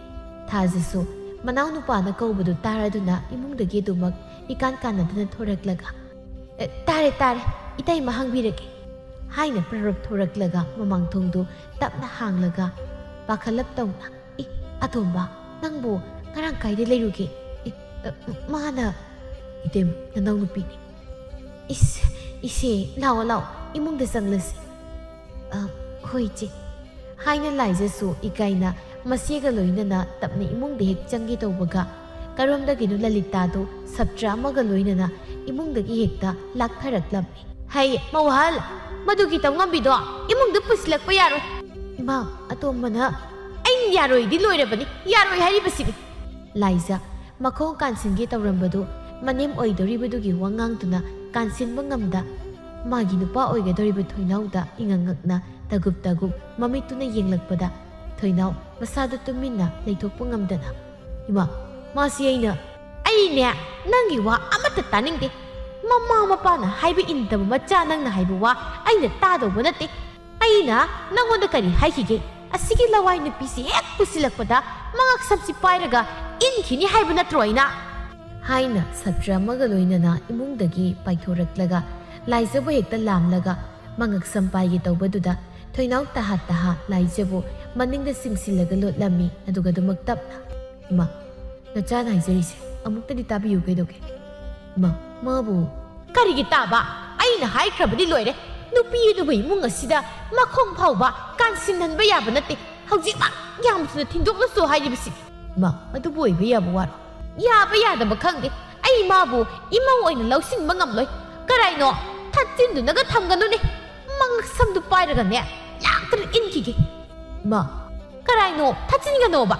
ꯊꯥꯖꯁꯨ ꯃꯅꯥꯎꯅꯨꯄꯥꯅ ꯀꯧꯕꯗꯨ ꯇꯥꯔꯗꯨꯅ ꯏꯃꯨꯡꯗꯒꯤ ꯑꯗꯨꯃꯛ ꯏꯀꯥꯟ ꯀꯥꯟꯅꯗꯅ ꯊꯣꯔꯛꯂꯒ, "ꯑꯦ, ꯇꯥꯔꯦ, ꯇꯥꯔꯦ, ꯏꯇꯩꯃ ꯍꯥꯡꯕꯤꯔꯒꯦ," ꯍꯥꯏꯅ ꯄ꯭ꯔꯔꯞ ꯊꯣꯔꯛꯂꯒ ꯃꯃꯥꯡ ꯊꯣꯡꯗꯨ ꯇꯞꯅ ꯍꯥꯡꯂꯒ ꯄꯥꯈꯠꯂꯞ ꯇꯧꯅ, "ꯑꯦ, ꯑꯇꯣꯝꯕ, ꯅꯪꯕꯨ ꯉꯔꯥꯡ ꯀꯥꯏꯗ ꯂꯩꯔꯨꯒꯦ? ꯑꯦ, ꯑ, ꯃꯥꯅ," "ꯏꯇꯩꯃ, ꯅꯅꯥꯎꯅꯨꯄꯤꯅꯤ꯫" "ꯏꯁ, ꯏꯆꯦ, ꯂꯥꯛꯑꯣ, ꯂꯥꯛꯑꯣ, ꯏꯃꯨꯡꯗ ꯆꯪꯂꯁꯤ꯫" "ꯑ, ꯍꯣꯏ, ꯏꯆꯦ," ꯍꯥꯏꯅ ꯂꯥꯏꯖꯁꯨ ꯏꯀꯥꯏꯅ ꯃꯆꯦꯒ ꯂꯣꯏꯅꯅ ꯇꯞꯅ ꯏꯃꯨꯡꯗ ꯍꯦꯛ ꯆꯪꯒꯦ ꯇꯧꯕꯒ, ꯀꯔꯣꯝꯗꯒꯤꯅꯣ ꯂꯂꯤꯇꯥꯗꯨ ꯁꯞꯇ꯭ꯔ ꯑꯃꯒ ꯂꯣꯏꯅꯅ ꯏꯃꯨꯡꯗꯒꯤ ꯍꯦꯛꯇ ꯂꯥꯛꯊꯔꯛꯂꯝꯃꯤ꯫ "ꯍꯩ, ꯃꯧꯍꯜ, ꯃꯗꯨꯒꯤ ꯇꯧꯉꯝꯕꯤꯗꯣ ꯏꯃꯨꯡꯗ ꯄꯨꯁꯤꯜꯂꯛꯄ ꯌꯥꯔꯣꯏ꯫" "ꯏꯃꯥ, ꯑꯇꯣꯝꯕꯅ ꯑꯩꯅ ꯌꯥꯔꯣꯏꯗꯤ ꯂꯣꯏꯔꯕꯅꯤ, ꯌꯥꯔꯣꯏ ꯍꯥꯏꯔꯤꯕꯁꯤꯅꯤ꯫" ꯂꯥꯏꯖ ꯃꯈꯣꯡ ꯀꯥꯟꯁꯤꯟꯒꯦ ꯇꯧꯔꯝꯕꯗꯨ ꯃꯅꯦꯝ ꯑꯣꯏꯗꯧꯔꯤꯕꯗꯨꯒꯤ ꯋꯥꯉꯥꯡꯗꯨꯅ ꯀꯥꯟꯁꯤꯟꯕ ꯉꯝꯗ ꯃꯥꯒꯤ ꯅꯨꯄꯥ ꯑꯣꯏꯒꯗꯧꯔꯤꯕ ꯊꯣꯏꯅꯥꯎꯗ ꯏꯉꯛ ꯉꯛꯅ ꯇꯒꯨꯞ ꯇꯒꯨꯞ ꯃꯃꯤꯠꯇꯨꯅ ꯌꯦꯡꯂꯛꯄꯗ ꯊꯣꯏꯅꯥꯎ ꯃꯁꯥꯗꯨ ꯇꯨꯃꯤꯟꯅ ꯂꯩꯊꯣꯛꯄ ꯉꯝꯗꯅ, "ꯏꯃꯥ, ꯃꯥꯁꯤ ꯑꯩꯅ" "ꯑꯩꯅꯦ ꯅꯪꯒꯤ ꯋꯥ ꯑꯃꯠꯇ ꯇꯥꯅꯤꯡꯗꯦ꯫ ꯃꯃꯥ ꯃꯄꯥꯅ ꯍꯥꯏꯕ ꯏꯟꯗꯕ ꯃꯆꯥ ꯅꯪꯅ ꯍꯥꯏꯕ ꯋꯥ ꯑꯩꯅ ꯇꯥꯗꯧꯕ ꯅꯠꯇꯦ꯫ ꯑꯩꯅ ꯅꯪꯉꯣꯟꯗ ꯀꯔꯤ ꯍꯥꯏꯈꯤꯒꯦ? ꯑꯁꯤꯒꯤ ꯂꯋꯥꯏ ꯅꯨꯄꯤꯁꯤ ꯍꯦꯛ ꯄꯨꯁꯤꯜꯂꯛꯄꯗ ꯃꯉꯛ ꯁꯝꯁꯤ ꯄꯥꯏꯔꯒ ꯏꯟꯈꯤꯅꯤ ꯍꯥꯏꯕ ꯅꯠꯇ꯭ꯔꯣ ꯑꯩꯅ?" ꯍꯥꯏꯅ ꯁꯞꯇ꯭ꯔ ꯑꯃꯒ ꯂꯣꯏꯅꯅ ꯏꯃꯨꯡꯗꯒꯤ ꯄꯥꯏꯊꯣꯔꯛꯂꯒ ꯂꯥꯏꯖꯕꯨ ꯍꯦꯛꯇ ꯂꯥꯝꯂꯒ ꯃꯉꯛ ꯁꯝ ꯄꯥꯏꯒꯦ ꯇꯧꯕꯗꯨꯗ ꯊꯣꯏꯅꯥꯎ ꯇꯍꯥ ꯇꯍꯥ ꯂꯥꯏꯖꯕꯨ ꯃꯅꯤꯡꯗ ꯆꯤꯡꯁꯤꯜꯂꯒ ꯂꯣꯠꯂꯝꯃꯤ꯫ ꯑꯗꯨꯒ ꯑꯗꯨꯃꯛ ꯇꯞꯅ, "ꯏꯃꯥ, ꯅꯆꯥꯅ ꯍꯥꯏꯖꯔꯤꯁꯦ ꯑꯃꯨꯛꯇꯗꯤ ꯇꯥꯕꯤꯌꯨ ꯀꯩꯗꯧꯒꯦ?" "ꯏꯃꯥ, ꯃꯥꯕꯨ" "ꯀꯔꯤꯒꯤ ꯇꯥꯕ? ꯑꯩꯅ ꯍꯥꯏꯈ꯭ꯔꯕꯗꯤ ꯂꯣꯏꯔꯦ꯫ ꯅꯨꯄꯤ ꯑꯗꯨꯕꯨ ꯏꯃꯨꯡ ꯑꯁꯤꯗ ꯃꯈꯣꯡ ꯐꯥꯎꯕ ꯀꯥꯟꯁꯤꯟꯍꯟꯕ ꯌꯥꯕ ꯅꯠꯇꯦ꯫ ꯍꯧꯖꯤꯛꯃꯛ ꯌꯥꯝ ꯊꯨꯅ ꯊꯤꯟꯗꯣꯛꯂꯁꯨ ꯍꯥꯏꯔꯤꯕꯁꯤꯅꯤ꯫" "ꯏꯃꯥ, ꯑꯗꯨꯕꯨ ꯑꯣꯏꯕ ꯌꯥꯕ ꯋꯥꯔꯣ?" "ꯌꯥꯕ ꯌꯥꯗꯕ ꯈꯪꯗꯦ꯫ ꯑꯩ ꯃꯥꯕꯨ ꯏꯃꯧ ꯑꯣꯏꯅ ꯂꯧꯁꯤꯟꯕ ꯉꯝꯂꯣꯏ꯫ ꯀꯔꯥꯏꯅꯣ ꯊꯠꯆꯤꯟꯗꯨꯅꯒ ꯊꯝꯒꯅꯨꯅꯦ꯫ ꯃꯉꯛ ꯁꯝꯗꯨ ꯄꯥꯏꯔꯒꯅꯦ ꯂꯥꯛꯇꯅ ꯏꯟꯈꯤꯒꯦ꯫" "ꯏꯃꯥ, ꯀꯔꯥꯏꯅꯣ ꯊꯠꯆꯤꯟꯒꯅꯣꯕ?"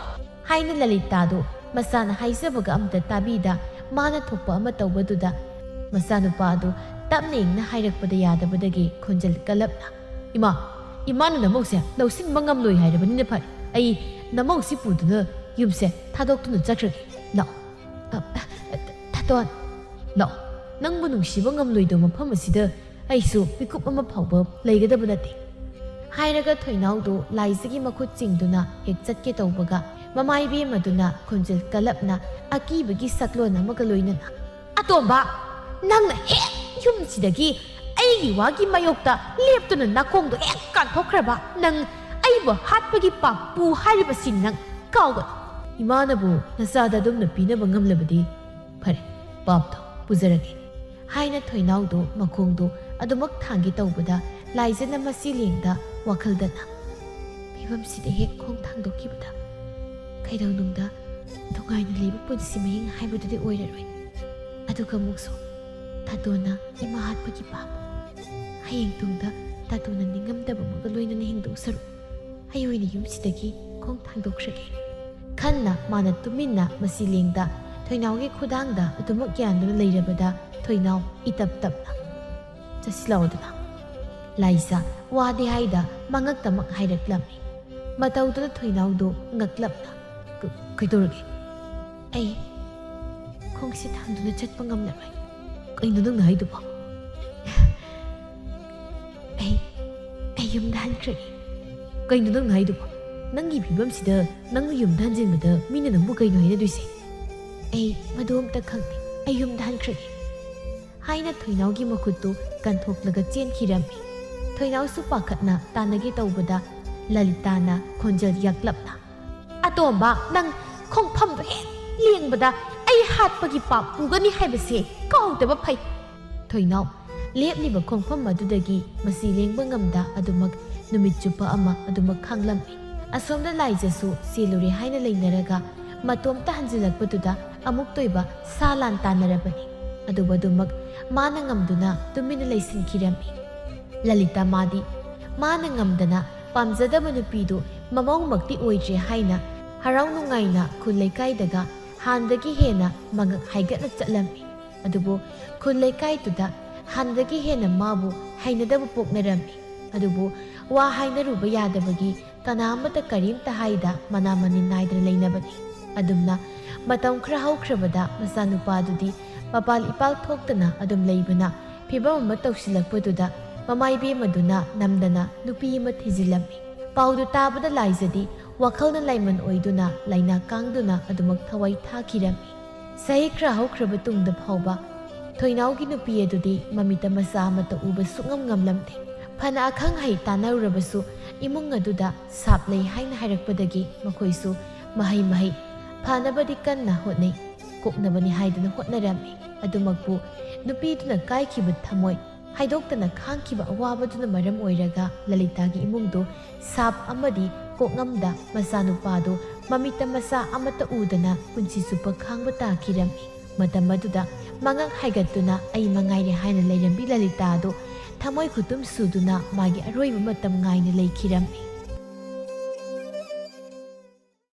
ꯍꯥꯏꯅ ꯂꯂꯤꯇꯥꯗꯨ ꯃꯆꯥꯅ ꯍꯥꯏꯖꯕꯒ ꯑꯝꯇ ꯇꯥꯕꯤꯗ ꯃꯥꯅ ꯊꯣꯛꯄ ꯑꯃ ꯇꯧꯕꯗꯨꯗ ꯃꯆꯥꯅꯨꯄꯥ ꯑꯗꯨ ꯇꯞꯅ ꯏꯪꯅ ꯍꯥꯏꯔꯛꯄꯗ ꯌꯥꯗꯕꯗꯒꯤ ꯈꯣꯟꯖꯦꯜ ꯀꯜꯂꯞꯅ, "ꯏꯃꯥ, ꯏꯃꯥꯅ ꯅꯃꯧꯁꯦ ꯂꯧꯁꯤꯟꯕ ꯉꯝꯂꯣꯏ ꯍꯥꯏꯔꯕꯅꯤꯅ ꯐꯔꯦ꯫ ꯑꯩ ꯅꯃꯧꯁꯤ ꯄꯨꯗꯨꯅ ꯌꯨꯝꯁꯦ ꯊꯥꯗꯣꯛꯇꯨꯅ ꯆꯠꯈ꯭ꯔꯒꯦ꯫ ꯂꯥꯛꯑꯣ꯫ ꯑ, ꯑ, ꯊꯥꯗꯣꯛ, ꯂꯥꯛꯑꯣ꯫ ꯅꯪꯕꯨ ꯅꯨꯡꯁꯤꯕ ꯉꯝꯂꯣꯏꯗꯕ ꯃꯐꯝ ꯑꯁꯤꯗ ꯑꯩꯁꯨ ꯃꯤꯀꯨꯞ ꯑꯃ ꯐꯥꯎꯕ ꯂꯩꯒꯗꯕ ꯅꯠꯇꯦ꯫" ꯍꯥꯏꯔꯒ ꯊꯣꯏꯅꯥꯎꯗꯨ ꯂꯥꯏꯖꯒꯤ ꯃꯈꯨꯠ ꯆꯤꯡꯗꯨꯅ ꯍꯦꯛ ꯆꯠꯀꯦ ꯇꯧꯕꯒ ꯃꯃꯥ ꯏꯕꯦꯝꯃꯗꯨꯅ ꯈꯣꯟꯖꯦꯜ ꯀꯜꯂꯞꯅ ꯑꯀꯤꯕꯒꯤ ꯁꯛꯂꯣꯟ ꯑꯃꯒ ꯂꯣꯏꯅꯅ, "ꯑꯇꯣꯝꯕ, ꯅꯪꯅ ꯍꯦꯛ ꯌꯨꯝꯁꯤꯗꯒꯤ ꯑꯩꯒꯤ ꯋꯥꯒꯤ ꯃꯥꯌꯣꯛꯇ ꯂꯦꯞꯇꯨꯅ ꯅꯥꯀꯣꯡꯗꯣ ꯍꯦꯛ ꯀꯥꯟꯊꯣꯛꯈ꯭ꯔꯕ ꯅꯪ ꯑꯩꯕꯨ ꯍꯥꯠꯄꯒꯤ ꯄꯥꯞꯄꯨ ꯍꯥꯏꯔꯤꯕꯁꯤ ꯅꯪ ꯀꯥꯎꯒꯅꯨ꯫" "ꯏꯃꯥꯅꯕꯨ ꯅꯆꯥꯗ ꯑꯗꯨꯝꯅ ꯄꯤꯅꯕ ꯉꯝꯂꯕꯗꯤ ꯐꯔꯦ, ꯄꯥꯞꯇꯣ ꯄꯨꯖꯔꯒꯦ꯫" ꯍꯥꯏꯅ ꯊꯣꯏꯅꯥꯎꯗꯨ ꯃꯈꯣꯡꯗꯨ ꯑꯗꯨꯃꯛ ꯊꯥꯡꯒꯦ ꯇꯧꯕꯗ ꯂꯥꯏꯖꯅ ꯃꯁꯤ ꯂꯦꯡꯗ ꯋꯥꯈꯜꯗꯅ, "ꯐꯤꯕꯝꯁꯤꯗ ꯍꯦꯛ ꯈꯣꯡ ꯊꯥꯡꯗꯣꯛꯈꯤꯕꯗ ꯀꯩꯗꯧꯅꯨꯡꯗ ꯅꯨꯡꯉꯥꯏꯅ ꯂꯩꯕ ꯄꯨꯟꯁꯤ ꯃꯍꯤꯡ ꯍꯥꯏꯕꯗꯨꯗꯤ ꯑꯣꯏꯔꯔꯣꯏ꯫ ꯑꯗꯨꯒ ꯑꯃꯨꯛꯁꯨ ꯇꯥꯇꯣꯟꯅ ꯏꯃꯥ ꯍꯥꯠꯄꯒꯤ ꯄꯥꯞ, ꯍꯌꯦꯡ ꯇꯨꯡꯗ ꯇꯥꯇꯣꯟꯅ ꯅꯤꯡꯉꯝꯗꯕ ꯑꯃꯒ ꯂꯣꯏꯅꯅ ꯍꯤꯡꯗꯣꯛ ꯁꯔꯨꯛ, ꯑꯩ ꯑꯣꯏꯅ ꯌꯨꯝꯁꯤꯗꯒꯤ ꯈꯣꯡ ꯊꯥꯡꯗꯣꯛꯈ꯭ꯔꯒꯦ꯫ ꯈꯟꯅ ꯃꯥꯅ ꯇꯨꯃꯤꯟꯅ ꯃꯁꯤ ꯂꯦꯡꯗ ꯊꯣꯏꯅꯥꯎꯒꯤ ꯈꯨꯗꯥꯡꯗ ꯑꯗꯨꯃꯛ ꯌꯥꯟꯗꯨꯅ ꯂꯩꯔꯕꯗ ꯊꯣꯏꯅꯥꯎ ꯏꯇꯞ ꯇꯞꯅ "ꯆꯠꯁꯤꯜꯂꯛꯑꯣꯗꯅ" ꯂꯥꯏꯖ ꯋꯥꯗꯤ ꯍꯥꯏꯗ ꯃꯉꯛꯇꯃꯛ ꯍꯥꯏꯔꯛꯂꯝꯃꯤ꯫ ꯃꯇꯧꯗꯨꯗ ꯊꯣꯏꯅꯥꯎꯗꯨ ꯉꯛꯂꯞꯅ "ꯀ-, ꯀꯩꯗꯧꯔꯒꯦ? ꯑꯩ ꯈꯣꯡꯁꯤ ꯊꯥꯡꯗꯨꯅ ꯆꯠꯄ ꯉꯝꯂꯔꯣꯏ"꯫ "ꯀꯩꯅꯣ ꯅꯪꯅ ꯍꯥꯏꯗꯨꯕꯣ?" "ꯑꯩ, ꯑꯩ ꯌꯨꯝꯗ ꯍꯟꯈ꯭ꯔꯒꯦ"꯫ "ꯀꯩꯅꯣ ꯅꯪꯅ ꯍꯥꯏꯗꯨꯕꯣ? ꯅꯪꯒꯤ ꯐꯤꯕꯝꯁꯤꯗ ꯅꯪꯅ ꯌꯨꯝꯗ ꯍꯟꯖꯤꯟꯕꯗ ꯃꯤꯅ ꯅꯪꯕꯨ ꯀꯩꯅꯣ ꯍꯥꯏꯅꯗꯣꯏꯁꯦ?" "ꯑꯩ ꯃꯗꯨ ꯑꯝꯇ ꯈꯪꯗꯦ, ꯑꯩ ꯌꯨꯝꯗ ꯍꯟꯈ꯭ꯔꯒꯦ" ꯍꯥꯏꯅ ꯊꯣꯏꯅꯥꯎꯒꯤ ꯃꯈꯨꯠꯇꯨ ꯀꯟꯊꯣꯛꯂꯒ ꯆꯦꯟꯈꯤꯔꯝꯃꯤ꯫ ꯊꯣꯏꯅꯥꯎꯁꯨ ꯄꯥꯈꯠꯅ ꯇꯥꯟꯅꯒꯦ ꯇꯧꯕꯗ ꯂꯂꯤꯇꯥꯅ ꯈꯣꯟꯖꯦꯜ ꯌꯥꯛꯂꯞꯅ "ꯑꯇꯣꯝꯕ, ꯅꯪ ꯈꯣꯡꯐꯝꯗꯨ ꯍꯦꯛ ꯂꯦꯡꯕꯗ ꯑꯩ ꯍꯥꯠꯄꯒꯤ ꯄꯥꯞ ꯄꯨꯒꯅꯤ ꯍꯥꯏꯕꯁꯦ ꯀꯥꯎꯗꯕ ꯐꯩ"꯫ ꯊꯣꯏꯅꯥꯎ ꯂꯦꯞꯂꯤꯕ ꯈꯣꯡꯐꯝ ꯑꯗꯨꯗꯒꯤ ꯃꯁꯤ ꯂꯦꯡꯕ ꯉꯝꯗ ꯑꯗꯨꯃꯛ ꯅꯨꯃꯤꯠ ꯆꯨꯞꯄ ꯑꯃ ꯑꯗꯨꯃꯛ ꯈꯥꯡꯂꯝꯃꯤ꯫ ꯑꯁꯣꯝꯗ ꯂꯥꯏꯖꯁꯨ ꯆꯦꯜꯂꯨꯔꯦ ꯍꯥꯏꯅ ꯂꯩꯅꯔꯒ ꯃꯇꯣꯝꯇ ꯍꯟꯖꯤꯜꯂꯛꯄꯗꯨꯗ ꯑꯃꯨꯛꯇꯣꯏꯕ ꯁꯥ ꯂꯥꯟ ꯇꯥꯟꯅꯔꯕꯅꯤ꯫ ꯑꯗꯨꯕꯨ ꯑꯗꯨꯃꯛ ꯃꯥꯅ ꯉꯝꯗꯨꯅ ꯇꯨꯃꯤꯟꯅ ꯂꯩꯁꯤꯟꯈꯤꯔꯝꯃꯤ꯫ ꯂꯂꯤꯇꯥ ꯃꯥꯗꯤ ꯃꯥꯅ ꯉꯝꯗꯅ ꯄꯥꯝꯖꯗꯕ ꯅꯨꯄꯤꯗꯨ ꯃꯃꯧꯃꯛꯇꯤ ꯑꯣꯏꯗ꯭ꯔꯦ ꯍꯥꯏꯅ ꯍꯔꯥꯎ ꯅꯨꯡꯉꯥꯏꯅ ꯈꯨꯜ ꯂꯩꯀꯥꯏꯗꯒ ꯍꯥꯟꯅꯗꯒꯤ ꯍꯦꯟꯅ ꯃꯉꯛ ꯍꯥꯏꯒꯠꯅ ꯆꯠꯂꯝꯃꯤ꯫ ꯑꯗꯨꯕꯨ ꯈꯨꯜ ꯂꯩꯀꯥꯏꯗꯨꯗ ꯍꯥꯟꯅꯗꯒꯤ ꯍꯦꯟꯅ ꯃꯥꯕꯨ ꯍꯩꯅꯗꯕ ꯄꯣꯛꯅꯔꯝꯃꯤ꯫ ꯑꯗꯨꯕꯨ ꯋꯥ ꯍꯥꯏꯅꯔꯨꯕ ꯌꯥꯗꯕꯒꯤ ꯀꯅꯥ ꯑꯃꯠꯇ ꯀꯔꯤꯝꯇ ꯍꯥꯏꯗ ꯃꯅꯥ ꯃꯅꯤꯟ ꯅꯥꯏꯗꯅ ꯂꯩꯅꯕꯅꯤ꯫ ꯑꯗꯨꯝꯅ ꯃꯇꯝ ꯈꯔ ꯍꯧꯈ꯭ꯔꯕꯗ ꯃꯆꯥꯅꯨꯄꯥꯗꯨꯗꯤ ꯃꯄꯥꯜ ꯏꯄꯥꯜ ꯊꯣꯛꯇꯅ ꯑꯗꯨꯝ ꯂꯩꯕꯅ ꯐꯤꯕꯝ ꯑꯃ ꯇꯧꯁꯤꯜꯂꯛꯄꯗꯨꯗ ꯃꯃꯥ ꯏꯕꯦꯝꯃꯗꯨꯅ ꯅꯝꯗꯅ ꯅꯨꯄꯤ ꯑꯃ ꯊꯤꯖꯤꯜꯂꯝꯃꯤ꯫ ꯄꯥꯎꯗꯨ ꯇꯥꯕꯗ ꯂꯥꯏꯖꯗꯤ ꯋꯥꯈꯜꯅ ꯂꯥꯏꯃꯟ ꯑꯣꯏꯗꯨꯅ ꯂꯥꯏꯅꯥ ꯀꯥꯡꯗꯨꯅ ꯑꯗꯨꯃꯛ ꯊꯋꯥꯏ ꯊꯥꯈꯤꯔꯝꯃꯤ꯫ ꯆꯍꯤ ꯈꯔ ꯍꯧꯈ꯭ꯔꯕ ꯇꯨꯡꯗ ꯐꯥꯎꯕ ꯊꯣꯏꯅꯥꯎꯒꯤ ꯅꯨꯄꯤ ꯑꯗꯨꯗꯤ ꯃꯃꯤꯠꯇ ꯃꯆꯥ ꯑꯃꯠꯇ ꯎꯕ ꯁꯨꯡꯉꯝ ꯉꯝꯂꯝꯗꯦ꯫ ꯐꯅ ꯑꯈꯪ ꯑꯍꯩ ꯇꯥꯟꯅꯔꯨꯔꯕꯁꯨ ꯏꯃꯨꯡ ꯑꯗꯨꯗ ꯁꯥꯞ ꯂꯩ ꯍꯥꯏꯅ ꯍꯥꯏꯔꯛꯄꯗꯒꯤ ꯃꯈꯣꯏꯁꯨ ꯃꯍꯩ ꯃꯍꯩ ꯐꯅꯕꯗꯤ ꯀꯟꯅ ꯍꯣꯠꯅꯩ꯫ ꯀꯣꯛꯅꯕꯅꯤ ꯍꯥꯏꯗꯨꯅ ꯍꯣꯠꯅꯔꯝꯃꯤ꯫ ꯑꯗꯨꯃꯛꯄꯨ ꯅꯨꯄꯤꯗꯨꯅ ꯀꯥꯏꯈꯤꯕ ꯊꯃꯣꯏ, ꯍꯥꯏꯗꯣꯛꯇꯅ ꯈꯥꯡꯈꯤꯕ ꯑꯋꯥꯕꯗꯨꯅ ꯃꯔꯝ ꯑꯣꯏꯔꯒ ꯂꯂꯤꯇꯥꯒꯤ ꯏꯃꯨꯡꯗꯨ ꯁꯥꯞ ꯑꯃꯗꯤ ꯀꯣꯛꯉꯝꯗ ꯃꯆꯥꯅꯨꯄꯥꯗꯨ ꯃꯃꯤꯠꯇ ꯃꯆꯥ ꯑꯃꯠꯇ ꯎꯗꯅ ꯄꯨꯟꯁꯤ ꯆꯨꯞꯄ ꯈꯥꯡꯕ ꯇꯥꯈꯤꯔꯝꯃꯤ꯫ ꯃꯇꯝ ꯑꯗꯨꯗ ꯃꯉꯛ ꯍꯥꯏꯒꯠꯇꯨꯅ ꯑꯩ ꯃꯉꯥꯏꯔꯦ ꯍꯥꯏꯅ ꯂꯩꯔꯝꯕꯤ ꯂꯂꯤꯇꯥꯗꯨ ꯊꯃꯣꯏ ꯈꯨꯇꯨꯝ ꯁꯨꯗꯨꯅ ꯃꯥꯒꯤ ꯑꯔꯣꯏꯕ ꯃꯇꯝ ꯉꯥꯏꯅ ꯂꯩꯈꯤꯔꯝꯃꯤ꯫